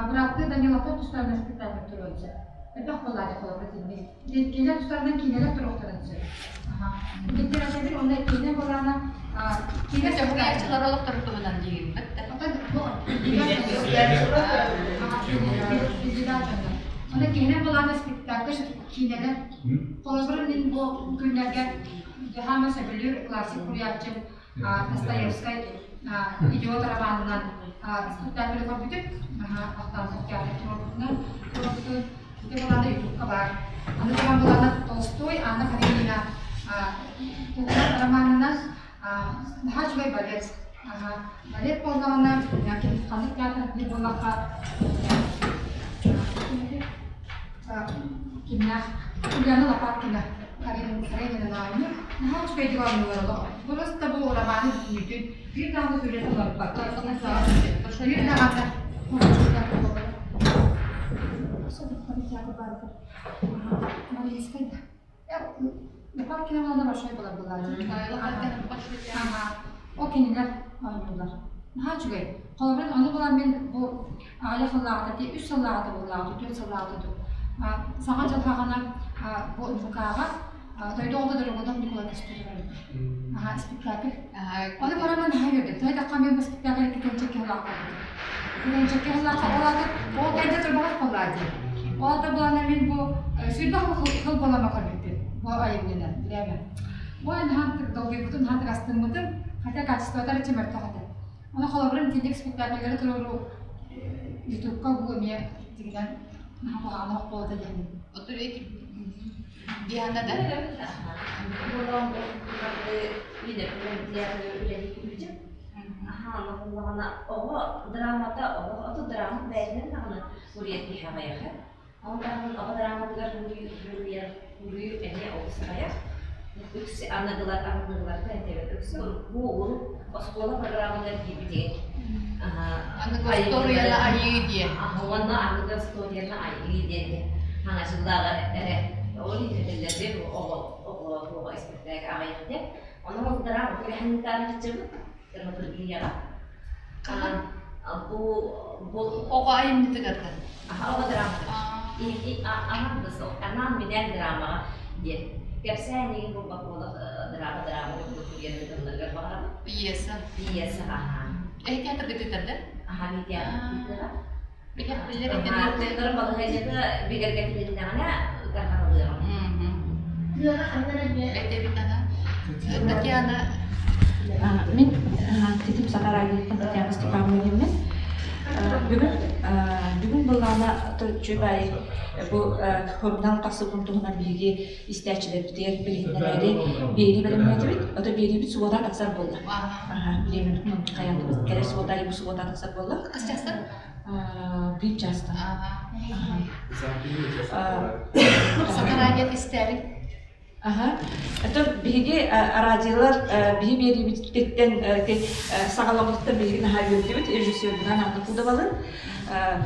Бырааттыы Даниловтар тустарынан спектакль туруон сөп. Элбэх буоллаҕа холобура итинник. Кинилэр тустарынан киинэлэр туруохтарын сөп. Литературный уонна киинэ былаана киинэ Суруйааччылар олохторун туһунан диигин да. Оттон бу Онно киинэ былаана спектакль киинэлэр. Холобура мин бу күннэргэ Дьаһаама сөбүлүүр классик суруйааччым Достоевскай «Идиот» романынан спектакль көрбүтүм. Ахтаан театр туруорбутунан туруорбутун. Ити былаана ютубка баар. Аны туран былаана Толстой, Анна Каренина туһунан романынан наһаа үчүгэй балет. Балет буоллаҕына, ханнык театр диир буоллахха, кимнээх Ульяна Лопаткина Каренина оонньуур. Наһаа үчүгэйдик оонньуулар олох. Просто бу романы бүтүннүүтүн биир даҕаны сүрүн уларыппакка, биир даҕаны Мариинскай да. Лопаткина уонна большой буолар Ага. Ол кинилэр оонньууллар. Наһаа үчүгэй. Холобурун ону булан мин бу аҕыйах сыллааҕыта дии, үс сыллааҕыта буоллааҕыта, түөрт сыллааҕыта дуу. Саҥа дьылҕаҕына бу НВК-ҕа дойду оҕото Дорогодов Николай көстүтүгэр Аха, спектакль. Ону көрөн наһаа үөрдүм. Тоҕо диэтэххэ мин бу спектакль икки сыллаах буолбутум. Икки сыллаах ол аата ол кэннэ турбаҕас буоллаа дии. Ол аата буолана мин бу сүүрбэх сыл буолама көрбүппүн. Бу айымньыны, билээмэ. Ой, наһаа долгуйбутум, наһаа астыммытым. Хотя качествота эрэ мөлтөх этэ. Ону холобурун итинник спектакльлары туруоруу ютубка бу эмиэ дигинэн наһаа куһаҕан ох буолта диэн. Отур Диана да? Оҕо драмата, оҕо ото драма бэйэтинэн даҕаны суруйар киһи аҕыйаха. Ол даҕаны оҕо драматыгар суруйар суруйуу эмиэ олус аҕыйах. Үксү аныгылар аныгыларга этэбит. Үксү бу урут оскуола программатыгар киирбитигин Аныгы остуоруйаны айыы диэн. Уонна аныгы остуоруйаны айыы диэн хаҥачыллааҕы эрэ ол этиллэрди оҕо оҕо оҕо испэктээк аҕыйах диэн. Ону ол драма күрэһинтаан драматургияҕа. Бу бу Оҕо айымньытыгар да. Оҕо драматыгар. Анаан минээн драмаҕа диэн. Кэпсээн игин булбат буолах драма драма курдук суруйар баҕарабын. Пьеса. Пьеса, аха. Эһи театрга тыытар да? Аха, ми театр тыытыаҕа. Билэр Артыктарын балаһыанньата бигэргэтилиннэҕинэ тарҕатылыаҕа. Этэбит аха. Татьяна. Мин Титим Сахарадиеттан Татьяна Степановна диэммин. Бүгүн бүгүн былаана үчүгэй бу хормунал тахсыбытын туһунан биһиги истээччилэрбитигэр билиһиннэрээри биэрии бэлэмнээтибит. Ото биэриибит субуота тахсар буолла. Бириэмэбит хайаатыбыт кэлэр субуота бу субуота тахсар буолла. Хас чаастан? Биир чаастан. Сахарадиет истээбит. Аха. Это биһиги радиолар биһи биэриибититтэн саҕаламмытыттан биһиги наһаа үөрдүбүт режиссербынан Анна Пудовалын.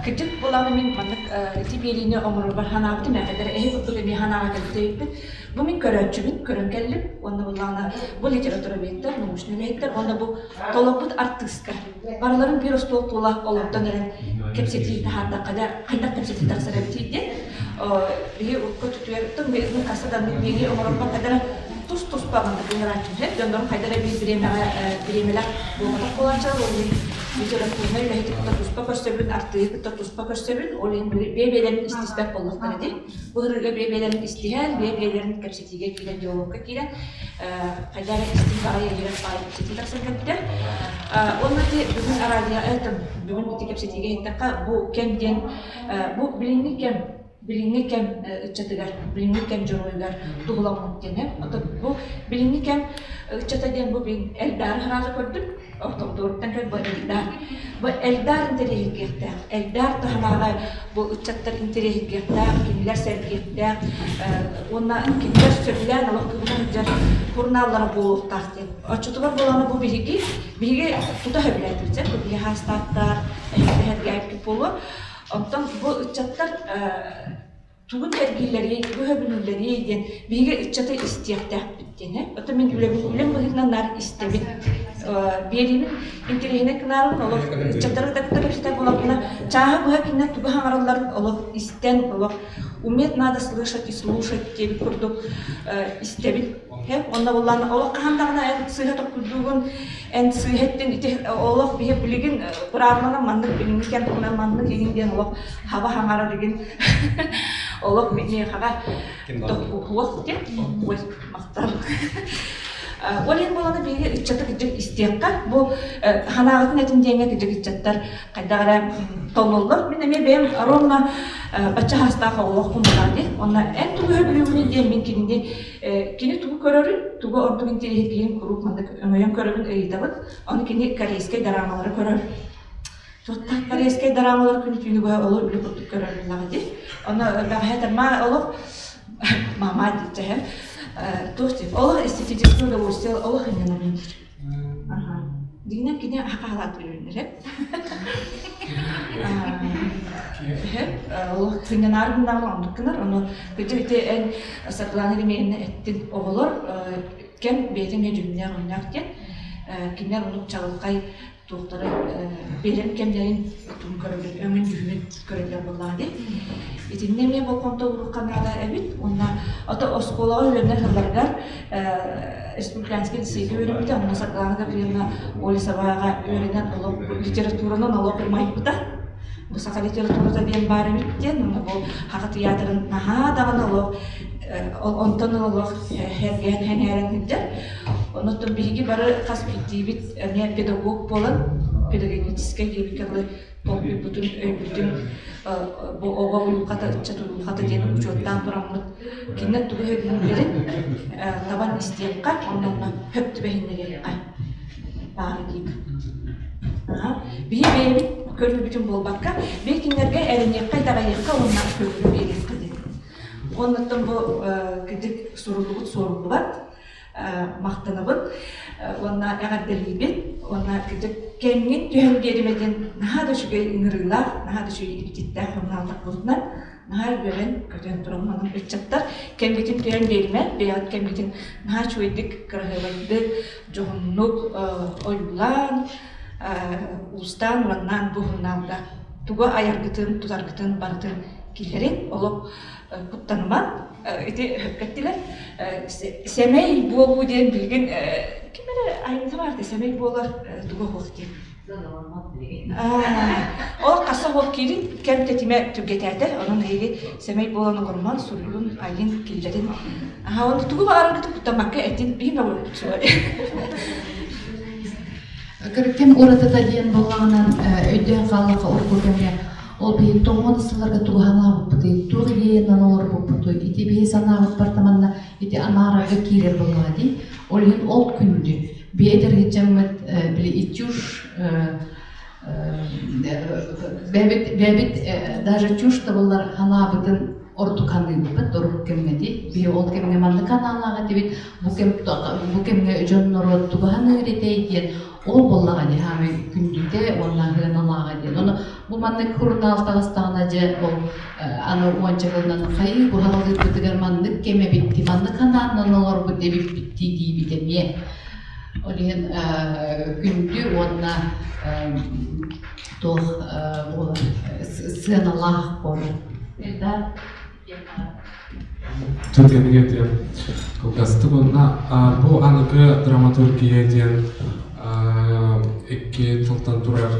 Кырдьык буолааны мин маннык ити биэриини оҥорорбор санаабытым эҕэдэр эһи курдук эмиэ санааҕа кэлбит Бу мин көрөөччүбүн көрөн кэллим уонна буллаҕына бу литературоведтар, научнай үлэһиттэр уонна бу толорбут артыыстар барыларын биир остуол тула олордон эрэн кэпсэтии таһаардахха да хайдах кэпсэтии тахсар эбитий диэн биһи урукку өттүгэр тым хаста да биэри оҥорорбор хайдара тус-туспа маннык ыҥырааччым дьоннорум хайда эрэ биир бириэмэҕэ бириэмэлээх буолбатах буолааччылар ол иһин литературнай үлэһити кытта туспа көрсөбүн артыыһы кытта туспа көрсөбүн ол иһин бэйэ-бэйэлэрин истиспэт буоллахтара дии Бу ырыга бэйэ-бэйэлэрин истиһэн, бэйэ-бэйэлэрин кэпсэтиигэ киирэн, диалогка киирэн, хайдах эрэ истиҥ баҕайы иһирэх баҕайы кэпсэтии тахсан кэлбитэ. Уонна ити бүгүн араадьыйа бүгүн ити кэпсэтиигэ иһиттэххэ, бу кэм диэн, бу билиҥҥи кэм, билиҥҥи кэм ыччатыгар, билиҥҥи кэм дьоруойугар туһуламмыт диэн. Оттон бу билиҥҥи кэм ыччата диэн бу мин Эльдары сразу көрдүм. Ортоҕдуоруттан кэл бу Эльдар. Бу Эльдар интэриэһиргиэхтээх. Эльдар таһынааҕы бу ыччаттар интэриэһиргиэхтээх, кинилэр сэргиэхтээх уонна кинилэр сөбүлээн олох кыбына сылдьар сурунааллара буолуохтаах диэн. Оччотугар буолана бу биһиги, биһиги тута сөбүлээтибит, бу биһиги хаастаахтар, эһэргээбит буолуо. Оттон бу ыччаттар тугу кэргииллэрий, тугу сөбүлүүллэрий диэн биһиги ыччаты истиэхтээхпит диэн. Оттон мин үлэбин үлэм быһыытынан наар истэбин. Биэриибин интэриэһинэй гынаарыбын олох ыччаттары кытта кэпсэтэр буоллахпына, чааһы быһа кинилэр тугу саҥаралларын олох истэн, олох уметь надо слышать и слушать диэбит курдук истэбин. Онно буллаан олох хаһан даҕаны эн сыыһа токкуйдуугун, эн сыыһа эттин ити олох биһи билигин быраабыланан маннык билиҥҥи кэм туһунан маннык игин диэн олох хаба хаҥарар игин олох миэхэҕэ тохуох диэн ой махтал. Ол иһин буолана биһиги ыччаты кыдьык истиэххэ бу ханаабытын этин диэҥҥэ кыдьык ыччаттар хайдах эрэ толлоллор. Мин эмиэ бэйэм ровно бачча хаастаах оҕолоохпун буолаа дии. Онно эн тугу сөбүлүүгүнүй диэн мин кинини кини тугу көрөрүн, тугу ордук интэриэһиргиирин куруук маннык өҥөйөн көрөбүн, ыйытабын. Ону кини корейскай дорамалары көрөр. Туттах корейскай дорамалар күн түүнү быһа олор үлэ курдук көрөр буоллаҕа дии. Ону бэҕэһээ ма олох мама диэчэһэ туох диир олох эстетическое удовольствие олох иннэнэбин диир. Дигинэн кини хахаалаат үрүннэрэ. Олох сынньанаар гыннаҕына оннук гынар. Ону кыдьык ити эн Саргылаана Еремеевна эттин оҕолор кэм бэйэтэ эмиэ дьүһүннээх өҥнөөх диэн кинилэр оннук чаҕылхай туохтары биэрэн кэмнэрин тун көрөллөр, өҥүн дьүһүнүн көрөллөр буоллаҕа дии. Итиннэ эмиэ болҕомто уурукка наада эбит. Уонна ото оскуолаҕа үөрэнэр сылларыгар республиканский лицейгэ үөрэммитэ, онно Саргылаана Гавриловна Олесоваҕа үөрэнэн олох литературанан олох умайбыта. Бу саха литературата диэн баар эбит диэн, уонна бу Саха театрын наһаа даҕаны олох онтон олох сэргээн сэҥээрэн сылдьар. Онон биһиги бары хас биирдиибит эмиэ педагог буолан, педагогическай диэбиккэ дылы толкуйбутун, өйбүтүн бу оҕо уйулҕата, ыччат уйулҕата диэн учуоттаан тураммыт кинилэр тугу сөбүлүүллэрин табан истиэххэ, онно хөп түбэһиннэриэххэ баара диибин. Биһи бэйэбит көрүүбүтүн буолбакка, биһи кинилэргэ эрэниэххэ, итэҕэйиэххэ уонна көҥүлү биэриэххэ диэн. Оннуттан бу кырдьык суруллубут суоруллубат махтанабын уонна эҕэрдэлиибин уонна кырдьык кэмҥин түһэн биэримэ диэн наһаа да үчүгэй ыҥырыылаах, наһаа да үчүгэй ипититтээх хонноотохпутунан наһаа үөрэн көтөн туран манан ыччаттар кэмгитин түһэн биэримэ, бэйэҕит кэмгитин наһаа үчүгэйдик, кыраһыабайдык, дьоһуннук ойуулаан, уустаан, ураннаан бу сурунаалга тугу айаргытын, тутаргытын барытын киллэрин олох куттаныман ити өккөттүлэр сэмэй буолуу диэн билигин ким эрэ айымньы баар сэмэй буолар тугу оһуох диэн ол хаса оһуох киирин кэм тэтимэ түргэтээтэ онон эһиги сэмэй буолан олоруман суруйун айын киллэрин аха оны тугу баҕараргытын куттаммакка этин биһин олорбут Ким уратыта диэн буоллаҕынан өйдөөн хааллахха урукку кэмҥэ Ол биһиги тоҕуон сылларга тугу санаабыппытый, туох идеянан олорбуппутуй, ити биһи санаабыппар таманна ити анаарарга киирэр буоллаҕа дии. Ол иһин ол күндү. Би эдэр дьаммыт били итюш бэбит бэбит даже чушь табыллар ханаабытын ордук ханыыбыппыт ордук кэмҥэ дии. Биһи ол кэмҥэ маннык ханаалаах этибит, бу кэм бу кэмҥэ дьон норуот тугу ханыыр этэй диэн Ол буоллаҕа дии хаамай күндүтэ уонна сыаналааҕа диэн. Ону бу маннык сурунаал таҕыстаҕына дьэ ол аны уонча сылынан хайыы бу хаалыырбытыгар маннык кэм эбит маннык ханааннан олорбут эбиппит дии диибит эмиэ. Ол иһин күндү уонна туох буолар сыаналаах буолар. Эльдар Түргэнник этиэм. Кылгастык уонна бу аныгы драматургия диэн икки тылтан турар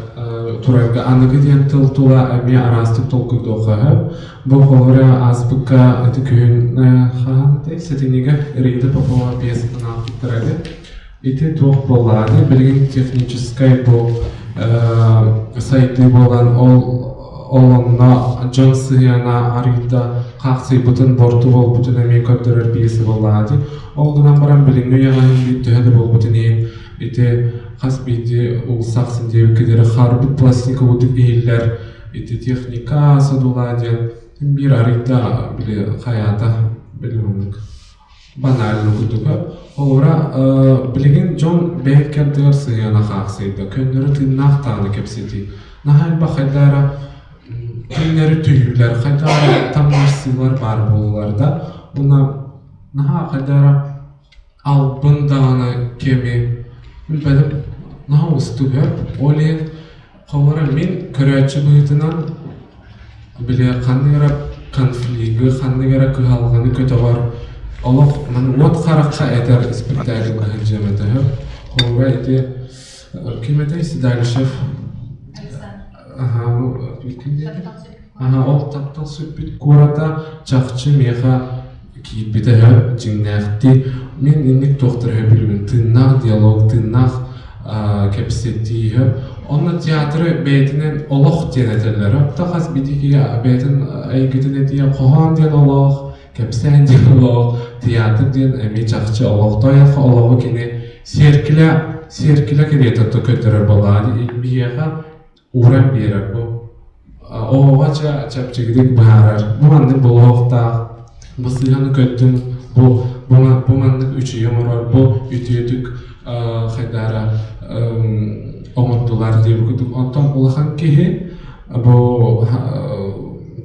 турарга аныгы диэн тыл тула эмиэ араастык толкуйдуохха сөп. Бу холобура ааспыкка ити күһүн хаһан этэй сэтинньигэ Рита Попова пьесатын аахпыттара эбит. Ити туох буоллаҕа билигин техническэй бу сайдыы буолан ол ол онно дьон сыһыана арыйда хаахсыйбытын борту буолбутун эмиэ көрдөрөр пьеса буоллаҕа дии. Ол гынан баран билиҥҥи үйэҕэ иһин төһө да буолбутун иһин ити хас биирдии уулусса ахсын диэбиккэ диэри харбыт пластика курдук иһиллэр ити техника содула диэн биир арыйда били хайаата билиммик банально курдуга. Холобура, билигин дьон бэйэ кэрдигэр сыһыана хаахсыйда, көннөрү тыыннаах даҕаны кэпсэтии. Наһаа элбэх хайдара көннөрү түһүүлэр, хайдара таммарсыылар баар буоллулар да, уонна наһаа хайдара албын даҕаны кэми билбэтим. наһаа уустук Ол иһин холобура мин көрөөччү быһыытынан били ханнык эрэ конфлигы, ханнык эрэ кыһалҕаны көтөҕөр олох уот харахха этэр испэктээги быһа этэ. Холобура ити ким этэй Седалищев Аха, ол таптал сүппүт куората чахчы миэхэ киирбитэ үһү, дьиҥнээхтии. Мин инник туохтар үһү билбин тыыннаах диалог, тыыннаах кэпсэтии үһү. Онно театры бэйэтинэн олох диэн этэллэр. Оттон хас биирдии киһи бэйэтин эйгэтин этиэ хоһоон диэн олох, кэпсээн диэн олох, театр диэн эмиэ чахчы олох. Тоойох олоҕу кини сиэркилэ, сиэркилэ кэриэтэ көрдөрөр буоллаҕа. Биһиэхэ ууран биэрэр бу оҕоҕо чэпчэкитик быһаарар бу маннык буолуохтаах бу сыыһаны көрдүм бу бу маннык үчүгэй оҥорор бу үтүөтүк хайдаара оҥордулар диэбит курдук онтон улахан киһи бу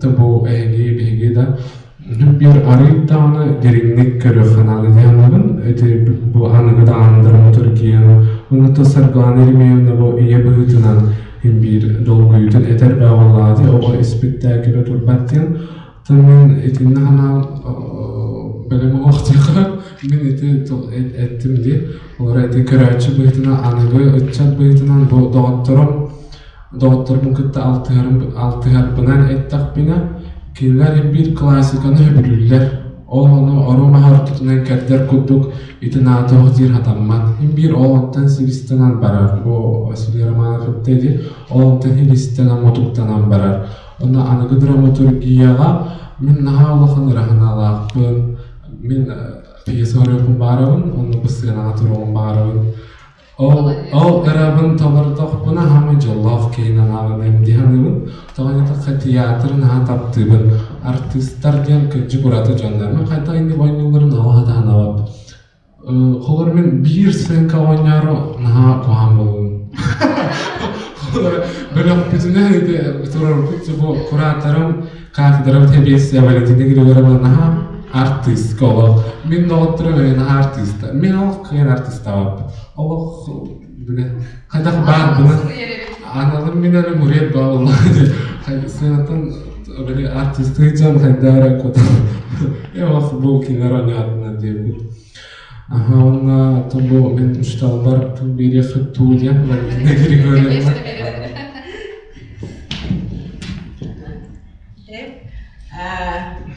бу эһиги биһиги да Биир арыый даҕаны дириҥник көрүөххэ наада дии саныыбын. Ити бу аныгы даҕаны драматургияны уонна то Саргылана Еремеевна бу ийэ быһыытынан син биир долгуйуутун этэр бөҕөлөөх дии оҕо испиктээкилэ турбат диэн. Оттон мин итиннэ санаан бэлэм олох диэххэ мин ити эттим дии. Олор ити көрөөччү быһыытынан аныгы ыччат быһыытынан бу доҕотторум доҕотторбун кытта алтыһарым алтыһарбынан эттэхпинэ, кинилэр биир классиканы сөбүлүүллэр. Ол ону оруо маһа ортотунан кэрдэр курдук ити наатоох диир хатаммат. Син биир ол онтон силистэнэн барар. Бу Василий Романов эттэ ди, ол онтон силистэнэн мутуктанан барар. Онно аныгы драматургияҕа мин наһаа улахан ыраһыналаахпын. Мин пьеса оруйуохпун баарабын, онно бу сыанаҕа туруоҕум баарабын. Ол ол ырабын толордохпуна хаамай дьоллоох киһинэн ааҕыныам дии саныыбын. Тоҕо диэтэххэ театры наһаа таптыыбын. Артыыстар диэн кырдьык ураты дьоннор. Мин хайдах инник оонньуулларын наһаа сатаанабат. Холобур мин биир сценка оонньоору наһаа куһаҕан буолуум. Холобур бөлөхпүтүнэн ити турарбыт бу кураторым кафедрабыт сэбиэссэ Валентина Григорьевна наһаа артыыска олох. Мин доҕотторум эмиэ наһаа артыыстар. Мин олох кыайан артыыстаабаппын. Олох бile хайдах баарбынан аналым мин эрэ мурет баалла сыанаттан били артыыстыы дьон хайдаа эрэ кутан олох бу кинилэр оонньоотунар диэбит. Аха уонна бу мин учууталбар тыл биэриэххит дуу диэн Валентина Григорьевна.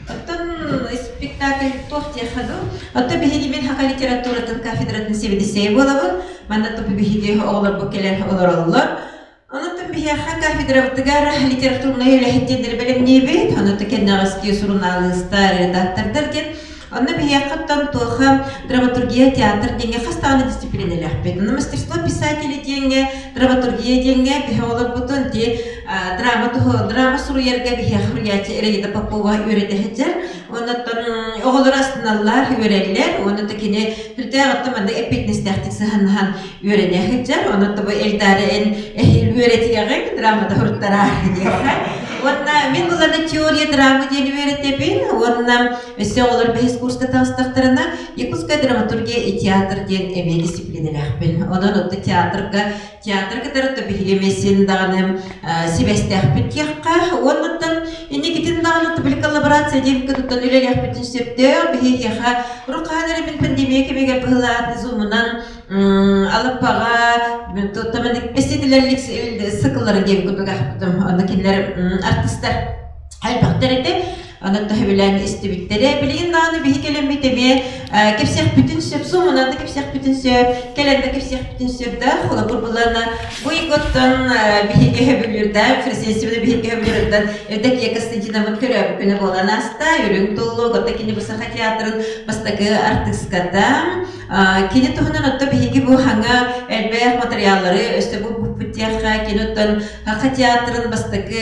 Оттон спектакль туох диэххэ дуу? Оттон биһиги мин саха литературатын кафедратын сэбиэдиссэйэ буолабын. Манна тупу биһиги оҕолорбут кэлэн олороллор. Онон биһиэхэ кафедрабытыгар литературнай үлэһит диэннэри бэлэмниибит. Ону кэннэҕиски суруналыыстар, редактордар диэн. Онно биһиэхэ оттон туоха драматургия, театр диэҥҥэ хас даҕаны дисциплинэлээхпит. Онно мастерство писателя диэҥҥэ, драматургия диэҥҥэ биһи оҕолорбутун ти драма драма суруйарга биһиэхэ суруйааччы Ираида Попова үөрэтэ сылдьар. Оннуттан оҕолор астыналлар, үөрэллэр. Уонна кини сүрдээх оттон маннык эппиэтинэстээхтик сыһаннаһан үөрэнэ сылдьар. Онон бу Эльдара эн эһиил үөрэтиэҕиҥ, драмада суруттараа диэххэ. Уонна мин буланы теория драмы диэн үөрэтэбин. Уонна өссө оҕолор бэһис курска таҕыстахтарына Якутская драматургия и театр диэн эмиэ дисциплинэлээхпин. Онон отто театрга театр кытары то биһиги эмиэ син даҕаны сибэстээхпит диэххэ. Уоннаттан инникитин даҕаны били коллаборация диэн туттан үлэлиэхпитин сөптөөх. Биһиэхэ уруккаан эрэ мин пандемия кэмигэр быһылаат зумунан Алаппаҕа туттаман бэсиэдэлэр сыкылларын диэн курдук аахпытым. Онно кинилэр артыыстар элбэхтэр этэ. Онон төһөбүлээн истибиттэрэ. Билигин даҕаны биһи кэлэммит эмиэ кэпсиэхпитин сөп, сумунан да кэпсиэхпитин сөп, кэлэн да кэпсиэхпитин сөп да. Холобур булана бу ыйготтон биһиги хөбүлүүрдэ, Фресенсибина биһиги хөбүлүүрдэн Евдокия Константиновна көрөөбүт күнэ буолан ааста. Үрүҥ туллук, оттон кини бу Саха театрын бастакы артыыската. Кини туһунан отто биһиги бу хаҥа элбэх материаллары өссө булбуппут диэххэ, кини оттон Саха театрын бастакы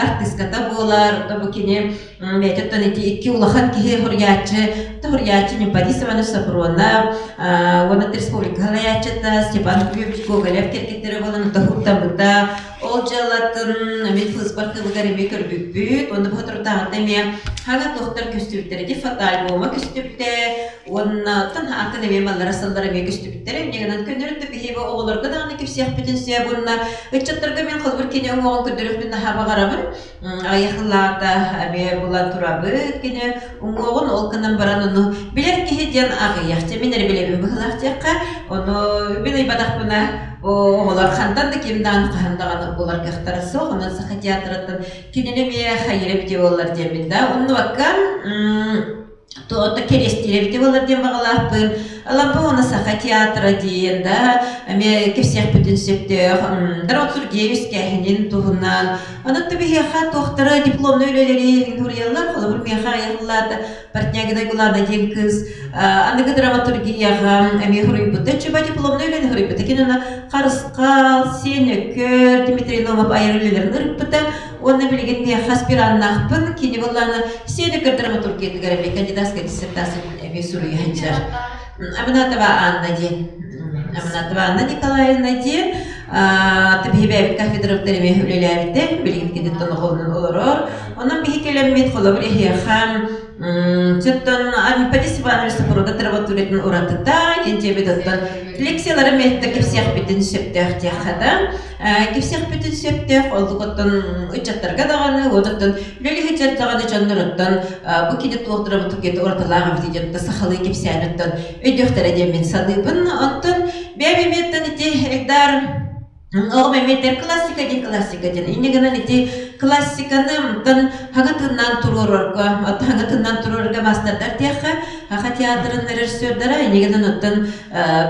артыыската буолар, бу кини бэйэтэ оттон ити икки улахан киһи суруйааччы, суруйааччы Борис Иванович Сапронов уонна республика салайааччыта Степан Юрьевич Гоголев кэргэттэрэ буолан тоһуттаммыта. Ол дьыалатын мин фсб архыыбыгар эмиэ көрбүппүт. Уонна бу соторутааҕыта эмиэ хаҥа туохтар көстүбүттэрэ ити фотоальбома көстүбүтэ уонна оттон атын эмиэ маллара сыллар эмиэ көстүбүттэрэ. Инньэ гынан көннөрү да биһиги оҕолорго даҕаны кэпсиэхпитин сөп уонна ыччаттарга мин холобур кини уҥуоҕун көрдөрүөхпүн наһаа баҕарабын. Аҕыйахылаата эмиэ булан турабыт кини уҥуоҕун ол гынан баран ону билэр киһи диэн аҕыйах дьэ мин эрэ билэбин быһыылаах диэххэ ону мин ыйбатахпына оҕолор хантан да ким даҕаны хаһан даҕаны булар кыахтара суох онон саха театрыттан кинини эмиэ хайыра эбитэ буоллар диэммин да оннубакка Туота кэриэстиир эбитэ буолар диэн баҕалаахпын. Алампа уонна Саха театра диэн да эмиэ кэпсиэхпитин сөптөөх. Дарот Сергеевич кээһинин туһунан. Онон биһиэхэ туохтара дипломнай үлэлэри суруйаллар. Холобур, миэхэ айыллаата Портнягина Гулана диэн кыыс аныгы драматургияҕа эмиэ суруйбута. Чуба дипломнай үлэни суруйбута. Кини аны Харысхал, Сиэн Өкөр, Дмитрий Номов айар үлэлэрин ырыппыта. Уонна билигин миэхэ аспираннаахпын, кини буоллаҕына Сиэнэ драматургиятыгар эмиэ кандидатскай диссертациятын эмиэ суруйа сылдьар. Аминатова Анна диэн. Аминатова Анна Николаевна диэн биһи кафедрабытыгар эмиэ үлэлээбитэ, билигин киниттэн оҕолонон олорор. Онон биһи кэлэммит холобур эһиэхэ Чоттон Анипадис Иванович супруга драматургиятын уратыта, диэн дьиэбит оттон лекциялары миэттэ кэпсиэхпитин сөптөөх диэххэ да. Кэпсиэхпитин сөптөөх, олук оттон ыччаттарга даҕаны, уот оттон үлэлиһиччэр даҕаны дьонноруттан бу кини туох драматургията уратылаах эбит диэн сахалыы кэпсээн оттон өйдүөхтэрэ диэн мин саныыбын. Оттон бэйэм эмиэттэн ити Эльдар Оҕом эмиэтэр классика диэн классика диэн. Инньэ гынан ити классиканы оттон хаҥа тыннаан туруорарга, оттон хаҥа тыннаан туруорарга маастардар диэххэ, Саха театрын режиссердара инньэ гынан оттон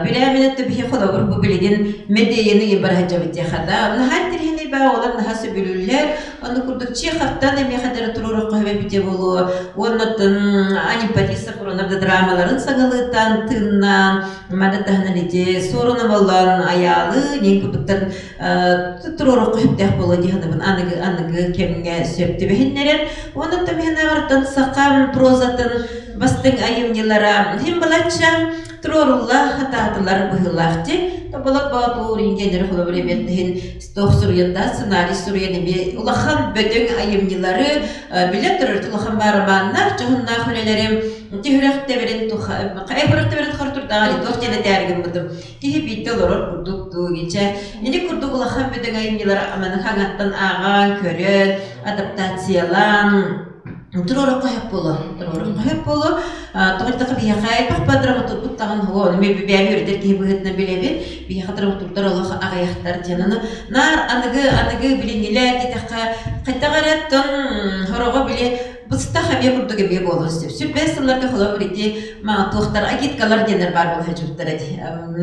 Билээминэ биһи холобур бу билигин Медеяны бараһадьабыт диэхэ да наһаа интэриэһинэй баа оҕолор наһаа сөбүлүүллэр онно курдук Чеховтан эмиэхэ дары туруорукка эбитэ буолуо уонна Анипати Сафронов да драмаларын саҥалыытан тыыннаан маны таһынан ити Суорун Омоллоон Айаалы нин курдуктан туруорукка сөптөөх буолуо дии саныыбын аныгы аныгы кэмҥэ сөп түбэһиннэрэн уонна томиһынааҕыттан саха прозатын бастыҥ айымньылара хим балачча туруорулла сатаатылар быһыылаах дии. Тоболот Боотур ингенер холобур эмиэттиһин туох суруйан да сценарий суруйан эмиэ улахан бөдөҥ айымньылары билэн турар улахан баарамааннар дьоһуннаах үлэлэри түһүрэх тэбэрин хайа хүрэх тэбэрин хортурдаҕа туох диэн этээри гыммытым киһи биирдэ олорор курдук дуу гичэ ини курдук улахан бөдөҥ айымньылары аманы хаҥаттан ааҕан көрөн адаптациялаан туруорукка сөп буолуо туруорукка сөп буолуо тоҕо диэтэххэ биһиэхэ элбэх драматургут даҕаны ону мен бэйэм үөрэтэр киһи быһыытынан билэбин биһиэхэ драматурдар олох аҕыйахтар диэн аны наар аныгы аныгы билиҥҥилэр диэтэххэ хайдах эрэ оттон сороҕо били быстах эмиэ курдук эмиэ буолуон сөп сүрбэс сылларга холобур ити туохтар агиткалар диэннэр баар буола сылдьыбыттара дии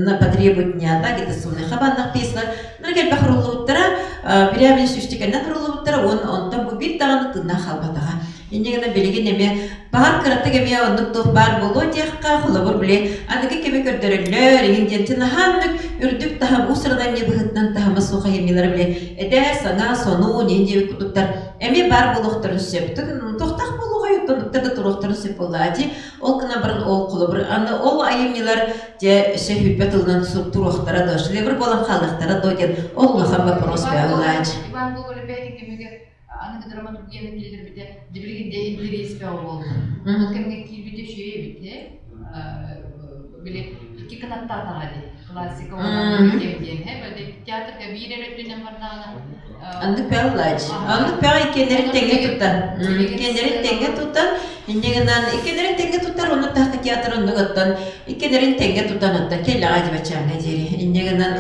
на потребу дня да агитационный хабааннах пьесалар Ныр элбэх уруллубуттара, бирээбини сүүстүкэннэн уруллубуттара уонна онтон бу биир даҕаны тыыннаах хаалбатаҕа. Инньэ гынан билигин эмиэ баҕар кыратык эмиэ оннук туох баар буолуо диэххэ, холобур, били аныгы кэми көрдөрөллөр, иҥин диэн наһаа оннук үрдүк таһым, уус-уран айымньы быһыытынан таһыма суох айымньылары били эдэр, саҥа, сонун, иһин диэбит курдуктар эмиэ баар буолуохтарын сөп. Туохтаах буолуоҕай, оннуктар да туруохтарын сөп буоллаҕа дии. Ол гынан баран ол холобур, аны ол айымньылар дьэ өссө сүүрбэ тылынан туруохтара дуо, шедевр буолан хаалыахтара дуо диэн ол улахан вопрос бөҕөлөөч. Иван Гоголев бэйэтин кэмигэр аныгы драматургияны киллэрбитэ билигин де интэриэс бөҕө буолла. Ол кэмҥэ киирбитэ үчүгэй эбит били икки кынаттаатаҕа дии классика уонна диэн театрга биир эрэ өттүнэн бардаҕына Аннык пеллач. Аннык пеҕа иккиэннэрин тэҥҥэ тутан. Иккиэннэрин тэҥҥэ тутан, инньэ гынан иккиэннэрин тэҥҥэ тутар, онно тахта театр оннук оттон иккиэннэрин тэҥҥэ тутан оттон кэллэҕэ дибачааҥҥа диэри. Инньэ гынан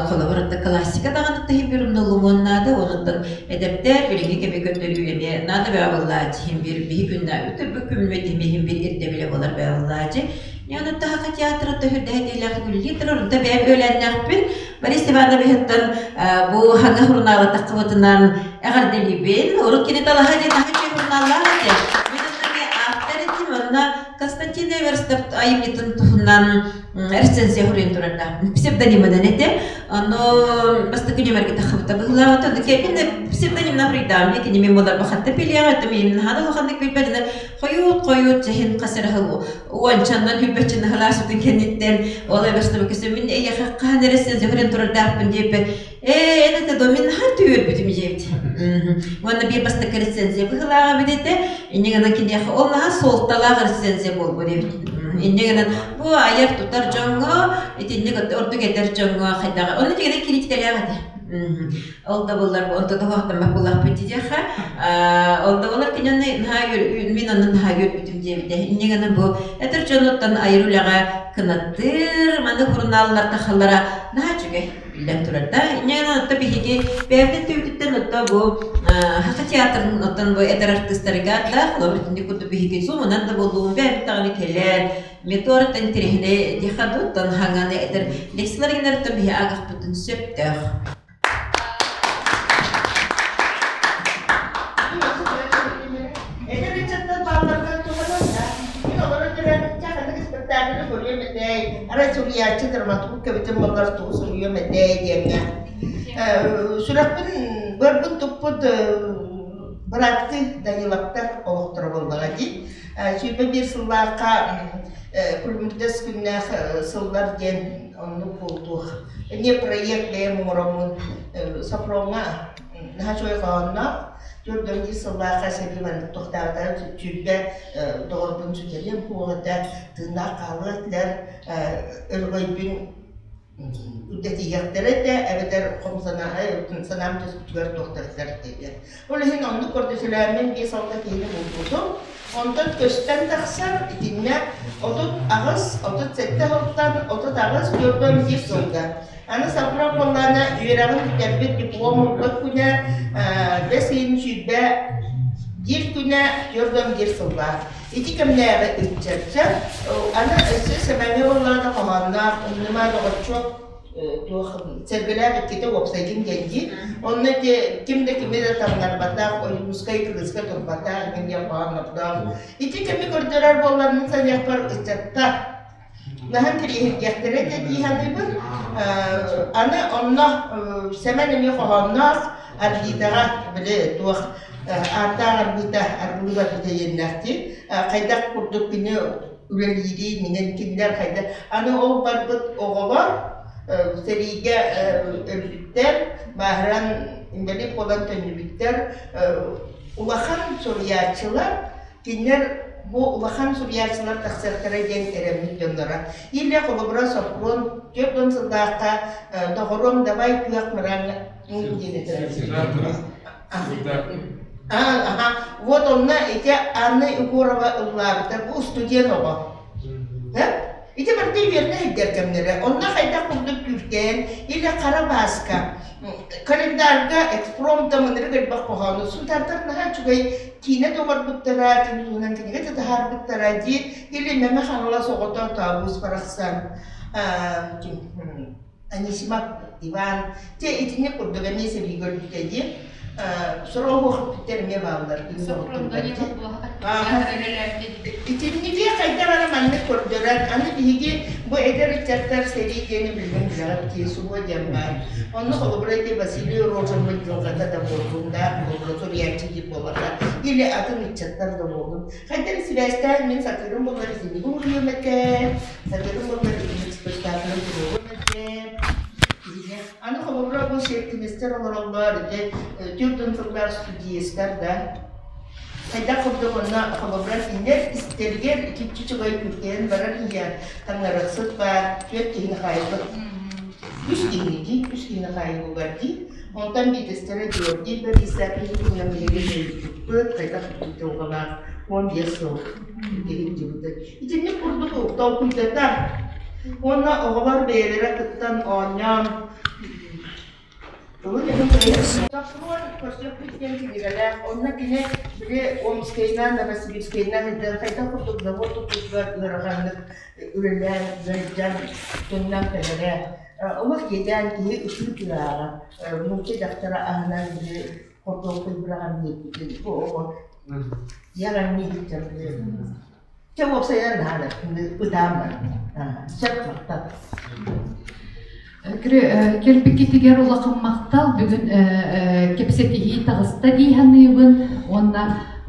холобур отто классика даҕаны таһын бір умнуллумуон наада, онуттан эдэрдэр билиҥҥи кэми көрдөрүү эмиэ наада бөҕө буоллааччы иһин бир биһи күннэ үтүрбүт күммүт иһин бир ирдэбилэ буолар бөҕө буоллааччы. Яны таһака театра төһүрдэһэ диэлээх үллии турар, онто бэйэм үөлээннээхпин. Борис Ивановиһыттан бу хаҥа сурунаалы таххыбытынан эҕэрдэлиибин. Урут кини талаһа диэн аһа үчүгэй сурунааллаах этэ. Мин онно ааптар этим. Онно Константин Эверстов айымньытын туһунан рецензия суруйан турарда. Псевдонимынан этэ. Ону бастакы нүмергэ таххыбыта быһыылаабыта. Ону мин псевдонимна суруйдаам. Кини мин буолар бахатта билиэҕэ. Это мин наһаа да улаханнык билбэтинэ хойут-хойут чэһин хас эрэ уончаннан хүлбэччин аһылаасытын кэнниттэн ол эбэстэ көсө мин эйиэхэ хаһан эрэ сен зөхрен турардаахпын диэппэ. Ээ, эн это домин наһаа түөрбүтүм диэбит. Уонна биир бастакы рецензия быһыылааҕа эбит этэ. Инньэ гынан киниэхэ ол наһаа суолталаах рецензия буолбут эбит. Инньэ гынан бу айар-тутар дьоҥҥо итинник ордук эдэр дьоҥҥо хайдаҕа онно тигинэн кириитикэлээх этэ. Ол да буоллар онто да уһахтаммат буоллахпыт диэхэ. Ол да буоллар кини наһаа мин онно наһаа үөрбүтүм диэбитэ. Инньэ гынан бу эдэр дьонуттан айар үлэҕэ кынаттыыр, маны сурунааллар тахаллара наһаа үчүгэй биллэн турар да. Инньэ гынан отто биһиги бэйэбит өттүбүтүттэн отто бу Саха театрын оттон бу эдэр артыыстарыгар да холобур итинник курдук биһиги зумунан да буоллун бэйэбит даҕаны кэлэн метеориттан интэриэһинэй диэхэ дуу, хаҥаны этэр лекцияларыгар биһи агахпытын сөптөөх. Эдэр ыччаттар баалларыгар туһанан да, мин олорон туран ханнык испэктээкили көрүөм этэй, арай суруйааччы драматург кэбитин буоллар тугу суруйуом этэй диэҥҥэ. Сүрэхпин быарбын туппут бырааттыы Даниловтар олохторо буоллаҕа дии. 21 сыллаахха күлүмүрдэс күннээх сыллар диэн оннук буолтуох. Эмиэ проект бэйэм оҥороммун Сопроҥҥа наһаа үчүгэй хоһоонноох 41 сыллаахха сэрии маннык тохтообута 20 доҕорбун сүтэриэм суох этэ, тыыннаах хаалыа этилэр, өрөгөйбүн үрдэтиһиэхтэрэ этэ эбэтэр хом санаам түспүтүгэр туохтарыттар этэ. Ол иһин оннук көрдөсөлөөнмүн 5-6 киһини булбутум. Онтон көстөн тахсар итиннэ 38, 37 сылтан 38, 41 сылга. Аны Сапров буоллаана үөрэҕин бүтэрбит диплом ылбыт күнэ бэс ыйын 21 күнэ 41 сыллаах. Ити кэмнээҕи ыччатча аны өссө Сэмэҥҥэ буоллаҕына хоһоонноох Умнума доҕоччуок туох сэргэлээх иккитэ уопсайгын диэн дии. Онно ити ким да кими да таҥнарбатах, Ойуунускай кырыыска турбатах эҥин диэн хоһооннордоох. Ити кэми көрдөрөр буолларбын саныахпар ыччаттар наһаа интэриэһиргиэхтэрэ этэ дии саныыбын. Аны онно Сэмэн эмиэ хоһоонноох Арбитаҕа били туох ааттаах арбыта арбылыы барбыта диэннээх дии. Хайдах курдук кини үлэлиирий, минэн кинилэр хайдах аны ол барбыт оҕолор сэриигэ өлбүттэр, бааһыран инбэлиит буолан төннүбүттэр улахан суруйааччылар Кинилэр бу улахан суруйааччылар тахсыахтара диэн эрэммит дьонноро. Или холобура Соппуруон 40 сыллаахха «Доҕоруом давай күөх мыраҥ» диэн этэр. Аха, вот онно ити Анна Егорова ыллаабыта бу студент оҕо. Ити барыта үөрэнэ сылдьар кэмнэрэ. Онно хайдах курдук күүркэйэн или хара бааска календарга экспромтом ынырык элбэх хоһоону сунтаартар наһаа үчүгэй киинэ да оҥорбуттара, кини туһунан кинигэ да таһаарбыттара дии или Мэҥэ Хаҥалас оҕото Тообуус барахсан Анисимов Иван те итинник курдук эмиэ сэриигэ өлбүтэ дии сорох уохуттар эмиэ бааллар Итинниги хайдах эрэ маннык көрдөрөн, аны биһиги бу эдэр ыччаттар сэрии диэни билигин билэҕит дии, суһуо диэн баар. Онно холобура ити Василий Рожевмыт дьылҕата да буоллун да, холобура суруйааччы диир буоллаха, или атын ыччаттар да буоллун. Хайдах эрэ сибээстээн мин сатыырым буоллар итинник уһуйуом этэ, сатыырым буоллар итинник спектакль туруоруом этэ. Аны холобура бу сиэттимистэр олороллор, ити түрдүн сыллар студиистар да Хайдах курдук онно холобура кинилэр истэригэр итиччэ үчүгэй күртэйэн барар ийэ таҥнарыахсыт баар, түөрт киһини хаайбыт. Үс киһини дии, үс киһини хаайбыгар дии. Онтон биирдэстэрэ Георгий Борисов туһунан биһиги суруйбуппут, хайдах курдук дьылҕалаах 15 сыл илдьибитэ. Итинник курдук толкуйдатар уонна оҕолор бэйэлэрэ кыттан оонньоон Соппуруон көрсүөхпүт диэн кинигэлээх, онно кини били Омскайынан, Новосибирскайынан илдьэн хайдах курдук завод тутуутугар ыараханнык үлэлээн, ыалдьан, төннөн кэлэрэ. Олох иэдээн киһи ытыы тыырааҕа, нуучча дьахтара аһынан били хортуоппуй быраҕан биэрбитин бу оҕо дьиэҕэ иһиттэн Чэ, уопсайынан наһаа ытаан бар. Сөп махтал. Кэлбиккитигэр улахан махтал. Бүгүн кэпсэтиһии таҕыста дии саныыбын. Уонна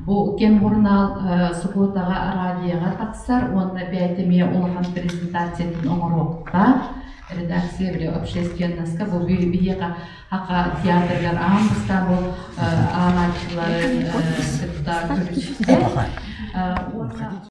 бу Бу кэм журнал субуотаҕа радиоҕа тахсар уонна бэйэтэ эмиэ улахан презентациятын оҥоруохтаах. Редакция били общественноска бу биһиэхэ Аха театрыгар аан бастаан бу ааҕааччылары кытта көрүстэ. Уонна